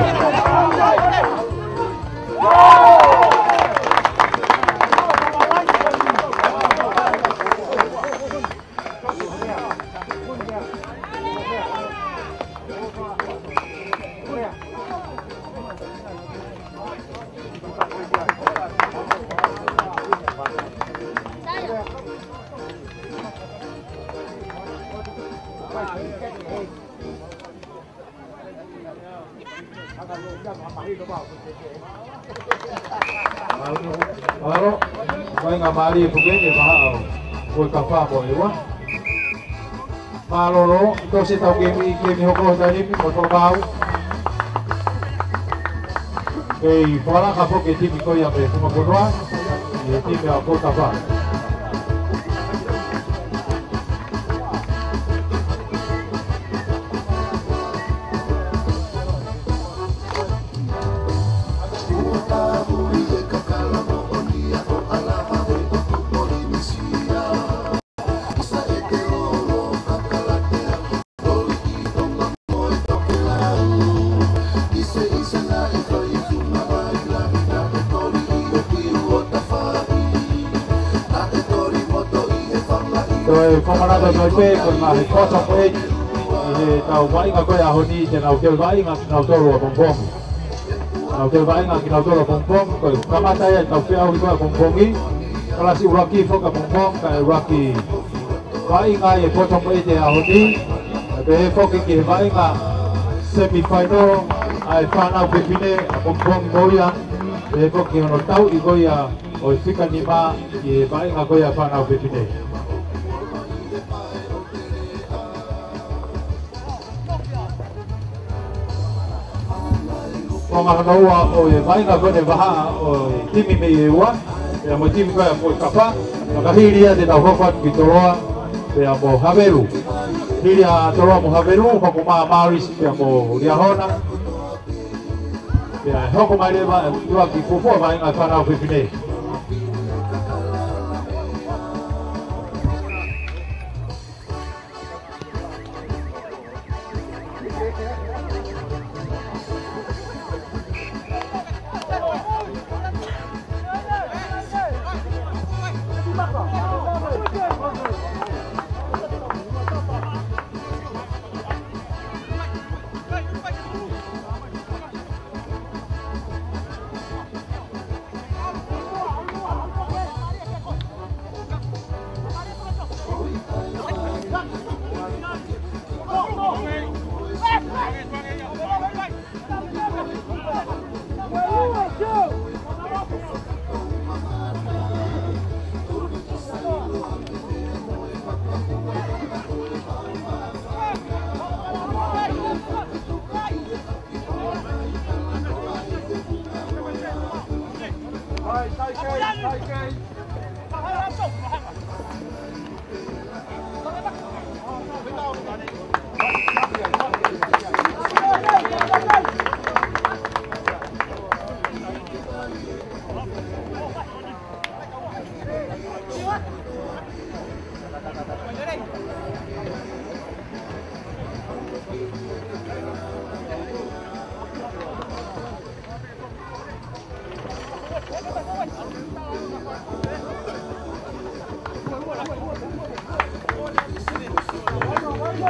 Mālō, vaʻinga mālie puke ke mahaʻa ʻo Fuekafa mo ʻEua. Mālōlō, tosi ʻetau kemi, kemi hoko he taimi ni mo tokau. Kei fakalaka foki e timi ko ia mei Funga Fonua, ʻi he timi ʻa Fuekafa. Toe fakamanatu mai pē ko e ngaahi poto ko ē ʻi heʻetau vaʻinga ko ē ʻaho ni, te nau toe vaʻinga kinautolu ʻapongipongi. Nau toe vaʻinga kinautolu ʻapongipongi, ko e kamata ia ʻetau feʻauhi ko ē ʻapongipongi. Kalasi ʻuluaki foki ʻapongipongi, kae ʻuluaki vaʻinga ʻi he poto ko ē ʻi he ʻaho ni. Pea pehē foki ki he vaʻinga semifinal ʻa e fānau fefine ʻapongipongi mo ia. Pehē foki ki hono tauʻi ko ia ʻo e fika nima ʻi he vaʻinga ko ia fānau fefine. Ko e ngaahi ua ʻo e vaʻinga ko eni vahaʻa ʻo e timi mei ʻEua, pea mo e timi ko ia Fuekafa, ka hili ia te tau hoko atu ki Toloa, pea mo Havelu. Hili ʻa Toloa mo Havelu, hoko mai ʻa Maris, pea mo Liahona. Pea hoko mai leva ʻa e ua ki Fuofua vaʻinga fānau fefine.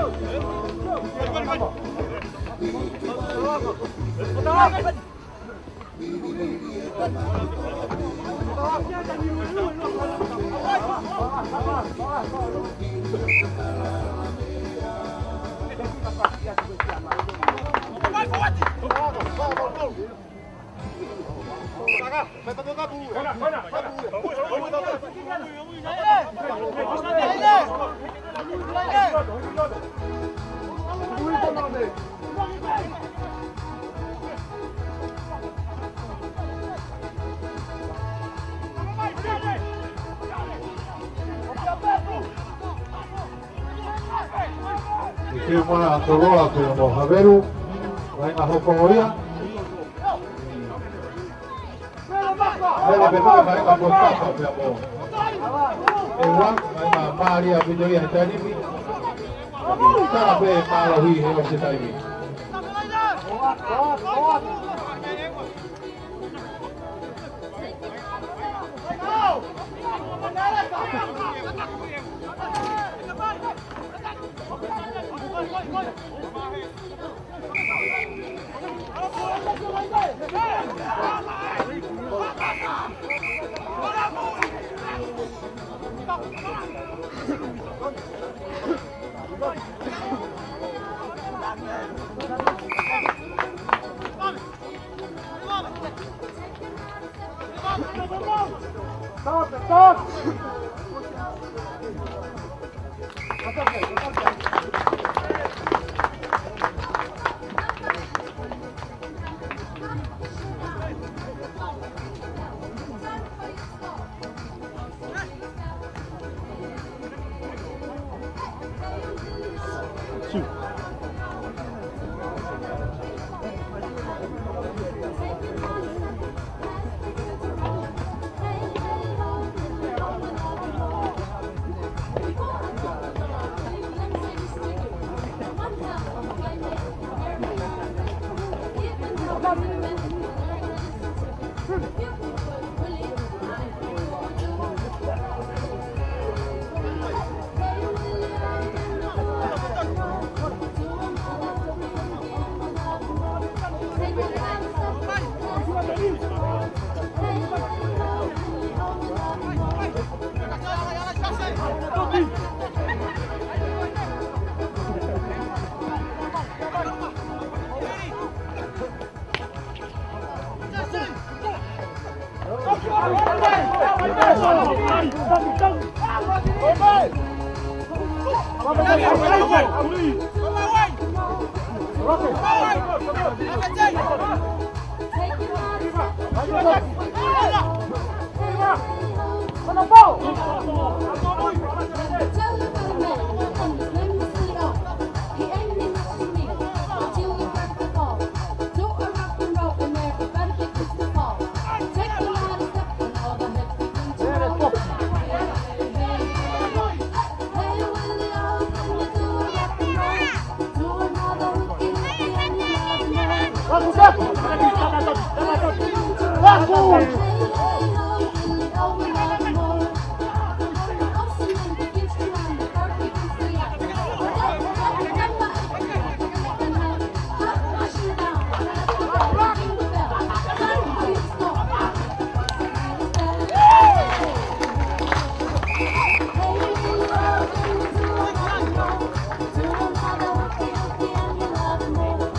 ʻIkai ke mala toloa pea mo Havelu, vaʻinga hoko ia. Mele pe mele vaʻinga mo Tapa pea mo ʻEua, vaʻinga mālie ʻaupito ia he taimi ni. Tapa pē mālohi he ʻosi taimi.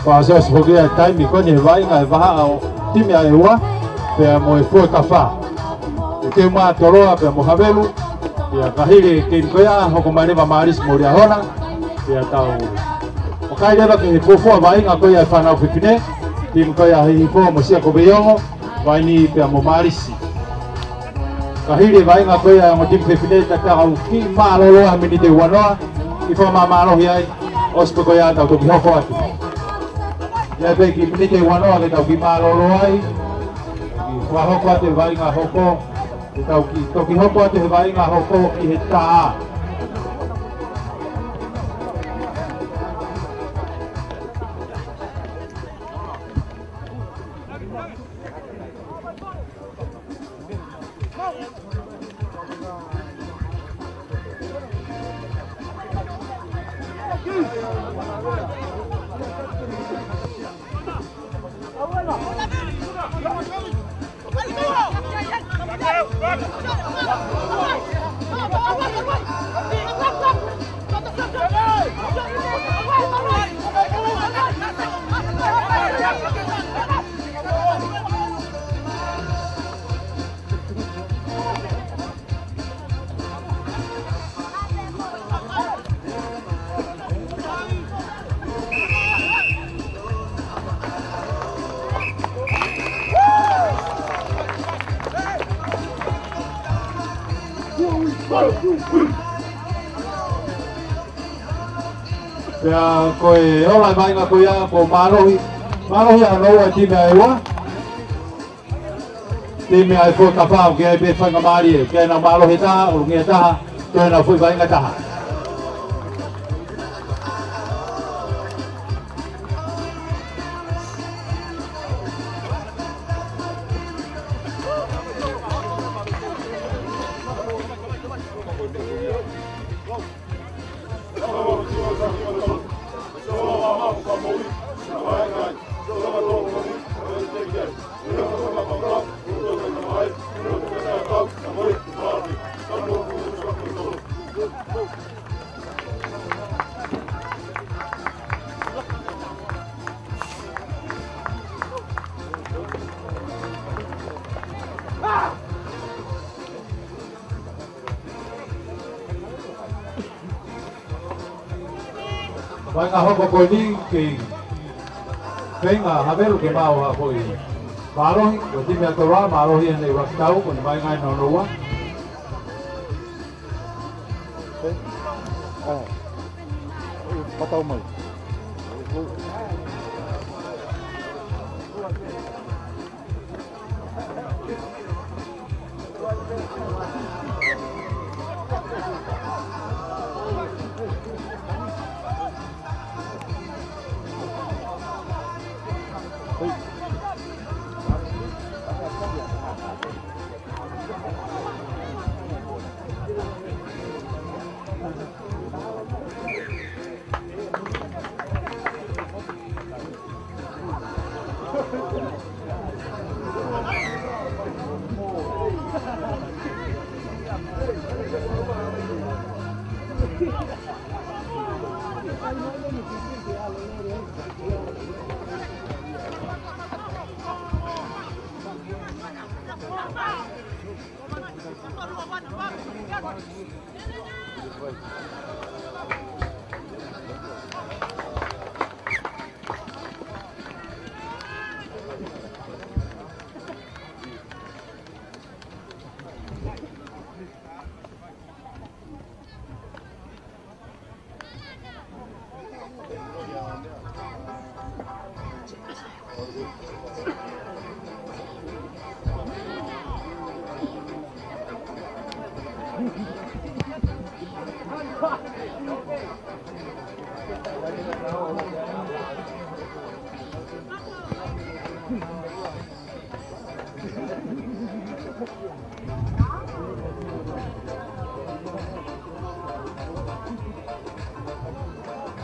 Pea ʻosi foki ia e taimi ko eni he vaʻinga he vahaʻa ʻo e timi ʻa ʻEua pea mo e Fuekafa. ʻIkai ke mala toloa pea mo Havelu. Pea ka hili e timi ko ia, hoko mai leva Malisi mo Liahona. Pea tau ʻo kai leva ki he fuofua vaʻinga ko ia e fānau fefine, timi ko ia Hihifo mo Siakoveiongo, Vaini pea mo Malisi. Ka hili e vaʻinga ko ia ʻa e ongo timi fefine, te tau kiʻi mālōlō ai ha miniti ʻe uanoa, kiʻi fakamāmālohi ai, ʻosi pē ko ia tau toki hoko atu. ʻI ai pē kiʻi miniti ʻe uanoa ke tau kiʻi mālōlō ai, kiʻi fakahoko atu e vaʻinga hoko, ke tau kiʻi toki hoko atu he vaʻinga hoko ʻi he tā. Pea ko e ola e vaʻinga ko ia, ko e mālohi, mālohi ʻa hono ua e timi ʻa e ua. Timi ʻa e Fuakava, ʻoku ʻi ai pē faingamālie, ʻoku ʻi ai ʻenau mālohi ʻe taha, ʻulungia ʻe taha, toe ʻenau foʻi vaʻinga ʻe taha. Vaʻinga hoko ko eni ke feinga Havelu ke maʻu ha foʻi mālohi, ko e timi ʻa Toloa, mālohi ʻene ua ki tau, ko ʻene vaʻinga ʻe noa noa. ʻE, ʻe, patau mai.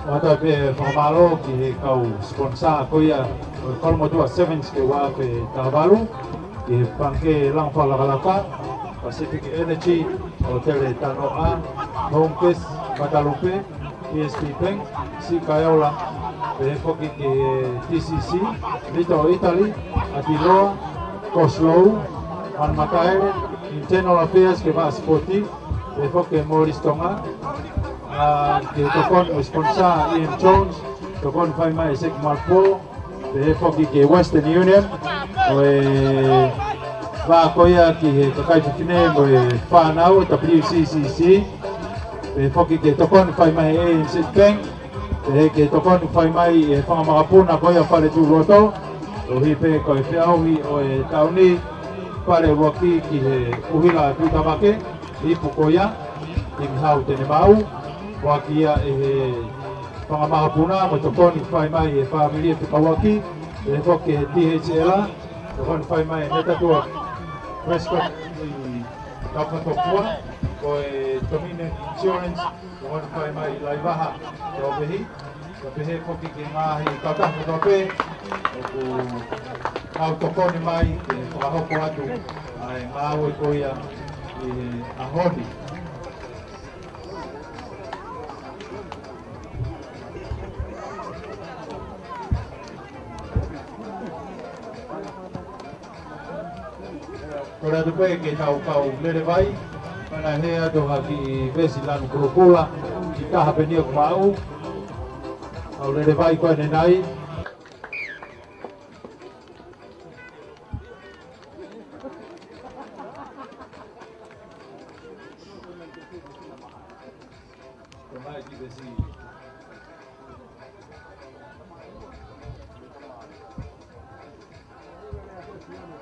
ʻOatu pē fakamālō ki he kau sponsor ko ia ʻo e Kolomotuʻa Sevens ke ua pē tāvalu, ki he Pangikē Langa Fakalakalaka, Pacific Energy, ʻo Tele Tanoa, Home Gas, Matalupe, P S P Bank, Sikaiola, pehē foki ki he T C C, Little Italy, ʻAtiloa, Coslow, Manamataele, Internal Affairs ke vaʻa sipoti, pehē foki ki he Morris Tonga, ʻa, ki he tokoni mo e sponsor Ian Jones, tokoni fai mai ʻe Seki Malpo, pehē foki ki he Western Union, ʻo e vā ko ia ki he kakai fefine mo e fānau, W C C C, pehē foki ki he tokoni fai mai ʻe A N Z Bank, pehē ki he tokoni fai mai ʻe he fanga makapuna ko ia Fale Tuʻu Loto, ʻo hangē pē ko e feʻauhi ʻo e taʻu ni, fale ʻuluaki ki he ʻuhila Tuʻi Tamake, ipu ko ia, timi hau te ne maʻu, foaki ia ʻe he fanga makapuna, mo e tokoni fai mai ʻe he fāmili ʻo e fekauʻaki, pehē foki ki he T H L, tokoni fai mai ʻe Metatua Prescott ʻi Taukatopua, ko e Dominion Insurance, tokoni fai mai ʻi Laivaha, Taupehi, pea pehē foki ki he ngaahi kautaha kotoa pē ʻoku nau tokoni mai ke fakahoko atu ʻa e ngāue ko ia ʻi he ʻaho ni. Kole atu pē ke tau kau lele vai, mana he atu ha kiʻi veesi lanu kulokula, ki taha pē ʻeni ʻoku maʻu, kau lele vai ko ʻeni nai.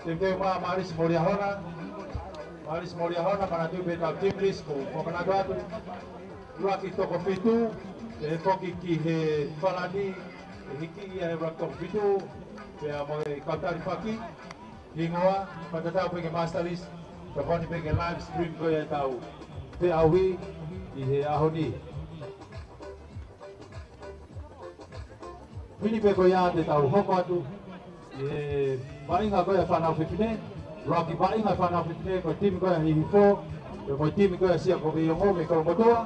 Tēpeu mai Malisi Moliahona, Malisi Moliahona, manatuʻi pē ʻetau team list ko, ko manatu atu. ʻUluaki toko fitu, ʻe foki ki he Falani, ʻe hiki ia he ʻuluaki toko fitu, pea mo e kau talifaki, hingoa, fakatatau pē ki he master list, tokoni pē ki he live stream ko ia ʻetau peau ʻi he ʻaho ni. Hili pē ko ia te tau hoko atu ʻi he vaʻinga ko ia fānau fefine, ʻuluaki vaʻinga fānau fefine ko e timi ko ia Hihifo, pea mo e timi ko ia Siakoveiongo mei Kolomotuʻa.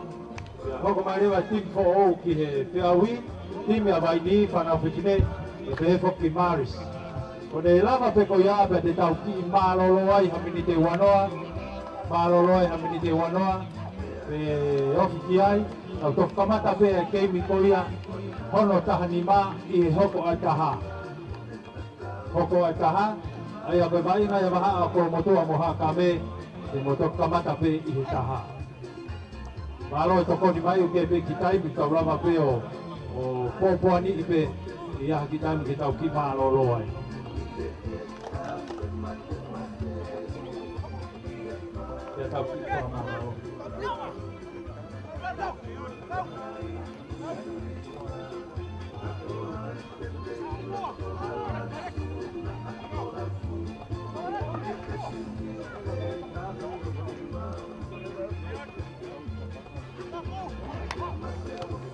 Pea hoko mai leva e timi foʻou ki he peau, timi ʻa Vainī fānau fefine, pea pehē foki Malisi. Ko e lava pē ko ia pea te tau kiʻi mālōlō ai ha miniti ʻe uanoa, mālōlō ai ha miniti ʻe uanoa, pea ofi ki ai, tau toki kamata pē e keimi ko ia hono taha nima ʻi he hoko ʻa e taha. Hoko ʻa e taha, ʻa ia ko e vaʻinga ia vahaʻa ʻo Kolomotuʻa mo Haʻakame, te mo toki kamata pē ʻi he taha. Mālō e tokoni mai ʻoku kei pē kiʻi taimi tau lava pē ʻo, ʻo pōpoaniʻi pē ʻi ha kiʻi taimi ke tau kiʻi mālōlō ai. Ke tau kiʻi mālōlō.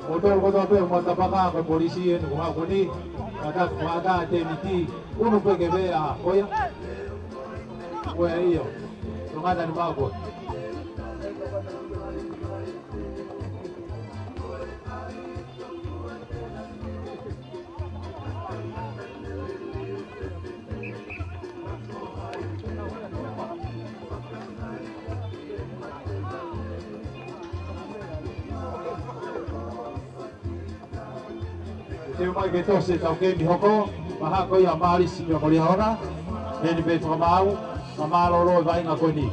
Ko tolu kotoa pē ʻoku matapaka ko e polisi eni ko haʻu ko eni. Mata, mata teniti. Unu pē ke vea. Ko ia. Ko ia ʻio. Tongana ni mau ko. Teu mai ke tosi ʻetau keimi hoko, vahaʻa ko ia Malisi pea mo Liahona, heni pē fakamaau, ka mālōlō e vaʻinga ko eni.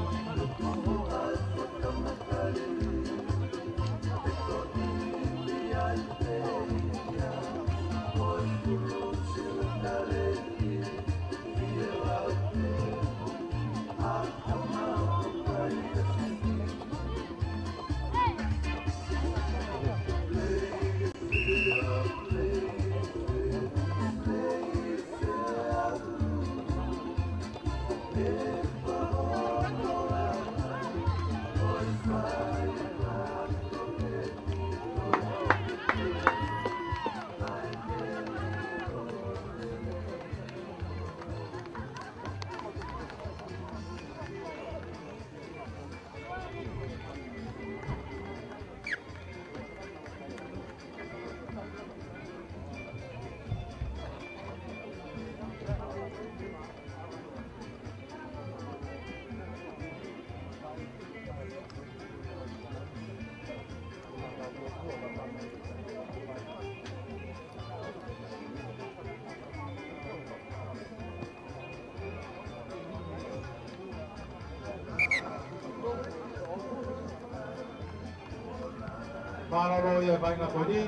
Mālōlō ia e vaʻinga ko eni.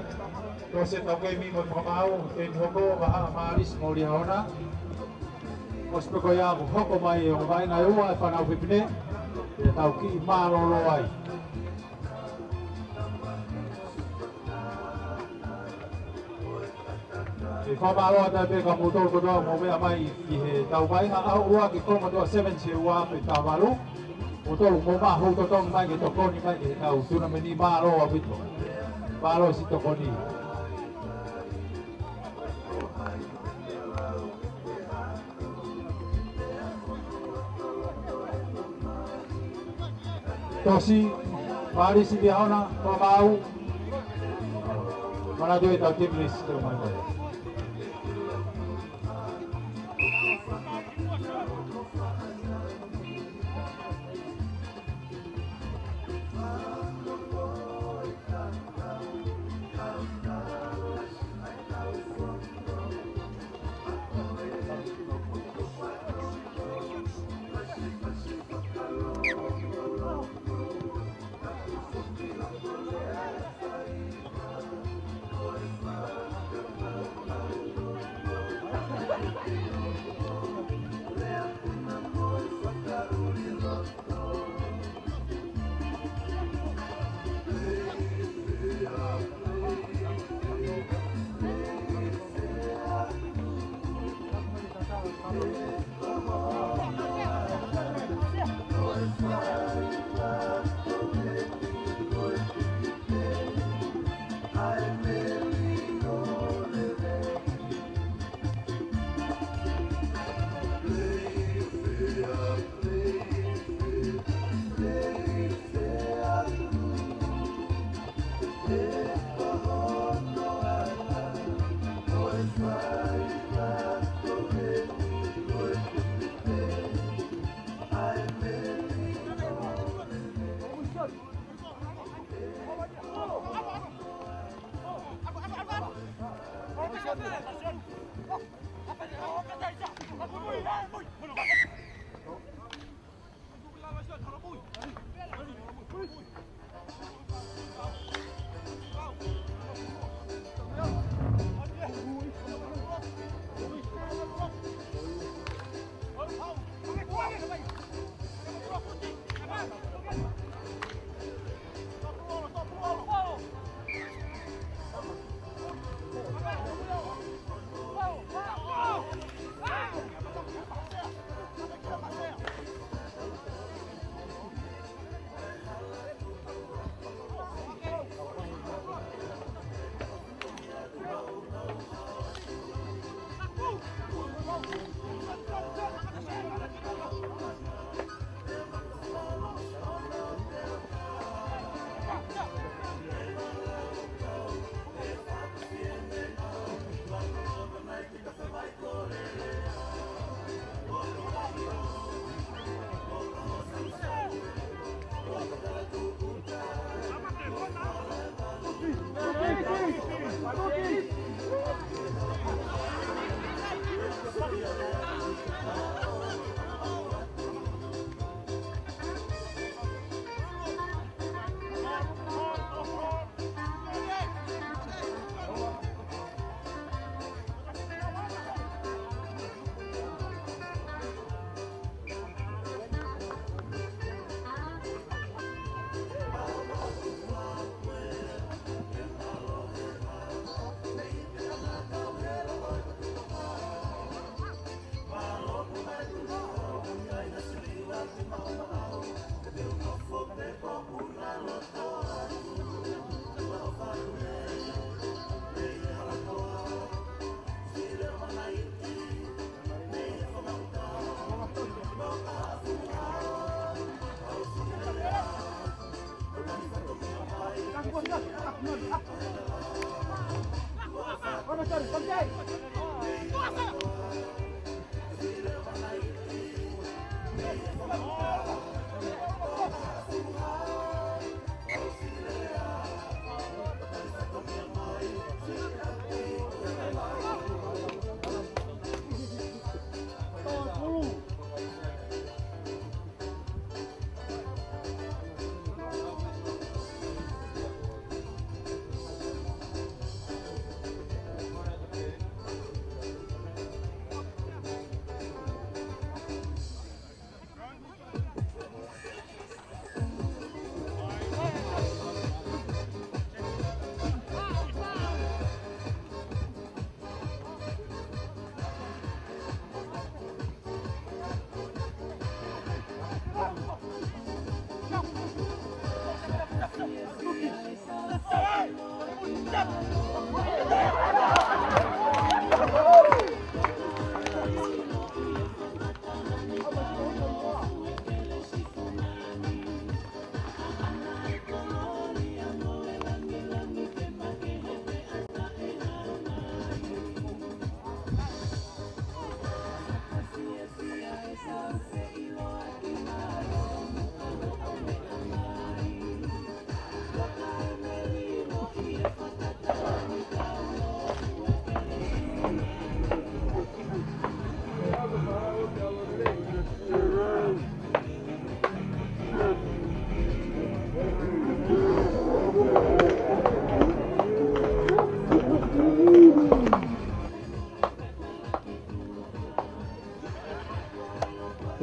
Tosi ʻetau keimi mo e fakamaau, keimi hoko, vahaʻa Malisi mo Liahona. ʻOsi pē ko ia kuo hoko mai e ongo vaʻinga ʻe ua e fānau fefine, te tau kiʻi mālōlō ai. ʻE fakamālō atu pē kia moutolu kotoa mou meʻa mai ki heʻetau vaʻinga ʻaho ua ki Kolomotuʻa Sevens he ua pe taha valu. Moutolu mou maʻu hoʻo tokoni mai ke tokoni mai ki heʻetau tunameni, mālō ʻaupito. Mālō siʻi tokoni. Tosi, Malisi Liahona, fakamaau. Manatuʻi ʻetau team list, teu mai mai.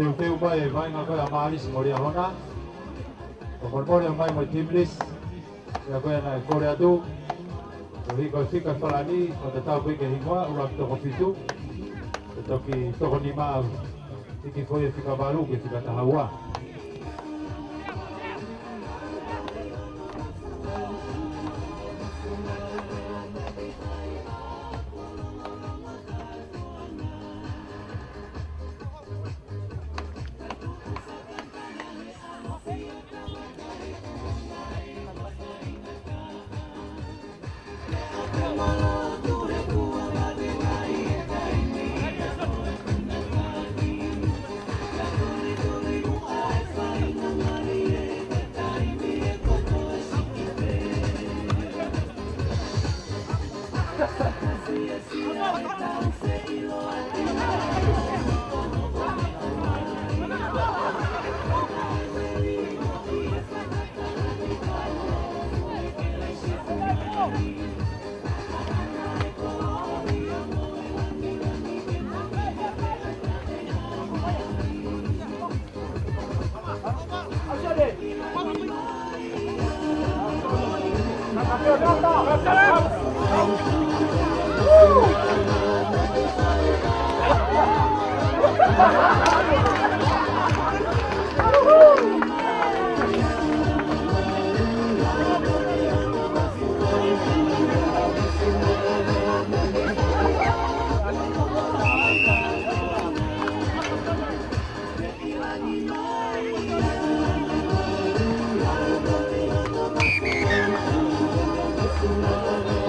Teuteu mai e vaʻinga ko ē ʻa Mālisi mo Liahona. Ko e molemole mai mo e Timlis. Ia ko ena e kole atu. Ko e hiko e fika ʻa Falani, ko e tatau pē ki he hingoa, ʻuluaki toko fitu. Ko e toki toko nima, hiki foʻi e fika valu ki he fika taha ua.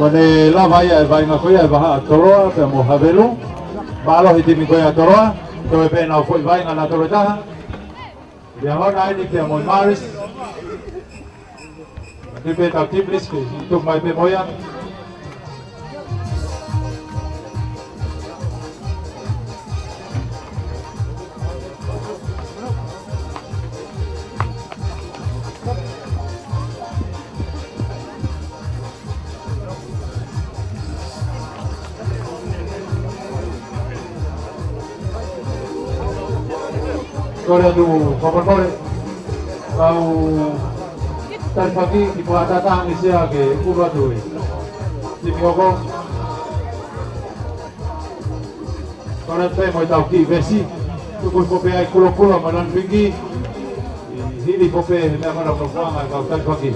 Ko ʻene lava ia e vaʻinga ko ia e vahaʻa Toloa pea mo Havelu. Mālohi timi ko ia Toloa, toe pē nau foʻi vaʻinga na tolo taha. Ia hona eni pea mo Maris. Atu pē tau timi lisi ke tuku mai pē mo ia. Kole atu, fakakole. Kau talifaki ki puata tangi sia ke ulu atu e timi hoko. Kole pē mo e tau kiʻi vesi. Tuku hifo pē ai kulokula ma lan pingi. Hili hifo pē he meʻa mana no fanga kau talifaki.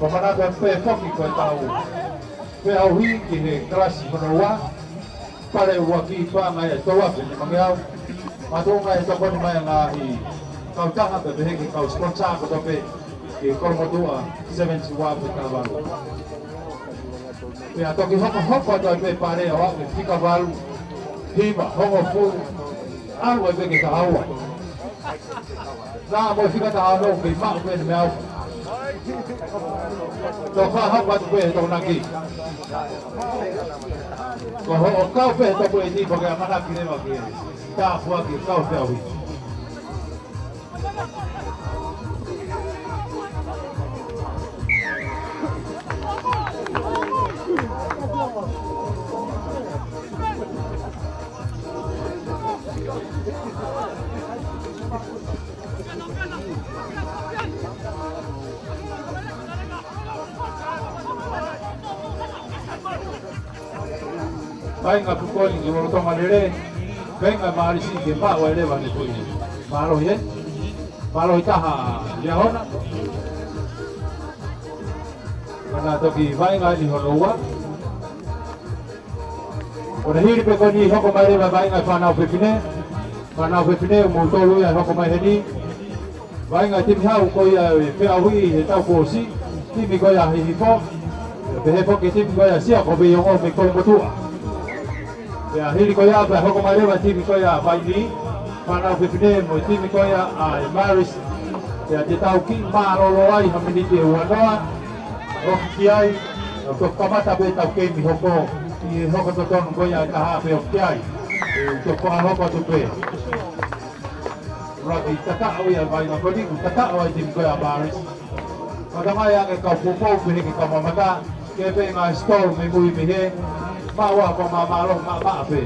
Ko mana pē foki ko e tau. Pea ʻuhi ki he kalasi hono ua. Pale ua ki paʻanga e tau afe ni mangeau. Mātuʻa e tokoni mai ngaahi kautaha pea pehē ki he kau sponsor kotoa pē ki he Kolomotuʻa Sevens Ua Fika Valu. Pea toki hokohoko atu ai pē pale ʻo aʻu ki he fika valu, hiva, hongofulu, ʻalu ai pē ki he taha ua. Naʻa mo e fika taha ono kei maʻu pē ʻene meʻa au. Tau fakahoko atu pē he Tokonaki. Ko hoʻo kau pē he Tokonaki pea ke ʻamanaki leva ke tāpuaki kau pē au. Vaʻinga Pukoni ki lolotonga lele, vaʻinga Malisi ke maʻu ai leva ʻene foʻi. Mālohi ē. Mālohi taha ia hona. Mana toki vaʻinga eni hono ua. ʻO na hili pē ko eni hoko mai leva vaʻinga fānau fefine. Fānau fefine ʻoku mou tolu ia hoko mai heni. Vaʻinga timi hau ko ia e Peauhi he tau kuo ʻosi. Timi ko ia Hihifo. Pehē foki timi ko ia Siakoveiongo mei Kolomotuʻa. Pea hili ko ia pea hoko mai leva timi ko ia Vaini. Fānau fefine mo timi ko ia ʻa e Maris. Pea te tau kiʻi mālōlō ai ha miniti ʻe ua noa. ʻOku ki ai, ʻo toki kamata pē tau keimi hoko, ʻi he hoko totonu ko ia e taha pē ʻoku ki ai. ʻE toki fakahoko atu pē. Raki tataʻo ia mai ma koni, tataʻo ai timi ko ia Maris. Matamai ange kau poupou pē he ke kau mamata, ke pē ngaahi stall mei mui mei he, maua ko māmālohi maʻamaʻa pē.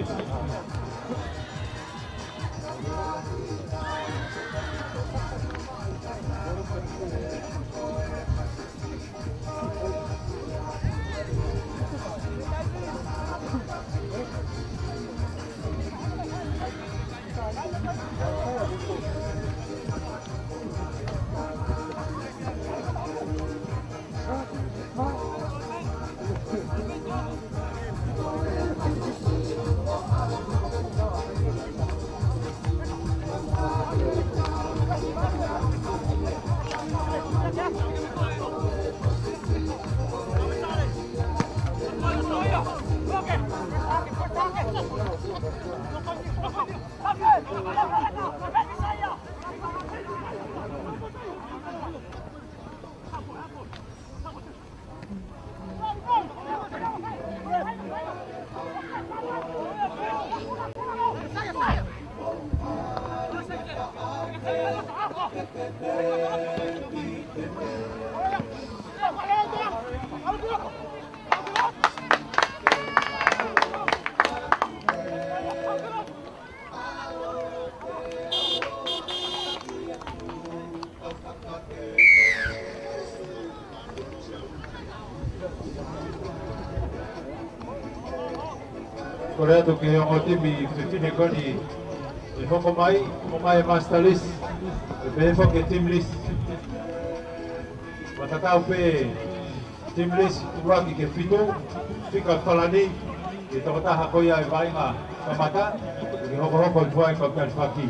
Kole atu ki he ongo timi fefine ko eni ʻe hoko mai, ʻomai e master list, ʻe pehē foki e team list. Fakatatau pē team list ʻuluaki ki he fitu, fika ʻe Palani, ki he tokotaha ko ia ʻi he vaʻinga kamata, ke hokohoko ʻi he vaʻinga kau talifaki.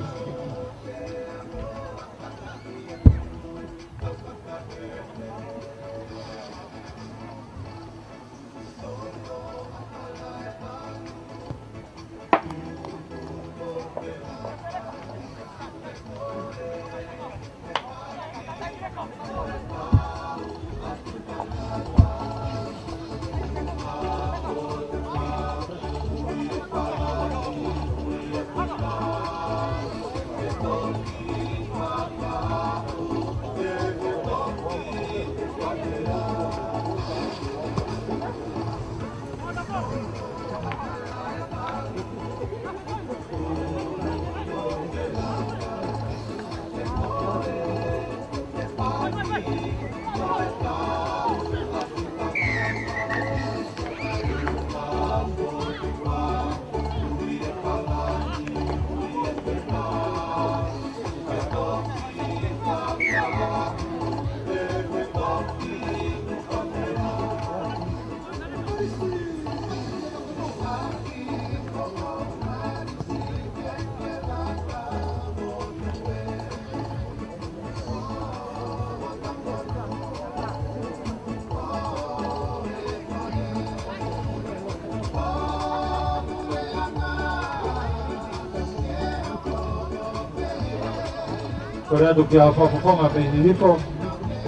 Kole atu ki he fakafofonga mei Hihifo,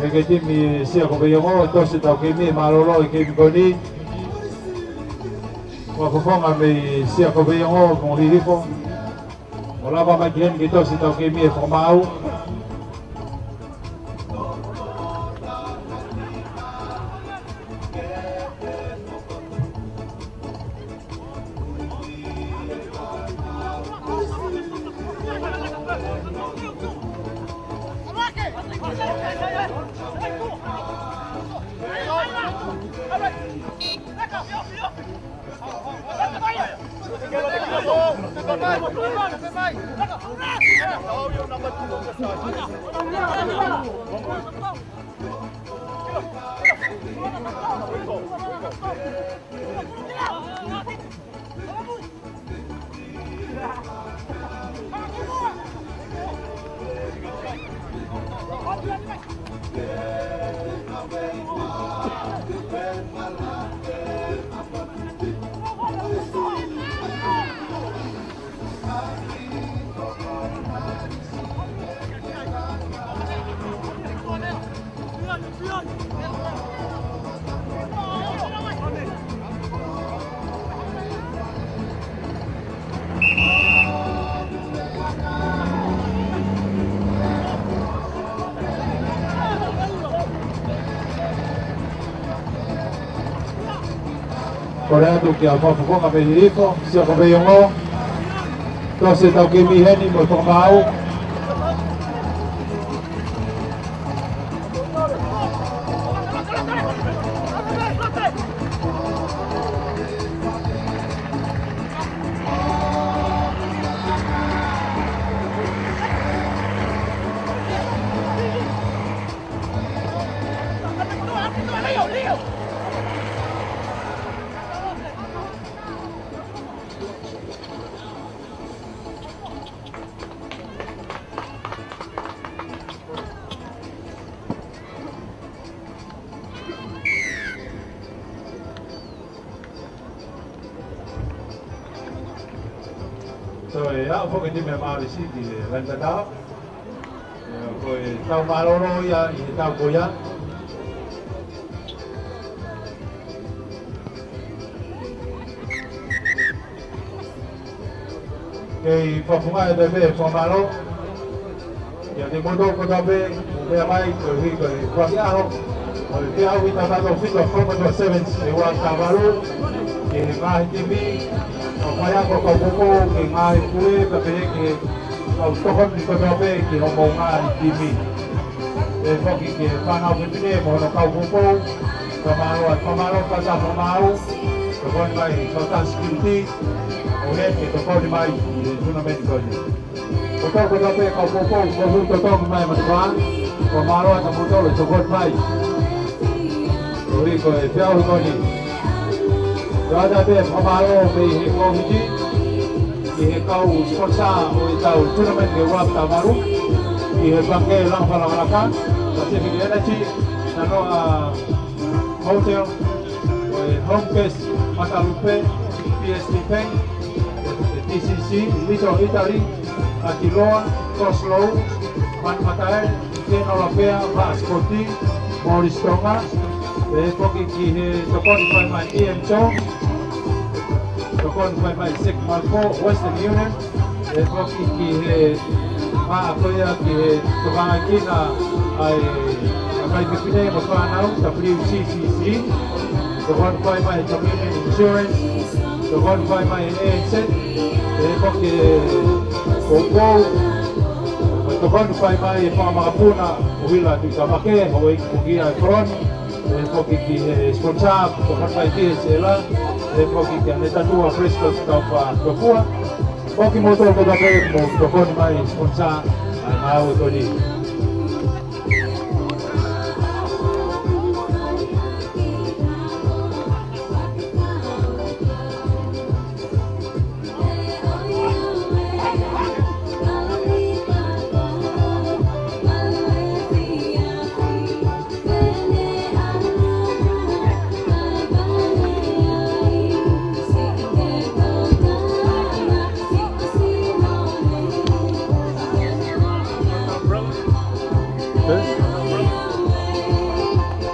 ʻa e timi Sia Koveiongo, tosi ʻetau kemi, mālōlō e kemi ko eni. Fakafofonga mei Sia Koveiongo mo Hihifo. ʻO lava mai ki heni ke tosi ʻetau kemi ʻe fakamaau. Kole atu ki he fakafofonga mei Hihifo, Sia Koveiongo. Tosi ʻetau kemi heni mo e fakamaau. So, ʻe aʻu foki e timi Mālisi ki he laine tatau. ʻIo, ko e tau mālōlō ia ʻi he tau ko ia. Kei fakafofonga atu pē e fakamālō kiate kimoutolu kotoa pē, ʻoku meʻa mai, koeʻuhi ko e ʻuluaki ʻaho ʻo e feʻauhi ʻa e taʻu fitu ʻa e Fakamotu Sevens, ʻe ua taha valu, ki he ngaahi timi, ʻo faiako kau poupou, ki he ngaahi pule, pea pehē ki he kau tokoni kotoa pē ki hoʻomou ngaahi timi. Pehē foki ki he fānau fefine mo hono kau poupou, fakamālō, fakamālō, fakamālō, Tokoni mai, Fata Security, ʻo hē ke tokoni mai ʻi he tournament ko eni. Ko e tau ko e tau pē kau poupou, ko e hū totongi mai matuā, ko e mālō atu moutolu tokoni mai. Ko e hū ko e peau ko eni. Ko e ʻatā pē fakamālō mei he kōmiti, ki he kau sponsor ʻo e tau tournament ke ua pita maru, ki he Pangikē Langa Fakalakalaka, Pacific Energy, Nanoa Hotel, ko e Home Gas, Matalupe, P S T Bank, ko e T C C, Little Italy, ʻAkiloa, Coslow, Manumatae, Keno Lapea, Maʻa Sipoti, Morris Tonga, pehē foki ki he tokoni fai mai E M T O, tokoni fai mai Sek Malko, Western Union, pehē foki ki he maʻa ko ia ki he tokanga ki he ʻa e kakai fefine mo e fānau, W C C C, tokoni fai mai Dominion Insurance, tokoni fai mai A N Z, pehē foki ki he Koukoi, tokoni fai mai e Fanga Makapuna, ʻUhila Tuʻitāmaki, Houʻeiki Pukia e Koloni, pehē foki ki he sponsor, tokoni mai ki he sela, pehē foki ki he Netatua Prescott Taufa Tokua, foki moutolu kotoa pē mo tokoni mai sponsor ʻa e ngāue ko eni.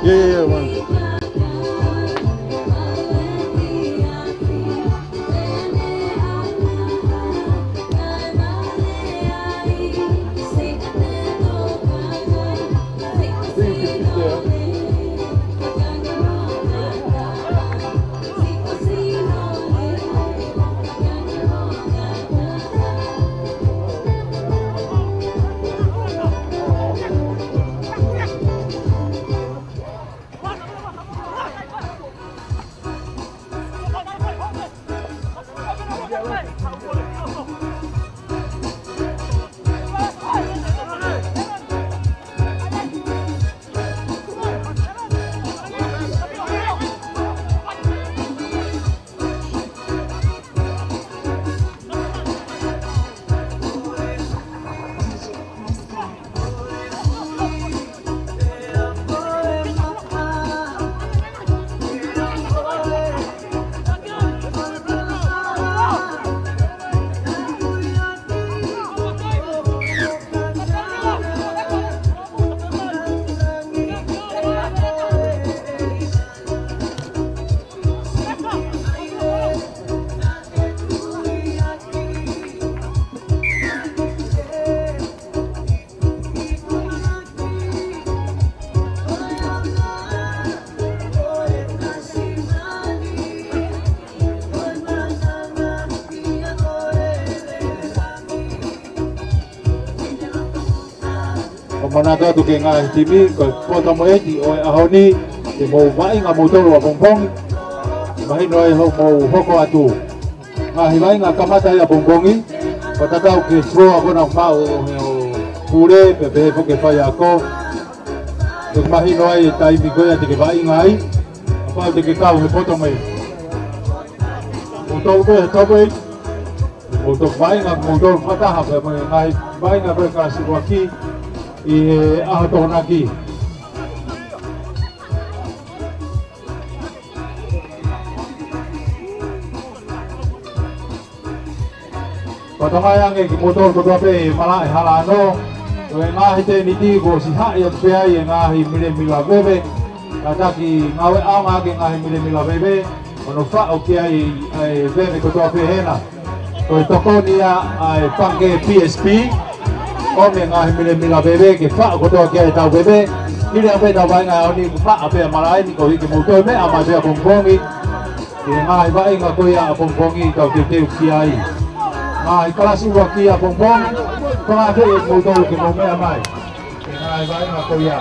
Yeah, yeah, yeah, one. ʻO manatu atu ki he ngaahi timi, ko e poto mo e ʻeiki ʻo e ʻaho ni, ke mou vaʻinga moutolu ʻapongipongi, mahino ai hoʻomou hoko atu. Ngaahi vaʻinga kamata ʻapongipongi, ko e tatau ki he sua ko ena maʻu ʻe he pule, pea pehē foki ki he faiako. Ke mahino ai e taimi ko ia te ke vaʻinga ai, kapau te ke kau he poto mo e ʻeiki. Moutolu ko e top eight, moutolu vaʻinga, moutolu fakataha pē mo e ngaahi vaʻinga ko e kalasi ʻuluaki ʻi he ʻaho Tokonaki. Fakatauange kimoutolu kotoa pē ʻi he malaʻe hala ʻana, ko e ngaahi tēniti kuo ʻosi haʻi atu pē ai e ngaahi milemila veve, kātaki ngāueʻaonga ʻaki e ngaahi milemila veve, ʻo nau faʻo ki ai ʻa e veve kotoa pē hena. Ko e tokoni ia ʻa e Pangikē P S P, ʻo e ngaahi milemila veve ke faʻo kotoa ki ai ʻetau veve, hili ange pē ʻetau vaʻinga ʻaho ni, maʻa pē ʻa malaʻe ni, koeʻuhi ke mou toe meʻa mai pē ʻapongipongi, ki he ngaahi vaʻinga ko ia ʻapongipongi ʻoku tau teuteu ki ai. Ngaahi kalasi ʻuluaki ʻapongipongi, fakafeʻiloaki kimoutolu ke mou meʻa mai ki he ngaahi vaʻinga ko ia.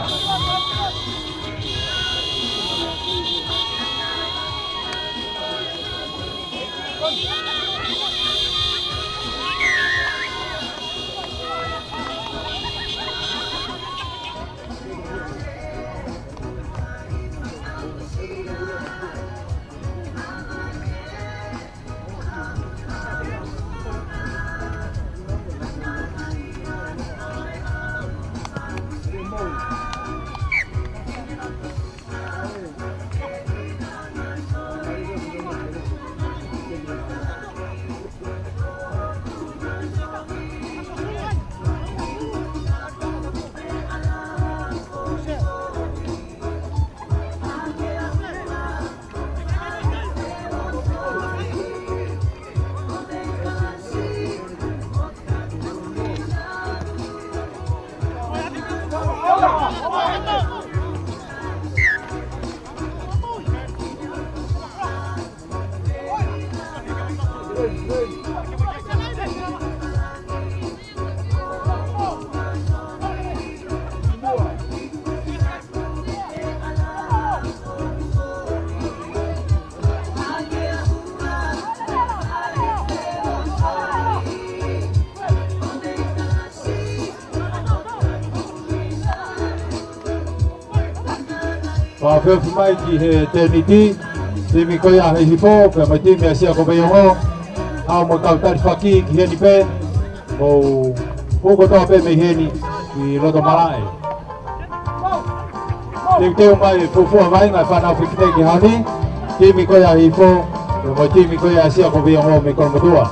Fakaʻofoʻofa mai ki he tēniti, timi ko ia ʻa Hihifo, pea mo e timi ʻa Siakoveiongo, haʻu mo e kau talifaki ki heni pē, mou hū kotoa pē mei heni ki loto malaʻe. Teuteu mai e fuofua vaʻinga ʻa e fānau fefine ki he ʻaho ni, timi ko ia ʻa Hihifo, pea mo e timi ko ia ʻa Siakoveiongo mei Kolomotuʻa.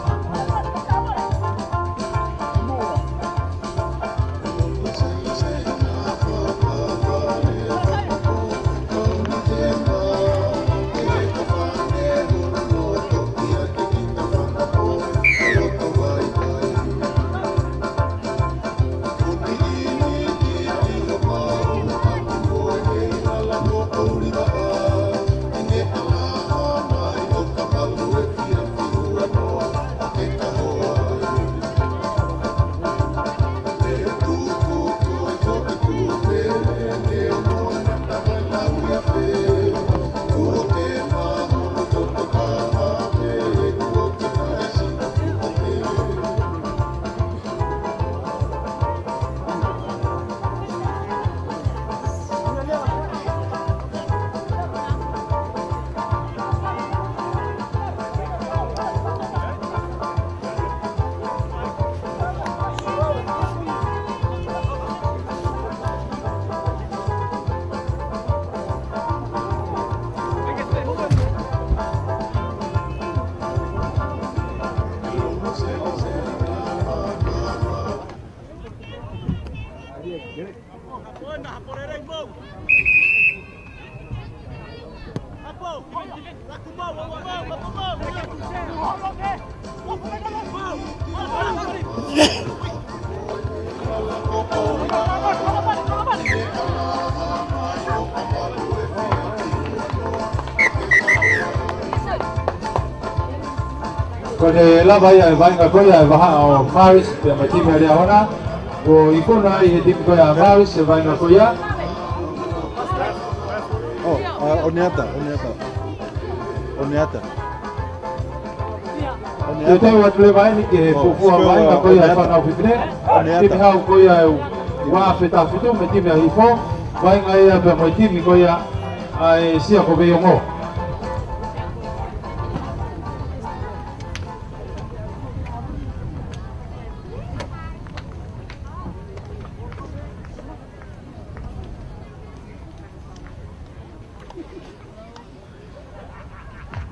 Ko e lava ia e vaʻinga ko ia ʻa e vahaʻa ʻo Maris, pea mo e timi ʻa Liahona. Kuo ikuna ai ʻe he timi ko ia ʻa Maris e vaʻinga ko ia. ʻO, ʻa, ʻOneata, ʻOneata. ʻOneata. ʻOneata. Teuteu atu leva eni ki he fuofua vaʻinga ko ia ʻa e fānau fefine. ʻOneata. Timi haʻu ko ia ʻa e ua afe taha fitu mei he timi ʻa Hihifo. Vaʻinga ia pea mo e timi ko ia ʻa e Siakoveiongo.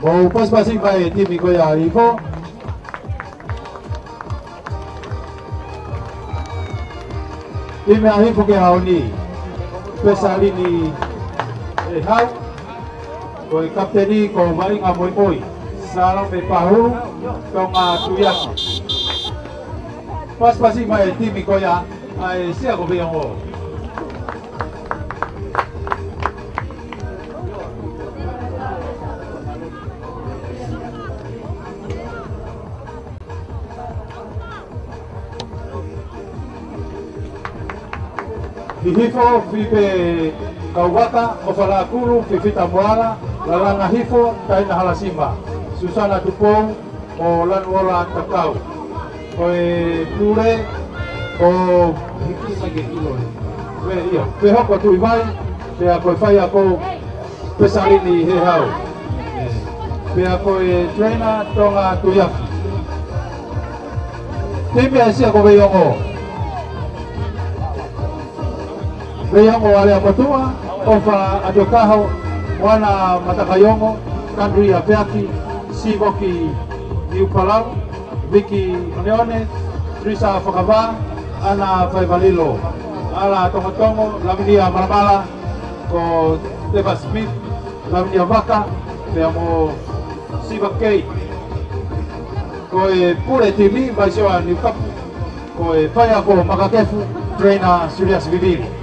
Mou pasipasi mai e timi ko ia ʻa Hihifo. Timi ʻa Hihifo ki he ʻaho ni. Pesalini ʻEhau. Ko e kapiteni ko Vaʻinga Moimoi, Salome Pahulu, Tonga Tuiaki. Pasipasi mai e timi ko ia ʻa e Siakoveiongo. Hihifo, Fipe Kauvaka, ʻOfa Lakulu, Fifita Moala, Lalana Hihifo, Taina Halasima, Susana Tupou, mo Lanuola Takau. Ko e pule, ko Hiki Sake Kilo e. Ko e ia, Fehoko Tuivai, pea ko e faiako Pesalini ʻEhau. Pea ko e trainer Tonga Tuiaki. Timi ʻa e Siakoveiongo. Veiongo ʻAleapatua, ʻOfa ʻAtokaho, Moana Matakaiongo, Kandria Peaki, Sivoki Niupalau, Viki ʻOneʻone, Teresa Fakavā, ʻAna Faivalilo, ʻAla Tongotongo, Lavinia Malamala, ko Teva Smith, Lavinia Vaka, pea mo Siva Kei. Ko e pule timi, Vaisioa Niukapu, ko e faiako Makakefu, trainer Siliasi Vivili.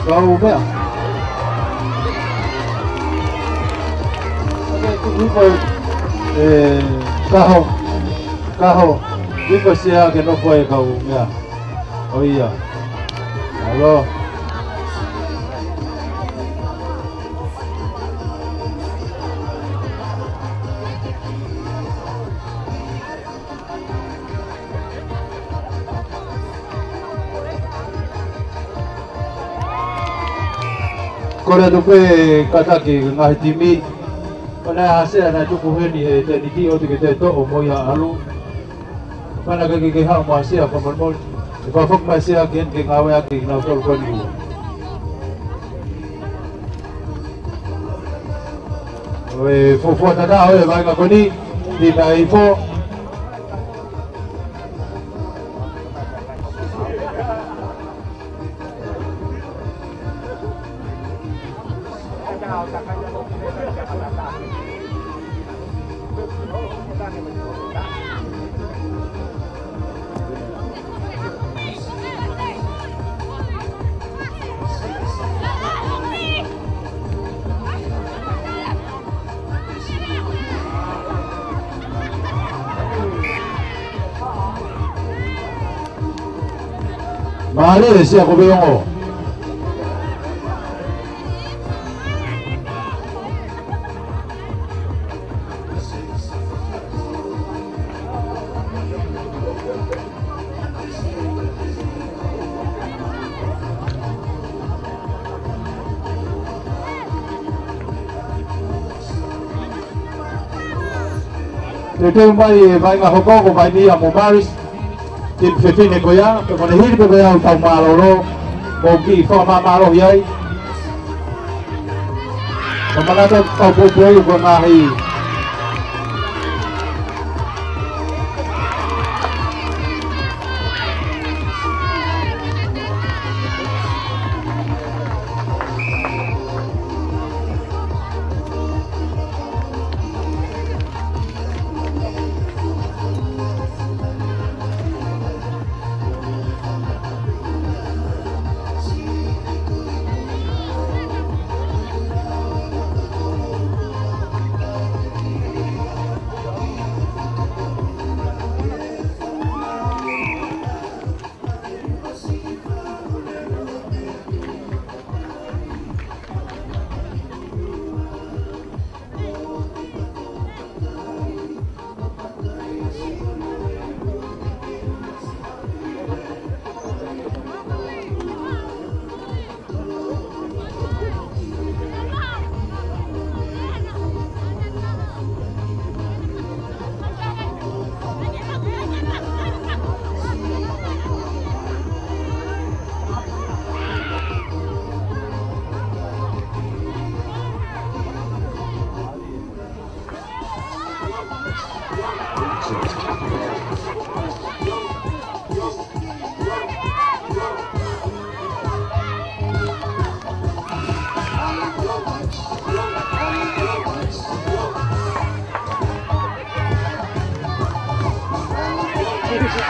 Kau meʻa. Oke, tuku hifo, ē, kaho, kaho, hifo e sea ke nofo ai e kau meʻa. ʻOia. Mālō. Kole atu pē kātaki ngaahi timi. Ko e hā e sea naʻe tuku heni he tēniti ʻoua te ke toe toʻo mo ia ʻalu. Mana ke ke haʻu mo e sea fakamolemole. ʻE fakafoki mai e sea ki heni ke ngāueʻaki ʻe kinautolu ko eni ua. ʻOku fuofua tatau e vaʻinga ko eni, tī mai hifo. Mālie e sea ko Veongo. Teuteu mai e vaʻinga hoko ko Vainia mo Maris. Timi fefine ko ia, pea ko ʻene hili pē ko ia ʻetau mālōlō, mo kiʻi fakamāmālohi ai. Ko e manatu atu ʻetau poupou ko e ngaahi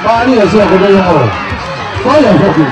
Mālie e sea ko Veongo. Ko ia foki.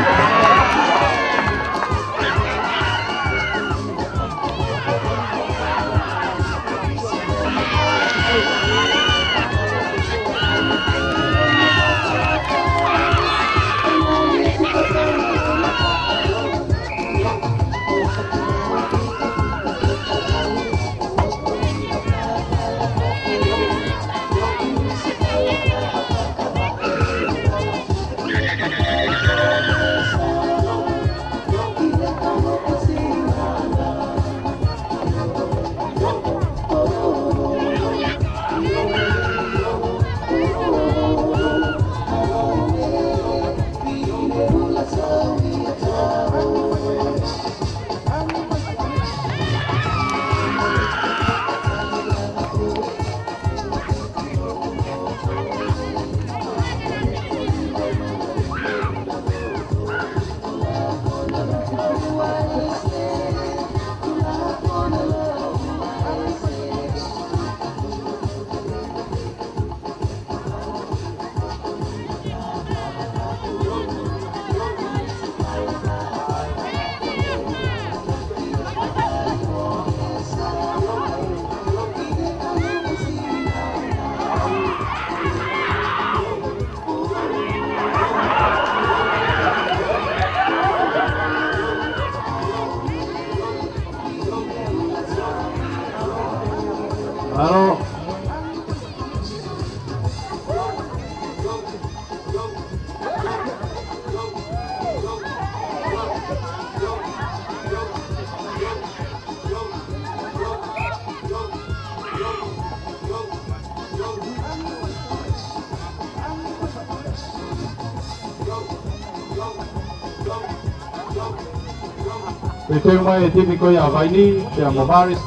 Teu mai e timi ko ia ʻa Vaini, pea mo Maris,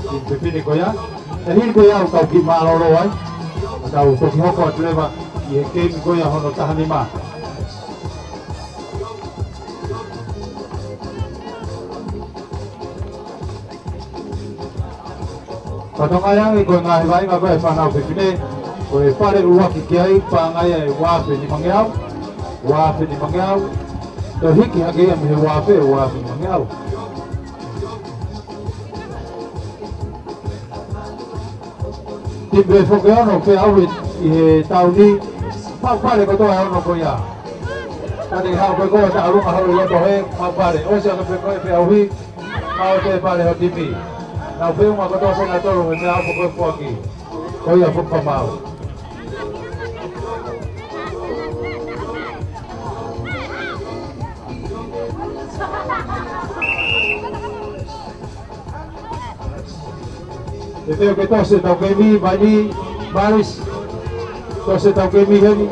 timi fefine ko ia. ʻE hili pē ia ʻo tau kiʻi mālōlō ai. Tau toki hoko atu leva ʻi he keimi ko ia hono taha nima. Fakatokangaʻi ange ko e ngaahi vaʻinga ko ē ʻa e fānau fefine, ko e fale ʻuluaki ki ai, paʻanga ia ʻe ua afe nimangeau, ua afe nimangeau, toe hiki hake ia mei he ua afe, ua afe nimangeau. Timi pē foki ʻe ono, feʻauhi ʻi he taʻu ni, maʻu fale kotoa ʻe ono ko ia. Ka ne haʻu pē ko ē ʻo taʻalunga holo ʻi loto hē, maʻu fale, ʻosi ange pē ko ē feʻauhi, maʻu ʻete fale ho timi. Nau feʻunga kotoa ʻa kinautolu he meʻaʻofa ko ē foaki. Ko ia foki pē maʻu. Te teu ke tosi ʻetau keimi, Vaini, Maris, tosi ʻetau keimi heni.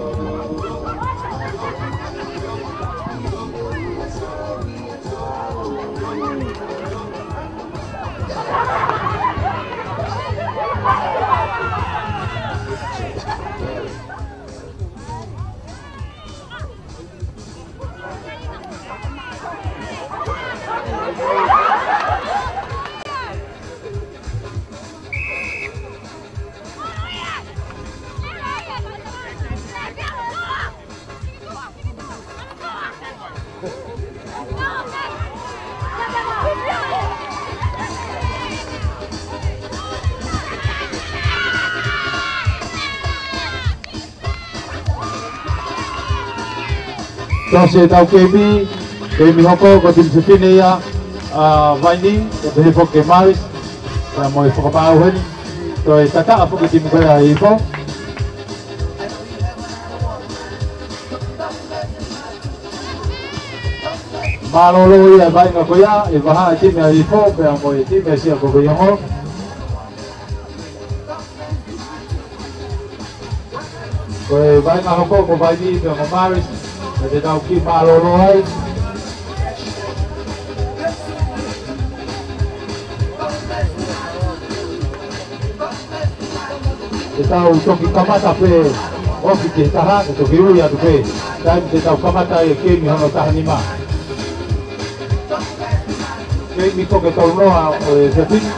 Tosi ʻetau keimi, keimi hoko ko e timi fefine ia ʻa Vaini, ʻo pehē foki kia Maris, pea mo e fakamaau heni, toe tataʻa foki timi ko ia ʻa Hihifo. Mālōlō ia e vaʻinga ko ia, ʻi he vahaʻa e timi ʻa Hihifo, pea mo e timi ʻa Siakoveiongo. Ko e vaʻinga hoko ko Vaini pea mo Maris, pea te tau kiʻi mālōlō ai. Te tau toki kamata pē ofi ki he taha, te toki ui atu pē taimi te tau kamata ai e keimi hono taha nima. Keimi ko ē tolu noa ʻo e fefine.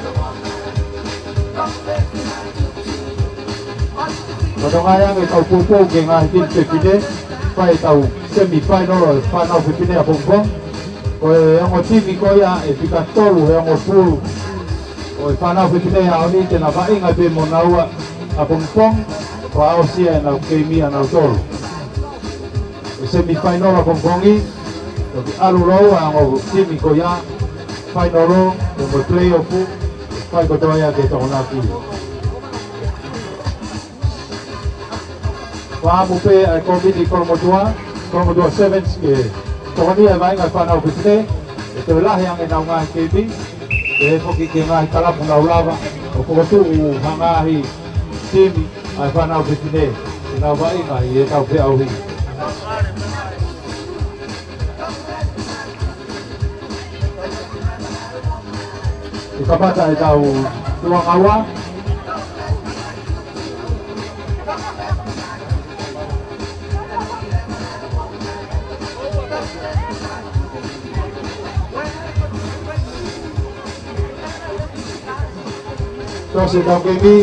Fakatokangaʻi ange ʻetau poupou ki he ngaahi timi fefine, fai ʻetau semi final ʻo e fānau fefine ʻapongipongi. Ko e ongo timi ko ia ʻe fika tolu he ongo pulu ʻo e fānau fefine ʻaho ni te na vaʻinga pē mo naua ʻapongipongi, ʻo aʻusia ʻenau keimi ʻanautolu. ʻE semi final ʻapongipongi, toki ʻalu lōua ʻa e ongo timi ko ia, final, pea mo e play-off, fai kotoa ia ki he Tokonaki. Fakaʻamu pē ʻa e kōmiti Kolomotuʻa, Kolomotuʻa Sevens ke tokoni ʻa e vaʻinga ʻa e fānau fefine, ʻe toe lahi ange ʻenau ngaahi keimi, ʻe foki ki he ngaahi kalapu nau lava ʻo fokotuʻu ha ngaahi timi ʻa e fānau fefine, ʻenau vaʻinga ʻi heʻetau feʻauhi. ʻE kamata ʻetau tuʻunga ua. Tosi ʻetau keimi.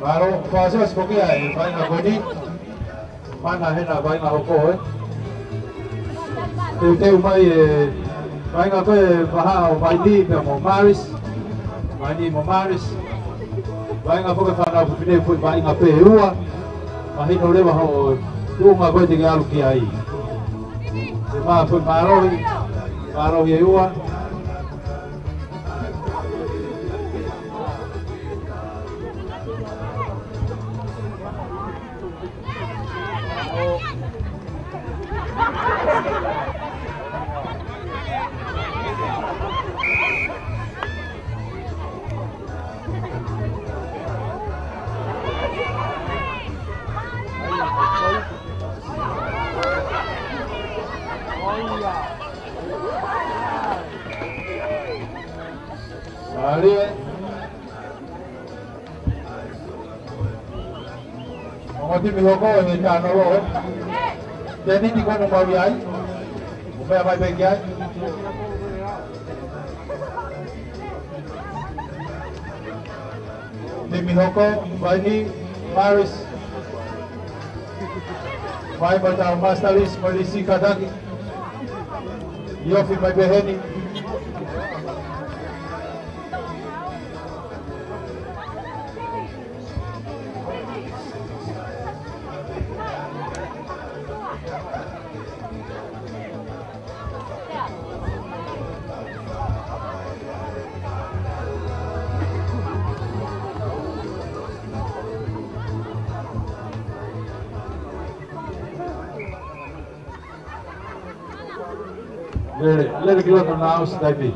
Mālō, fakaʻosi ʻa e sipoki ʻa e vaʻinga ko eni. Mana hena vaʻinga hoko, ē. Teuteu mai e vaʻinga ko ē vaha ʻo Vaini pea mo Maris. Vaini mo Maris. Vaʻinga foki e fānau fefine foʻi vaʻinga pē ʻe ua. Mahino leva hoʻo tuʻunga ko ē te ke ʻalu ki ai. Te ma foʻi mālohi. Mālohi ʻe ua. Salie. Ongo timi hoko ʻe he Kanolo, ē. Tēniti ko ē ʻoku mau ʻi ai. ʻOku meʻa mai pē ki ai. Timi hoko, Vaini, Maris. Mai mo ʻetau Master List, mo e lisi kātaki. ʻIo, fai mai pē heni. Lele, lele ki loto na au si taipi.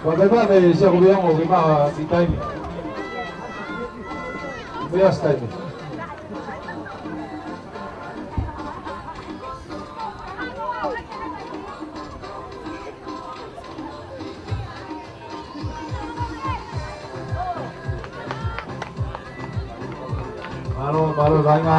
Ko e pepa me sia ko viongo ki ma ki taimi. Meʻa si taimi. Mālō, mālō, kāinga.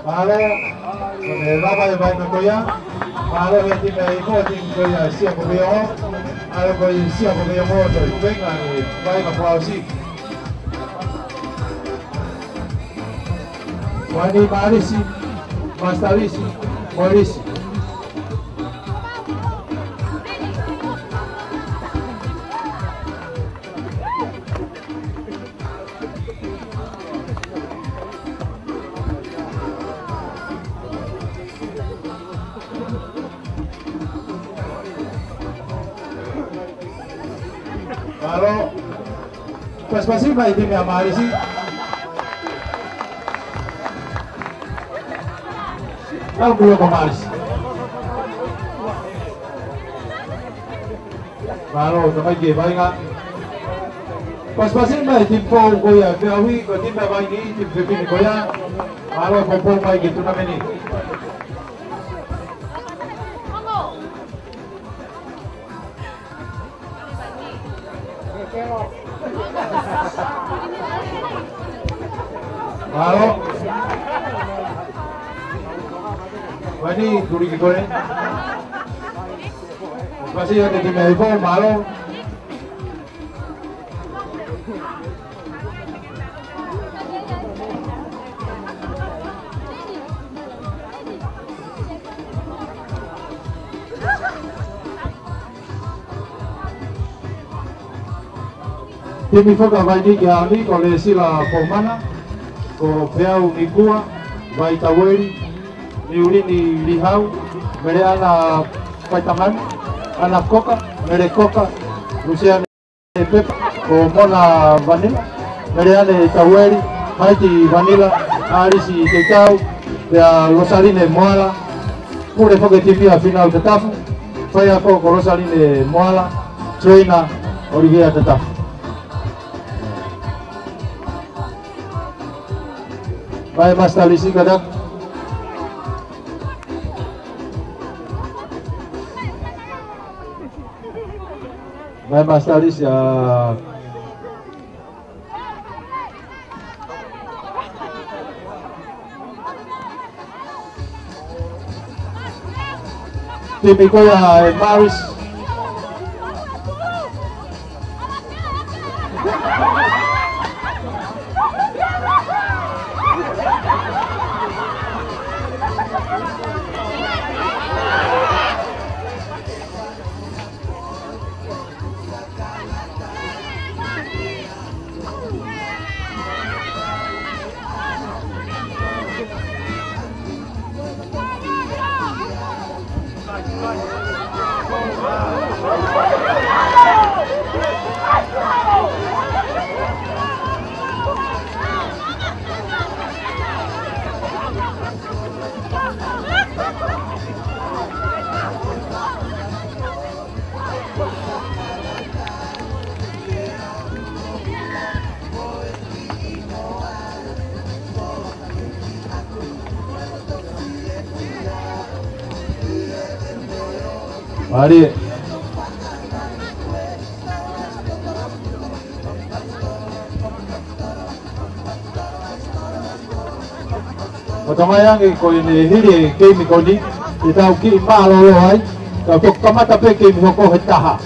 Mālō, ko e lava e vaʻinga ko ia. Mālō he timi ʻa e ko timi ko ia ʻa Siakoveongo. ʻAlu ko ia Siakoveongo ʻo toe kupenga ʻi he vaʻinga fakaʻosi. Vaini, Maris, Master List, Maris. Mālō. Pasipasi mai timi ʻa Maris. Tau kulo ko Maris. Mālō, ka mai ke vaʻinga. Pasipasi mai timi pou ko ia, ke aui, ko timi ʻa Vaini, timi fefine ko ia. Mālō, poupou mai ki he tunameni. Mālō. Vaini, tuli ki kole. Pasipasi atu ki mei po, mālō. Timi faka Vaini ki ʻaho ni, ko Lesila Pomana, ko Peau Nikua, Vai Taueli, Niulini Lihau, Meleana Paitamani, Ana Koka, Mele Koka, Lusiane Pepa, ko Mona Vanila, Meleane Taueli, Haiti Vanila, Alisi Teitau, pea Losaline Moala, pule foki timi ʻa Finau Tatafu, faiako ko Losaline Moala, trainer Olivia Tatafu. Mai Master List ka tak. Mai Master List ia. Timi ko ia ʻa Maris. Mālie. ʻOku tau mai ange ko ʻene hili e keimi ko eni, te tau kiʻi mālōlō ai, tau toki kamata pē keimi hoko he taha.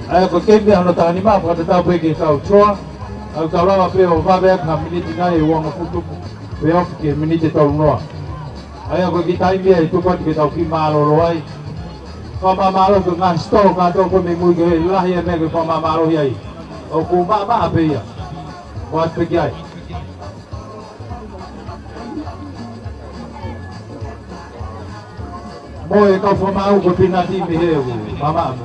ʻA ia ko e keimi ʻa hono taha nima, fakatatau pē ki he kau toa, ʻoku tau lava pē ʻo vave atu ha miniti nai ʻe uangofulu tupu, pea ofi ki he miniti ʻe tolunoa. ʻA ia ko e kiʻi taimi ia ʻe tuku atu ke tau kiʻi mālōlō ai. Fakamālō ki he ngaahi sitolo kātoa ko ē mei mui, ko e lahi e meʻa ke fakamālō ai. ʻOku maʻamaʻa pē ia. Ko atu pē ki ai. Mo e kau fakamaau ko Pinati mei he u, maʻamaʻa mo.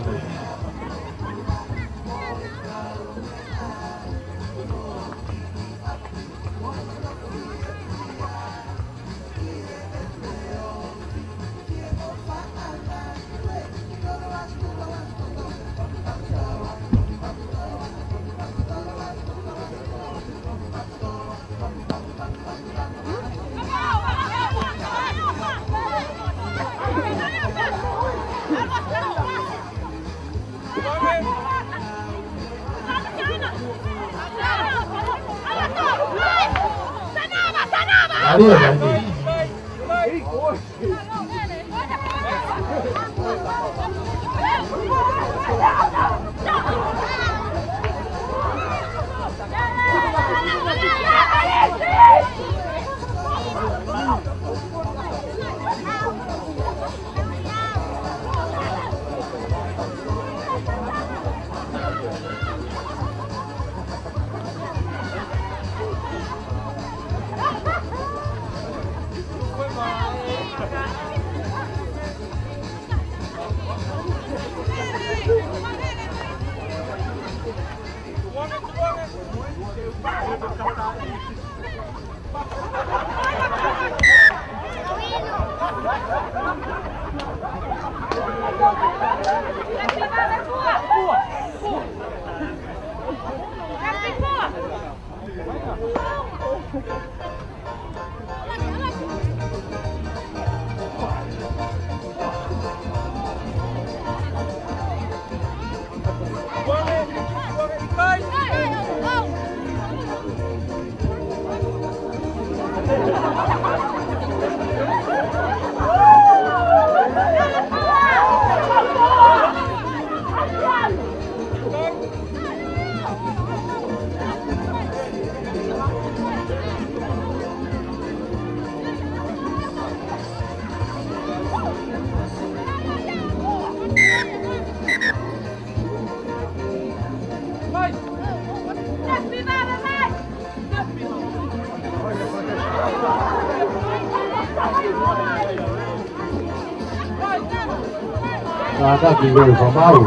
Kātaki ko e fakamaau.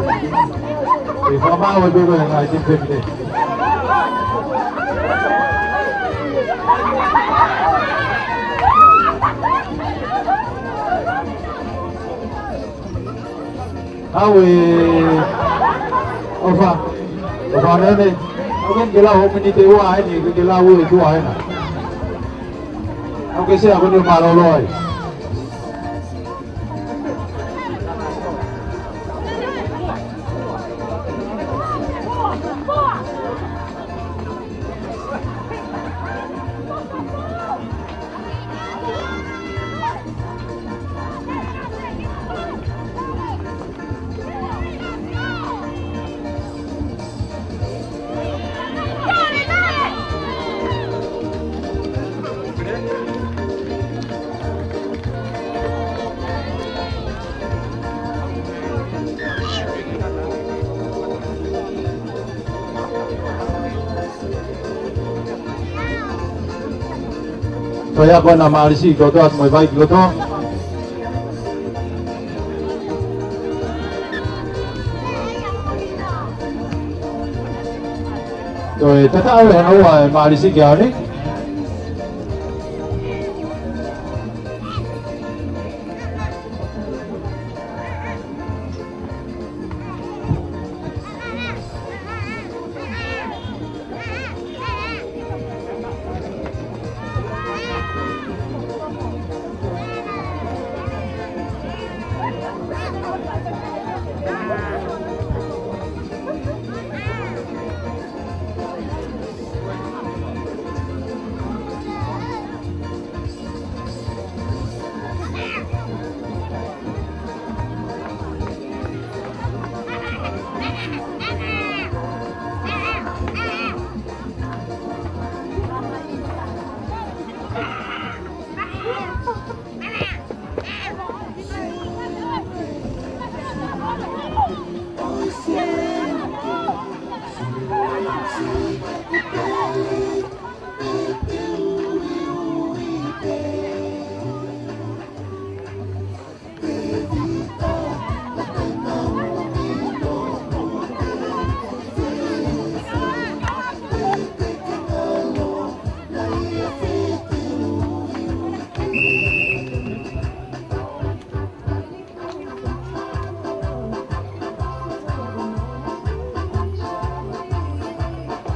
ʻE fakamaau ʻe pē ko e ngaahi timi pē. Au e ʻofa. ʻOfa nene. Au ke ke lau hoʻo miniti ua eni, ke ke lau e tua ena. Au ke sea ko ni mālōlō ai. Toe ako ʻena Mālisi kotoa, atu mo e vai kotoa. Toe tataʻo e hanga ua e Mālisi ki ai.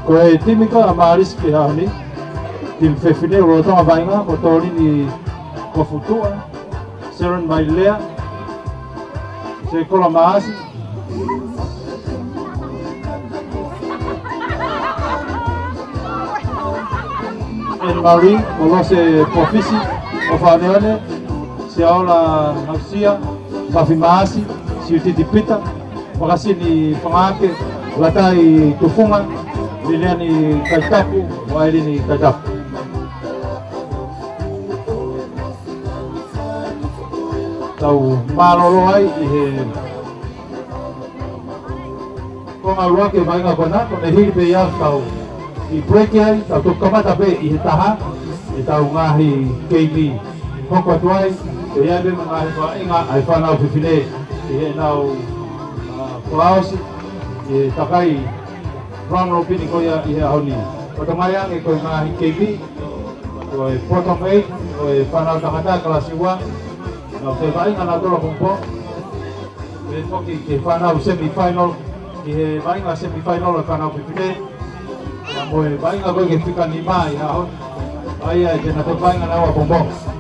Ko e timi ko ia ʻa Mālisi ki he ʻaho ni, timi fefine ʻo Lolotonga Vaʻinga, ko Tolini Kofutuʻa, Sharon Mailea, Sekola Maasi, Anne Marie, Kolose Pofisi, ʻo Faneone, Siaola Ngausia, Mafi Maasi, Siutiti Pita, Makasini Fangake, Latai Tufunga, Liliani Kaitapu, mo ʻAilini Kaitapu. Tau mālōlō ai ʻi he konga ua ki he vaʻinga ko ena, ko ʻene hili pē ia tau ʻi break ai, tau toki kamata pē ʻi he taha, ʻetau ngaahi keimi. Hoko atu ai, ʻe ʻi ai pē mo e ngaahi vaʻinga ʻa e fānau fefine ʻi heʻenau, ā, fakaʻosi ʻi he takai round robin ko ia ʻi he ʻaho ni. Ko e tau mai ange ko e ngaahi keimi, ko e bottom eight, ko e fānau tangata kalasi ua, nau toe vaʻinga nautolu ʻapongipongi. Pea foki ki he fānau semifinal, ki he vaʻinga semifinal ʻa e fānau fefine. Pea mo e vaʻinga ko ē ki he fika nima ʻi he ʻaho ni. ʻA ia ʻe toe vaʻinga nautolu ʻapongipongi.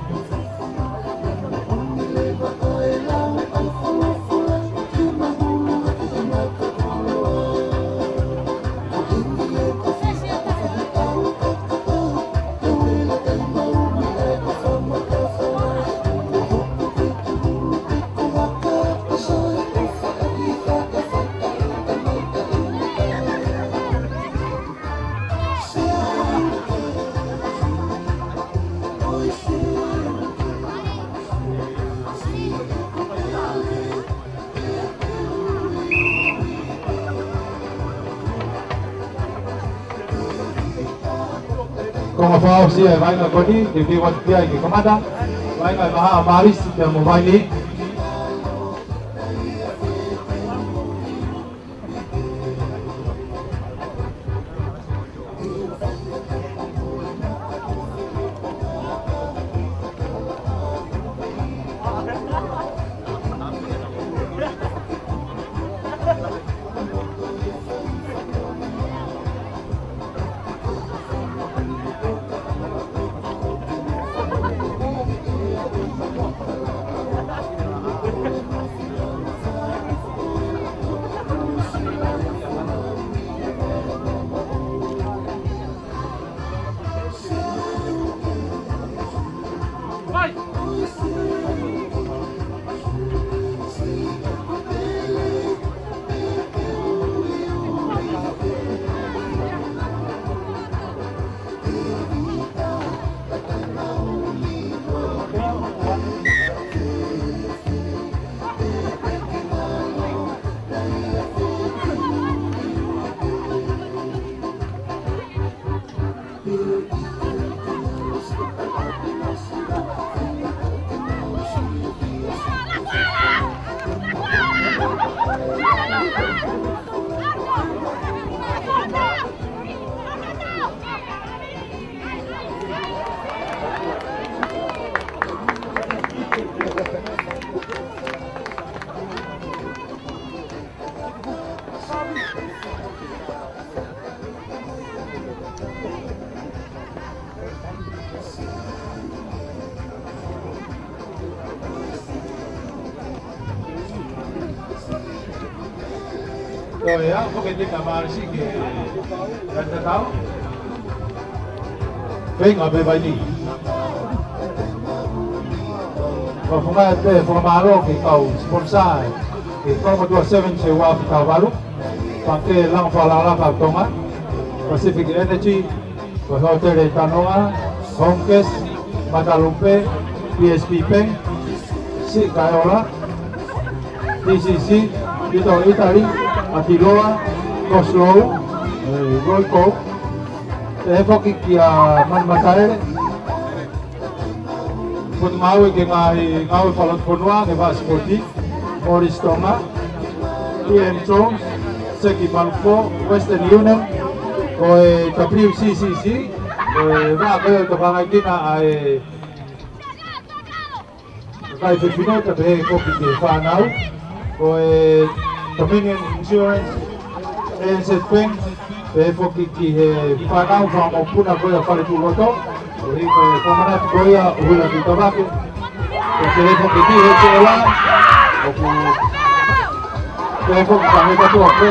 Konga fakaʻosi ʻa e vaʻinga ko eni, te u ʻoatu ki ai ke kamata. Vaʻinga ʻa e Maha Mālisi pea mo Vaini. Ko ia, foki e timi ʻa Mālisi ki he tatau. Feinga pē Vaini. Fakafofonga atu e fakamālō ki he kau sponsor ʻi he Kolomotuʻa Sevens he ua afe taha valu. Pangikē Lango Fakalakalaka ʻo Tonga, Pacific Energy, ko e Hōtele Tanoa, Home Gas, Matalupe, P S P Bank, Siʻi Kaeola, T C C, Little Italy, ʻAkiloa, Coslow, ē, Royco, ʻe foki kia Manumataele, Potungāue ki he Ngaahi Ngāue Fakalotofonua, ki he Vaʻa Sipoti, Morris Tonga, Ian Jones, Seki Malufo, Western Union, ko e W C C C, ko e vaʻa ko ē ʻoku tau vakai ki ai ʻa e kakai fefine, pea pehē foki ki he fānau, ko e Dominion Insurance, A N Z Bank, Pehē foki ki he fānau fakamokopuna ko ia Faletuʻuloto, ʻo hiko e fakamanatu ko ia ʻo Huila Tuʻitavake. Pehē foki ki he T L R, ʻoku pehē foki ka he katoa pē,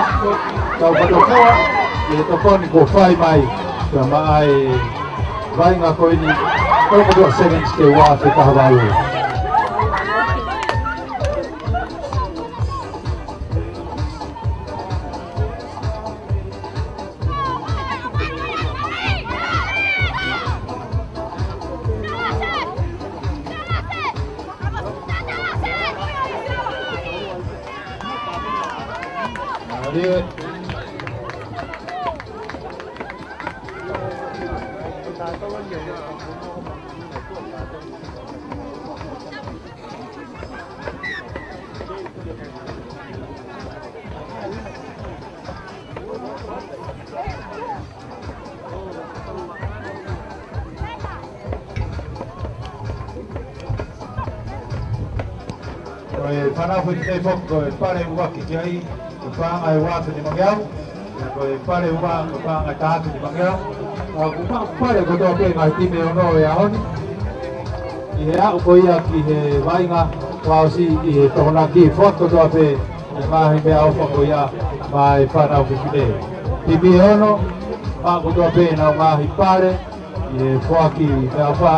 tau katoa koa, ʻi he tokoni kuo fai mai, ka maʻa e vaʻinga ko eni, Taupotu Sevens ki he ua afe taha valu. Ko e fānau foʻi timi foki ko e Pale ʻUluaki ki ai, ko e paʻanga ʻe ua afe nimangeau. Ko e Pale ua, ko e paʻanga ʻe taha afe nimangeau. ʻA, ko e pale kotoa pē ngaahi timi ʻe ono ʻo e ʻaho ni. ʻI he aʻu ko ia ki he vaʻinga fakaʻosi ʻi he Tokonaki, foaki kotoa pē e ngaahi meʻaʻofa ko ia maʻa e fānau fefine. Timi ʻe ono, maʻu kotoa pē ʻenau ngaahi pale, ʻi he foaki meʻaʻofa,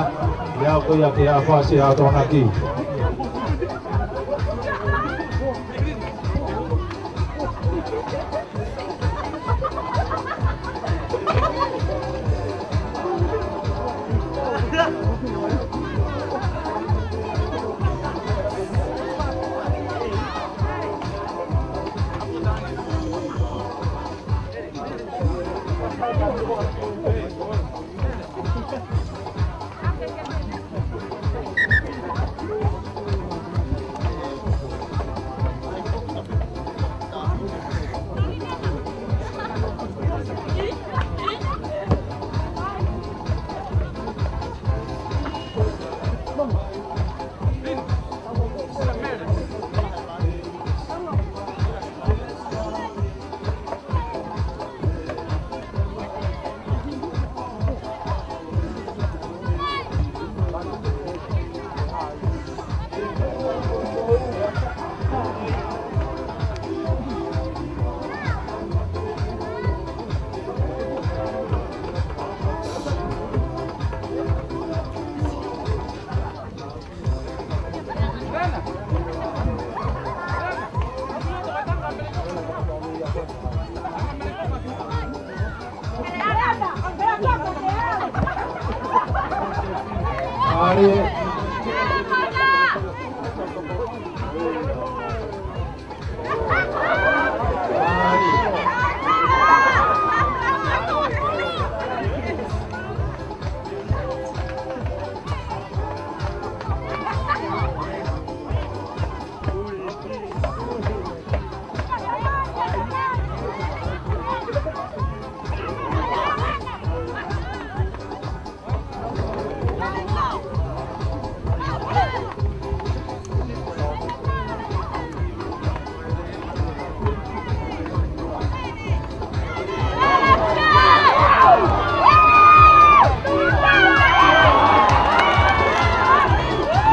ʻi he aʻu ko ia ki he ʻaho fakaʻosi ʻa e Tokonaki.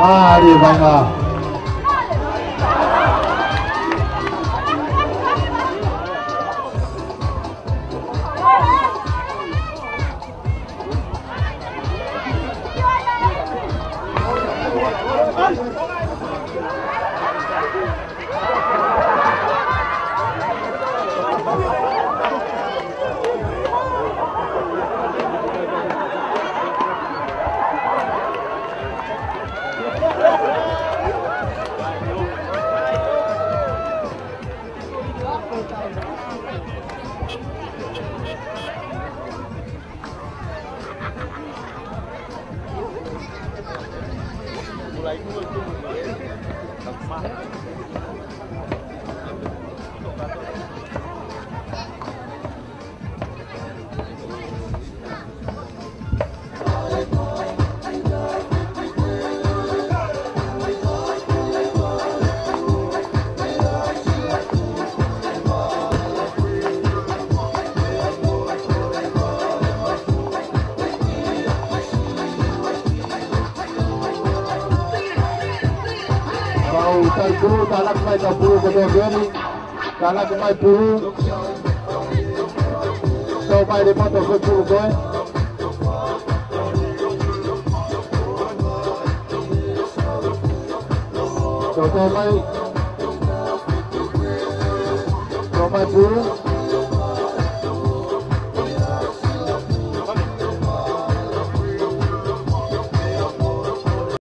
Mālie e vaʻinga. Pulu, tānaki mai ʻetau pulu kotoa ko eni. Tānaki mai pulu. Tau mai le moto ko e pulu ko ē. Tau, tau mai. Tau mai pulu.